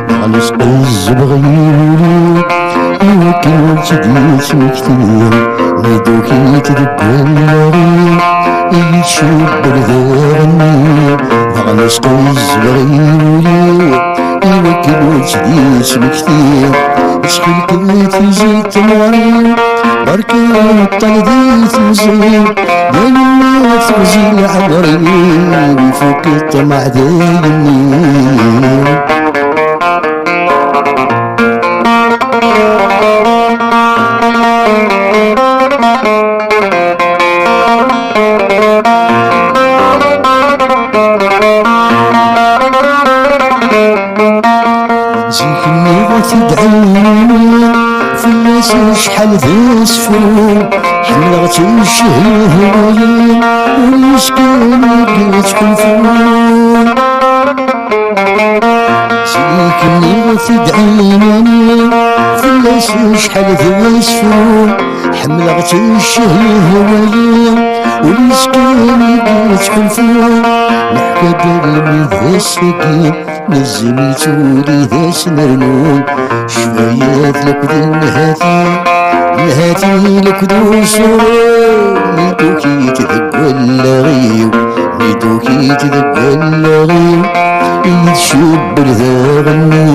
Neɣ nesqezzeb ɣiwli, iwakken ur tt-id-yettmekti, mi d-tuki-t deg wallaɣ-iw, i yi-tcubbel daɣenni. Neɣ nesqezzeb ɣiwli, iwakken ur tt-id-yettmekti, ttxil-k tizi temɣer-iw, berka ṭṭal di temẓi, dayen ma teɣzi leɛmer-iw, ifuk ṭṭmeɛ dayenni. Zik-nni ɣef-id ɛinani, fell-as acḥal d asefru, ḥemmleɣ-tt ccehhwayen, ur yeskan i yettḥulfun. Zik-nni ɣef-id ɛinani, fell-as acḥal d asefru, ḥemmleɣ-tt ccehhwayen, ur yeskan i yettḥulfun. Neḥka-d almi d ass-agi, nezzem-itt uli d ass n rnu, ccfayat lekdin nhati, nhati lekd uṣur, mi d-tuki-t deg wallaɣ-iw, mi d-tuki-t deg wallaɣ-iw, i yi-tcubbel daɣenni,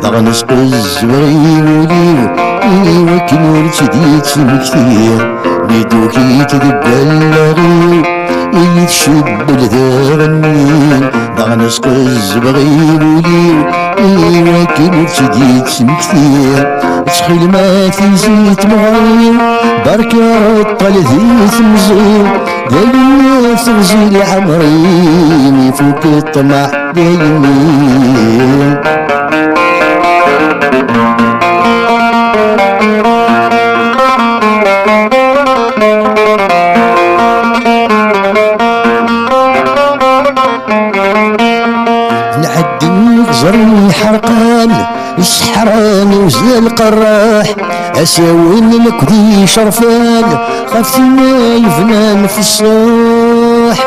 daɣen sqezzbeɣ i wul-iw, i wakken ur tt-id-yettmekti, mi d-tuki-t deg wallaɣ-iw, i yi-tcubbel daɣenni, daɣen sqezzbeɣ i wul-iw, i wakken ur tt-id-yettmekti. Ttxil ma tizi tmeɣri, berka ṭṭal di temẓi, dayen teɣzi leɛmer-im, ifuk ṭṭmeɛ dayenni. Nɛeddi ẓer iḥerqan, sseḥran uzal qerraḥ, asawen lekdi icerfan, ɣef tina yebnan f ṣṣeḥ.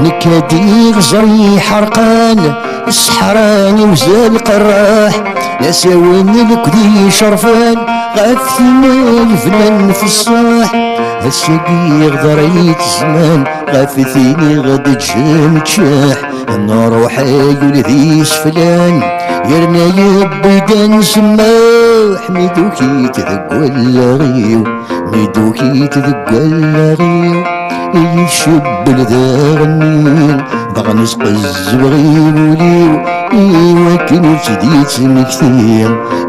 Nekka-d iɣzer iḥerqan, sseḥran uzal qerraḥ, d asawen lekdi icerfan, ɣef tina yebnan f ṣṣeḥ. Ass-agi ɣder-it zzman, ɣef tin i ɣ-d-ǧǧen ččeḥ, nruḥ ay ul d iseflan, yerna yewwi-d ansemmeḥ, mi d-tuki-t deg wallaɣ-iw, mi d-tuki-t deg wallaɣ-iw, i yi-tcubbel daɣenni, daɣen sqezzbeɣ i wul-iw, i wakken ur tt-id-yettmekti,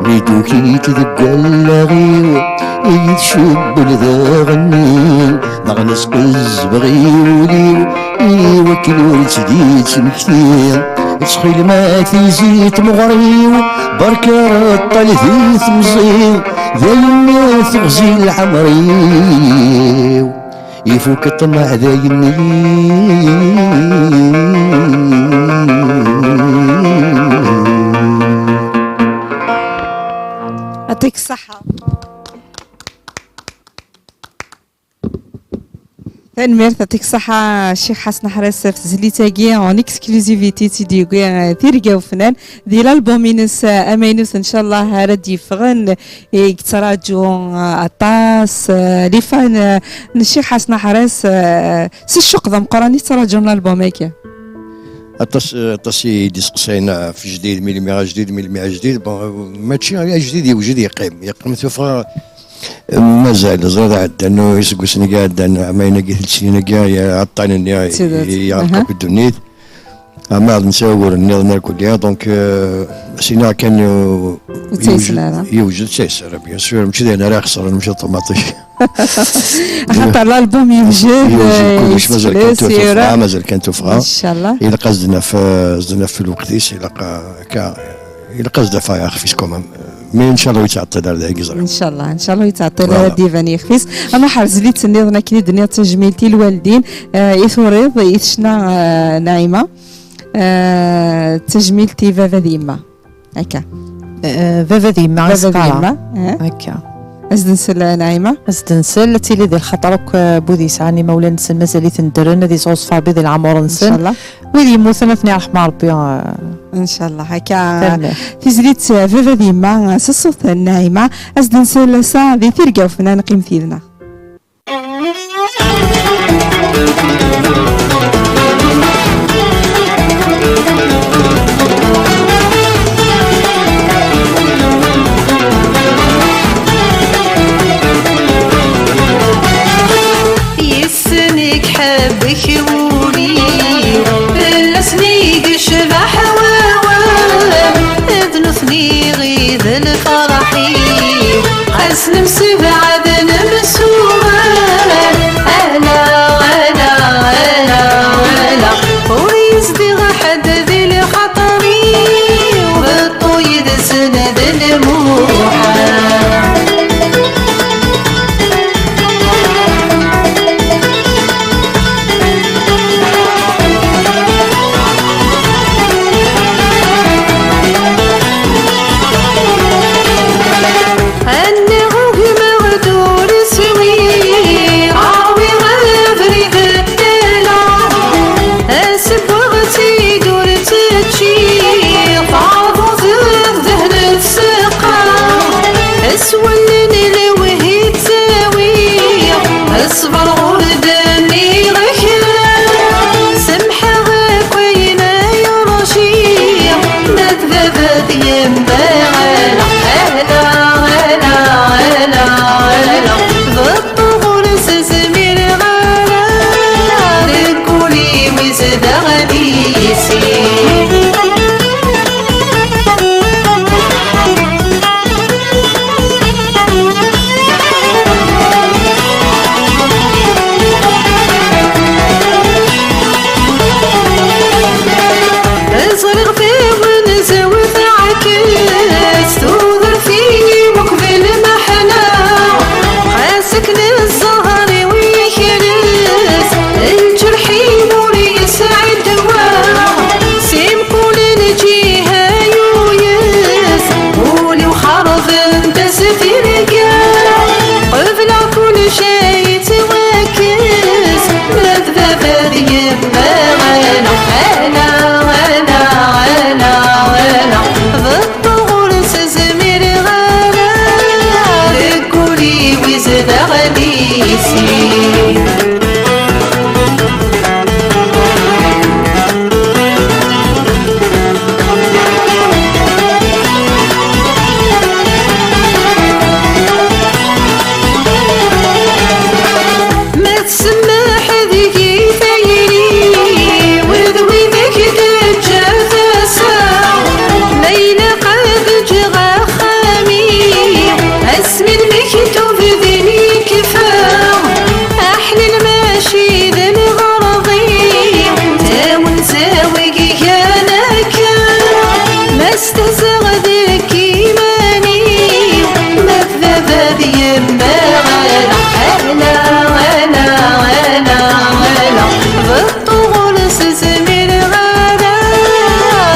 mi d-tuki-t deg wallaɣ-iw, i yi-tcubbel daɣenni, daɣen sqezzbeɣ i wul-iw, i wakken ur tt-id-yettmekti. Ttxil ma tizi tmeɣri-w, berka ṭṭal di temẓi, dayen teɣzi leɛmer-iw, ifuk ṭṭmeɛ dayenni. Yɛṭik ṣṣeḥḥa. Tanemmirt, yɛṭik ṣṣeḥḥa, Ccix Ḥasen Aḥras, ɣef tezlit-agi en exclusivité i tt-id-yewwi, eh, Tirga Ufnan, di l'album-ines, eh, amaynut, ncallah, ara d-yeffɣen, i yettraǧu, eh, aṭas, eh, les fans, eh, n Ccix Ḥasen Aḥras, eh, s ccuq d ameqqran i ttraǧun l'album-agi. Aṭas, aṭas i d-iseqsayen ɣef jdid, melmi ajdid, melmi ajdid. Bon, mačči ajdid yewjed yeqqim, yeqqim tuffɣa. Mazal, ẓriɣ ɛeddan iseggasen-agi ɛeddan, ɛamayen-agi, tilsin-agi, aṭṭan-nni, tidet, yeɛreq akk ddunit. Ama d netta ugur nniḍen irkelli, donc, euh, sinaɣ kan, euh, ur ttaysen ara. Yewjed, ttaysen ara, bien sûr, mačči d ayen ara ixesren, mačči d ṭumaṭic. Axaṭer l'album yewjed, yewjed, eh, kullec, mazal kan tuffɣa, mazal kan tuffɣa. Inchallah. Ilaq ad s-d-naf, eh, s-d-naf lweqt-is, ilaq, eh, akka, ilaq ad s-d-naf axef-is quand même. Mais inchallah ur yettɛeṭṭil ara dagi, ẓriɣ. Inchallah, inchallah ur yettɛeṭṭil ara ad d-iban yixef-is. Ama ḥerz li tenniḍ, akken i d-tenniḍ, tajmilt i lwaldin, eh, i turiḍ, i tecna, eh, Naɛima. Eh, tajmilt i baba d yemma. Akka. Eh, baba d yemma, baba d yemma, eh. Akka. Ad s-d-nsel Naɛima. Ad s-d-nsel, ad tili di lxaṭer akk, eh, n wid yesɛan imawlan-nsen mazal-iten ddren, ad yesɣuṣṣef Ṛebbi di leɛmur-nsen. Incallah. Wid yemmuten ad ten-yerḥem Ṛebbi, eh. Incallah. Akka, tanemmirt. Tizlit, eh, Baba d Yemma, eh, s ṣṣut n Naɛima, ad s-d-nsel ass-a di tirga ufennan, qqimet yid-neɣ. Yes-sen i iḥebbek wul-iw, fell-asen i yecbeḥ wawal, d nutni i d lferḥ-iw. Ɣas nemsebɛad nemsuɣal, ala, ala, ala, ala, ur yezdiɣ ḥedd di lxaṭer-iw, beṭṭu yid-sen d lmuḥal. Annaɣ ugmeɣ-d ur swiɣ, ṛwiɣ abrid n tala, asewweɣ-tt-id ur tt-ččiɣ, taḍut tdehnet seqqaɣ, s wallen n lewhi ttawiɣ, ṣṣber ur d-nniɣ kra, semḥeɣ akk ayen ay rjiɣ, ma d baba d yemma, ala, ala, ala, ala, ala, beṭṭu ur s-zmireɣ ara, deg wul-iw izdeɣ di sin. Ẓriɣ tawenza-w tɛekket tudert-iw akked lmeḥna, ɣas akken zzher-iw yekres, lǧerḥ-iw ur yesɛi ddwa, si mkul lǧiha yuyes, ul-iw xerben-as tirga, qebleɣ kullec ay yettwakkes, ma d baba d yemma, ala, ala, ala, ala, ala, beṭṭu ur s-zmireɣ ara, deg wul-iw izdeɣ di sin. Ma tsemmeḥ deg-i tayri-w d widak d-teǧǧa tasa, ma ilaq ad ǧǧeɣ axxam-iw, asmi lmektub din yekfa, aḥlil mačči d lɣerḍ-iw, tawenza-w i igan akka, ma stehzaɣ deg iman-iw, ma d baba d yemma, ala, ala, ala, ala, ala, beṭṭu ur s-zmireɣ ara,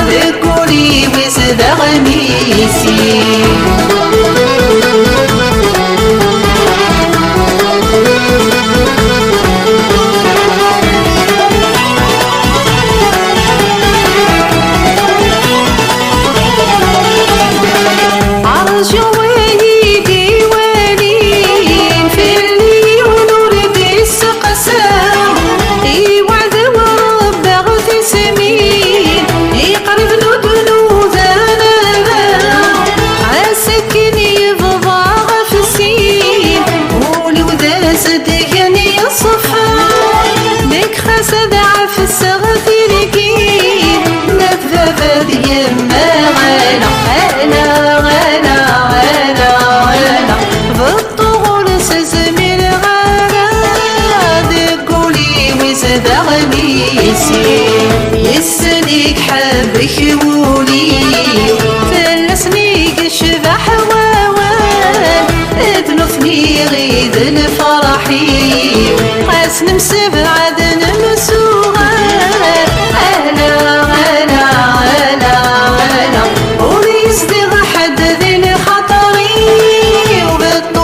deg wul-iw izdeɣ di sin. Rǧu wid iwalin fell-i, yiwen ur d-isteqsa. Iwɛed Rebbi ɣef tismin, iqrib ur d-nudan ara. Ɣas akken yebḍa ɣef sin, ul-iw d azedgan yeṣfa. Nekk xas ad ɛefseɣ tirgin, ma d baba d yemma, ala, ala, ala, ala, ala, beṭṭu ur s-zmireɣ ara, deg wul-iw izdeɣ di sin. Yes-sen i iḥebbek wul-iw, fell-asen i yecbeḥ wawal, d nutni i d lferḥ-iw, ɣas nemsebɛad nemsuɣal, ala, ala, ala, ala, ur yezdiɣ ḥedd di lxaṭer-iw, beṭṭu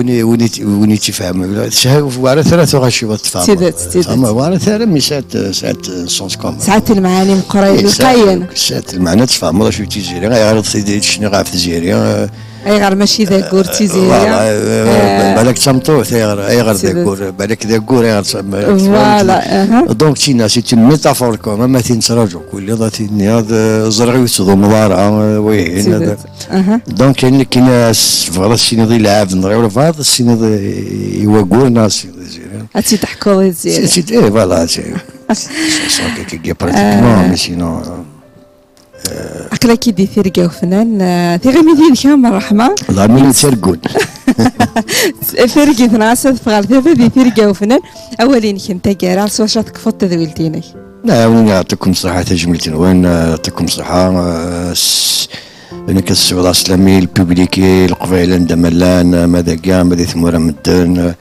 win i- win i- win i tt-ifehmen. Teshel, ur ara tara tuɣ acciḍ ad tfehmeḍ. Tidet, tidet. Tfehmeḍ, ur ara tara, mi sɛant, sɛant sens commun. Sɛant lmeɛani meqqrayen, eh, lqayen. Sɛant lmeɛna, tfehmeḍ acu i d tiziri, ayɣer i d-tecna ɣef tiziri, eh, Ayɣer mačči d aggur d tiziri? Voilà, eh, eh, balak d tameṭṭut, ayɣer, ayɣer d aggur, balak d aggur, ayɣer d tam-, voilà, aha. Donc, tina, c'est une métaphore quand même, ma tin ttraǧu kul iḍ, a tin-nniḍ, eh, ẓriɣ ur tettdumeḍ ara, eh, wihin, donc, ayen akken tebɣiḍ ad tiniḍ i lɛebd neɣ i walbeɛḍ, ad tiniḍ i, i waggur neɣ ad tiniḍ i tiziri. Ad tt-id-teḥkuḍ i tiziri. C'est, c'est, eh, voilà, c'est, c'est ça, pratiquement, mais sinon, euh, Aql-ak-id di Tirga Ufnan, eh, tiɣimit yid-k, am ṛṛeḥma. La minute d targult. Targit-nneɣ ass-a teffeɣ ɣer taba di tirga ufnan. Awal-inek n taggara, s wacu ara tekfuḍ tadwilt-inek? نعم، يعطيكم الصحة تجميلة وين، يعطيكم الصحة. آه، س-، أنا كنسيو راه سلامي البوبليكي القبايل عندما لان، ما داكا، ما دي ثمورة مدن.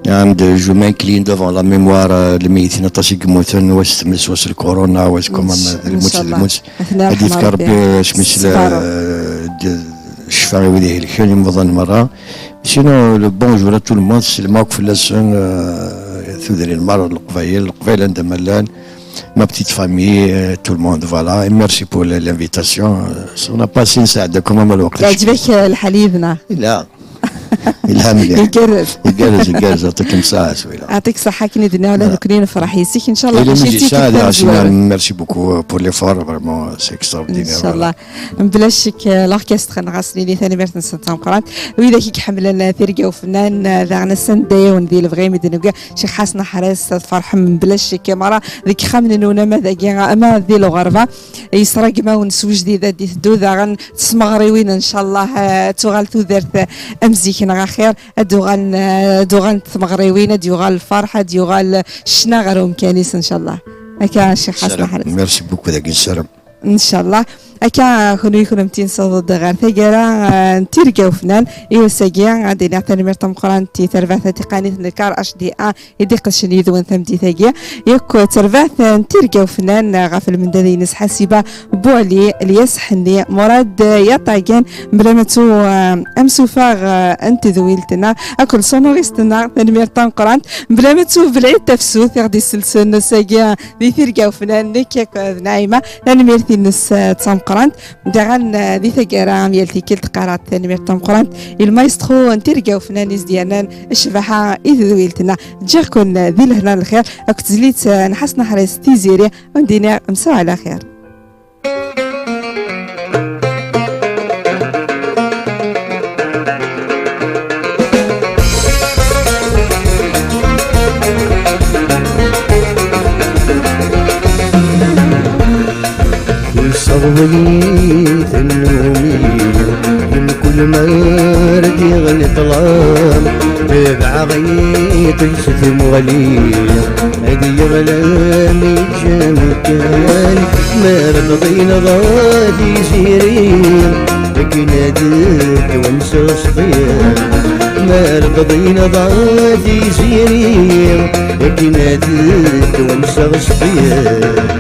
نعم، de jour m'incline devant la mémoire, آه، الميتين aṭas i yemmuten, واس تمس، واس الكورونا، واس كوما، الموت، الموت. هادي يفك ربي، آه، سميت لا، آه، د-، الشفاء ويديه الكل يمضان مرة. Sinon, le bonjour à tout le monde, c'est le Mac Flasson, euh, Thudri Mar, le Kvaïl, le Kvaïl Andamalan, ma petite famille, euh, tout le monde, voilà. Et merci pour le- l'invitation. Euh, on a passé une salle de comme à Malouak. يعجبك الحال يدنا؟ لا. لا، مليح. يقرز. يقرز، يقرز، يعطيكم الصحة، سويلة. يعطيك الصحة، كي ندنا ولا نكرين فرح يسيك، إن شاء الله. إلا كل شيء مجي تيكي ساعة، كان عشنا. زوين. Merci beaucoup pour l'effort, vraiment, c'est extraordinaire, إن شاء الله. Voilà. Bla ccek, l'orchestre n Ɣaslili, tanemmirt-nsen d tameqqrant. Widak i iḥemmlen tirga ufennan, daɣen ass-a nedda-yawen di lebɣi, mi d-nugi Ccix Ḥasen Aḥris, tferḥem bla ccek, mara deg yixxamen-nwen, ama dagi, ama di lɣerba. Yesragem-awen s wejdid ad d-iteddu, daɣen s tmeɣriwin, ncallah, eh, ad tuɣal tudert, eh, am zik neɣ axir, ad d-uɣalen, eh, ad d-uɣalent tmeɣriwin, ad d-yuɣal lferḥ, ad d-yuɣal ccna ɣer umkan-is, ncallah. Akka, Ccix Ḥasen Aḥris. Merci beaucoup, dagi nessaram. Ncallah. Akka, kunwi kunemti nessaweḍ-d ɣer taggara, eh, n tirga ufnan. I wass-agi, ad d-iniɣ tanemmirt tameqqrant i terbaɛt tatiqanit n lkar H D A i d-iqedcen yid-wen tameddit-agi. Yakk d terbaɛt n tirga ufnan, eh, ɣef lmendad-ines Ḥasiba Buɛli, Lyas Ḥenni, Murad, eh, Yaṭagan, mebla ma ttu, eh, amsufaɣ, eh, n tedwilt-nneɣ, akked sonorist-nneɣ, tanemmirt tameqqrant, mebla ma ttu Belɛid Tafsut, i ɣ-d-iselsen ass-agi, eh, di tirga ufnan, nekk akked Naɛima, tanemmirt-ines, eh, d tameqqrant. Daɣen, eh, di taggara, am yal tikkelt, qqareɣ-d tanemmirt tameqqrant i lmaestro n tirga ufnan i s-d-yernan ccbaḥa i tedwilt-nneɣ. Ǧǧiɣ-ken, eh, di lehna n lxir, akked tezlit, eh, n Ḥasen Aḥris Tiziri, u n-d-iniɣ msaw ɛla xir. Yessaweḍ-iyi tannumi, mkul ma ara d-iɣli ṭṭlam, tebɛeɣ iṭij s tmuɣli, ad yeɣli mi ǧǧan kan, mi ara tḍineḍ a tiziri, akken ad d-twenseɣ s ṭṭlam. Mi ara tḍineḍ a tiziri, akken ad d-twenseɣ s ṭṭlam.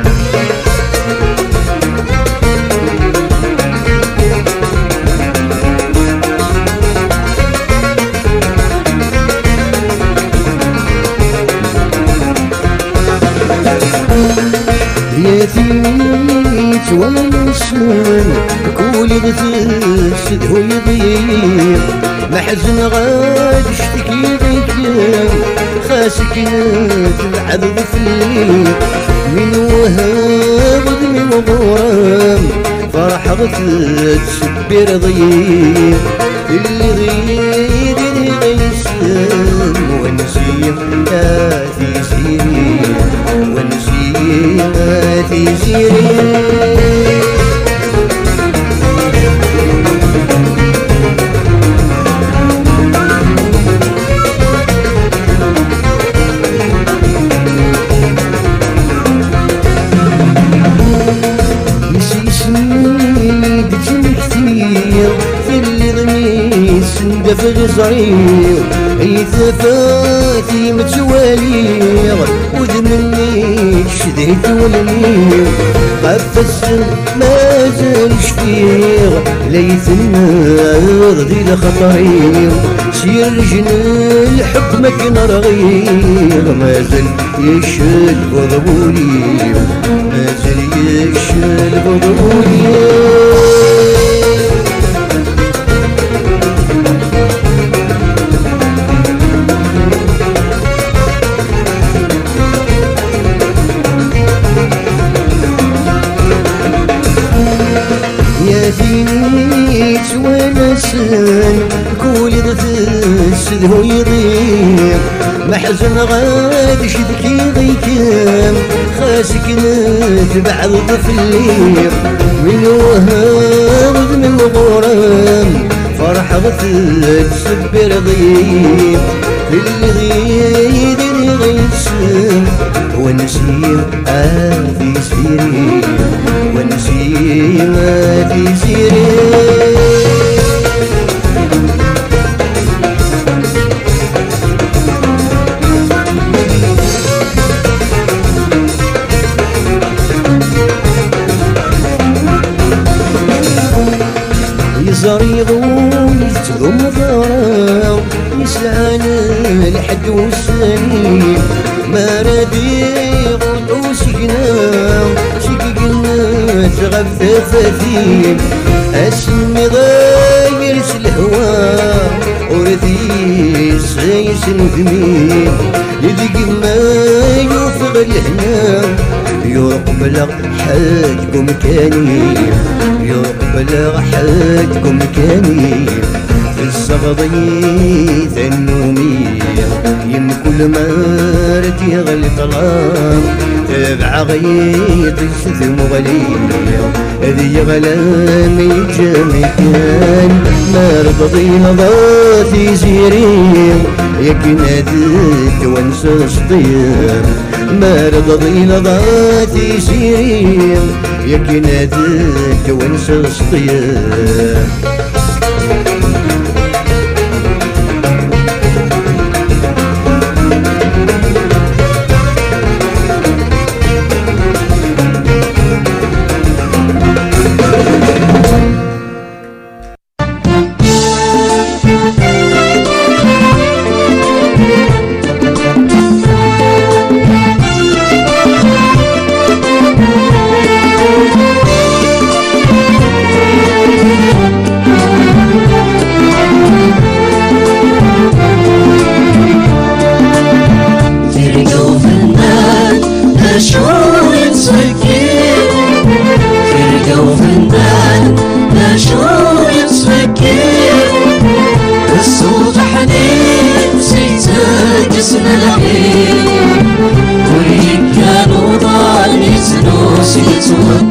Ya tin yettwansen, kul iɣ tessedhuyeḍ-iyi. Ma ḥezneɣ ad cetkiɣ i kemm, xas akken tebɛdeḍ fell-i. Mi nwehheɣ d mi nɣurem, ferḥeɣ tettbirḍ-iyi. Telliḍ yid-i di ɣisem, wanzi a tiziri, wanzi a tiziri. Yesisni d tmekti, telliḍ mi sendafeɣ iẓri-w, ay tafat i m-ttwaliɣ, udem-nni cedhi-t wallen-iw, ɣef assen mazal cfiɣ, la yi-tenniḍ di lxaṭer-iw, s yirjen n lḥebb makken rɣiɣ, mazal yeccelbeḍ wul-iw, mazal yeccelbeḍ wul-iw. Ya tin yettwanasen, kul iḍ tessedhuyeḍ-iyi. Ma ḥezneɣ ad cedkiɣ i kemm, xas akken tebɛdeḍ fell-i. Mi nwehheɣ d mi nɣurem, Ferḥeɣ tettṣebbireḍ-iyi, telliḍ yid-i diɣ yes-m, wansi a tiziri, wansi a tiziri. Yeẓra yiwen ur yettdumu ara, yesɛan lḥedd wussan-im, mi ara d-iɣuṭ usigna seg igennet ɣef tafat-im, asemmiḍ ay yers lehwa ur t-yesɛi s nudmi, deg-m ay ufiɣ lehna, yur qebleɣ ḥedd deg umkan-im, yur qebleɣ ḥedd deg umkan-im. Tessaɣeḍ-iyi tannumi, yemkul ma ara d-yeɣli ṭṭlam, tebɛeɣ yiṭij tmuɣli, ad yeɣli mi yeǧǧa amkan. Ma ara tḍileḍ a tiziri, yakan ad twanseḍ s ṭṭyem. Ma ara tḍileḍ a tiziri, yakan ad twanseḍ s ṭṭyem. Tirga ufennan d acu yettfekkir, tirga ufennan d acu yettfekkir, ṣṣut ḥnin s yetteddes lḥir, ur yekkan uḍan yettnus yettwekkir.